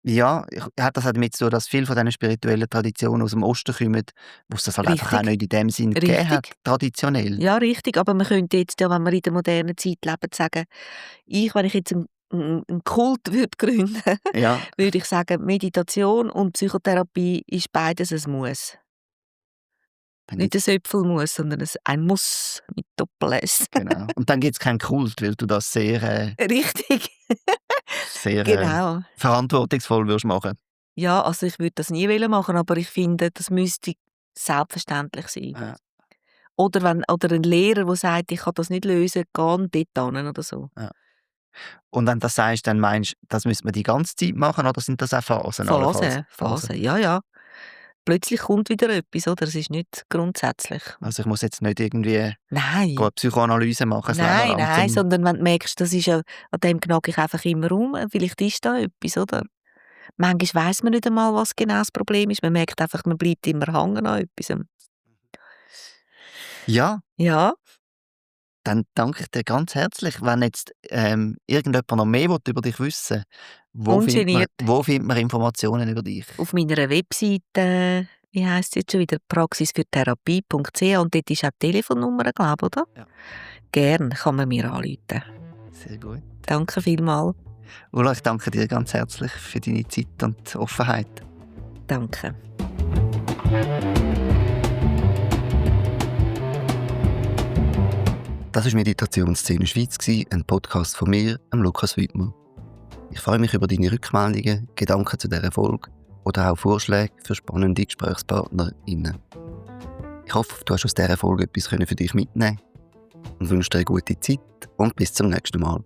Ja, hat das auch damit zu tun, dass viele von diesen spirituellen Traditionen aus dem Osten kommen, wo es das halt einfach auch
Richtig,
nicht in dem Sinn gegeben hat,
richtig.
traditionell?
Ja, richtig, aber man könnte jetzt ja, wenn wir in der modernen Zeit leben, sagen, wenn ich jetzt einen Kult würde gründen,
Ja,
würde ich sagen, Meditation und Psychotherapie ist beides ein Muss.
dann
Nicht
gibt's
ein Äpfelmus, sondern ein Muss mit Doppel-S.
genau. Und dann gibt es keinen Kult, weil du das sehr,
Richtig.
sehr
Genau.
verantwortungsvoll würdest machen.
Ja, also ich würde das nie machen, aber ich finde, das müsste selbstverständlich sein.
Ja,
Oder ein Lehrer, der sagt, ich kann das nicht lösen, geh dort hin oder so.
ja. Und wenn du das sagst, dann meinst du, das müsste man die ganze Zeit machen oder sind das auch Phasen allenfalls?
Phasen, ja, ja. Plötzlich kommt wieder etwas, oder? Es ist nicht grundsätzlich.
Also ich muss jetzt nicht irgendwie
Nein.
eine Psychoanalyse machen, das Leben
Nein,
lang,
nein, sondern wenn du merkst, das ist ja, an dem knacke ich einfach immer rum, vielleicht ist da etwas, oder? Manchmal weiss man nicht einmal, was genau das Problem ist. Man merkt einfach, man bleibt immer hängen an etwas.
Ja,
Ja,
dann danke ich dir ganz herzlich. Wenn jetzt irgendjemand noch mehr über dich wissen will,
ungeniert.
wo findet man Informationen über dich?
Auf meiner Webseite, wie heisst es jetzt schon wieder, praxisfürtherapie.ch, und dort ist auch die Telefonnummer, glaube ich, oder?
Ja.
Gern kann man mir anrufen.
Sehr gut.
Danke vielmals.
Ulla, ich danke dir ganz herzlich für deine Zeit und Offenheit.
Danke.
Das war Meditationsszene Schweiz, ein Podcast von mir, Lukas Wiedmer. Ich freue mich über deine Rückmeldungen, Gedanken zu dieser Folge oder auch Vorschläge für spannende GesprächspartnerInnen. Ich hoffe, du hast aus dieser Folge etwas für dich mitnehmen können und wünsche dir eine gute Zeit und bis zum nächsten Mal.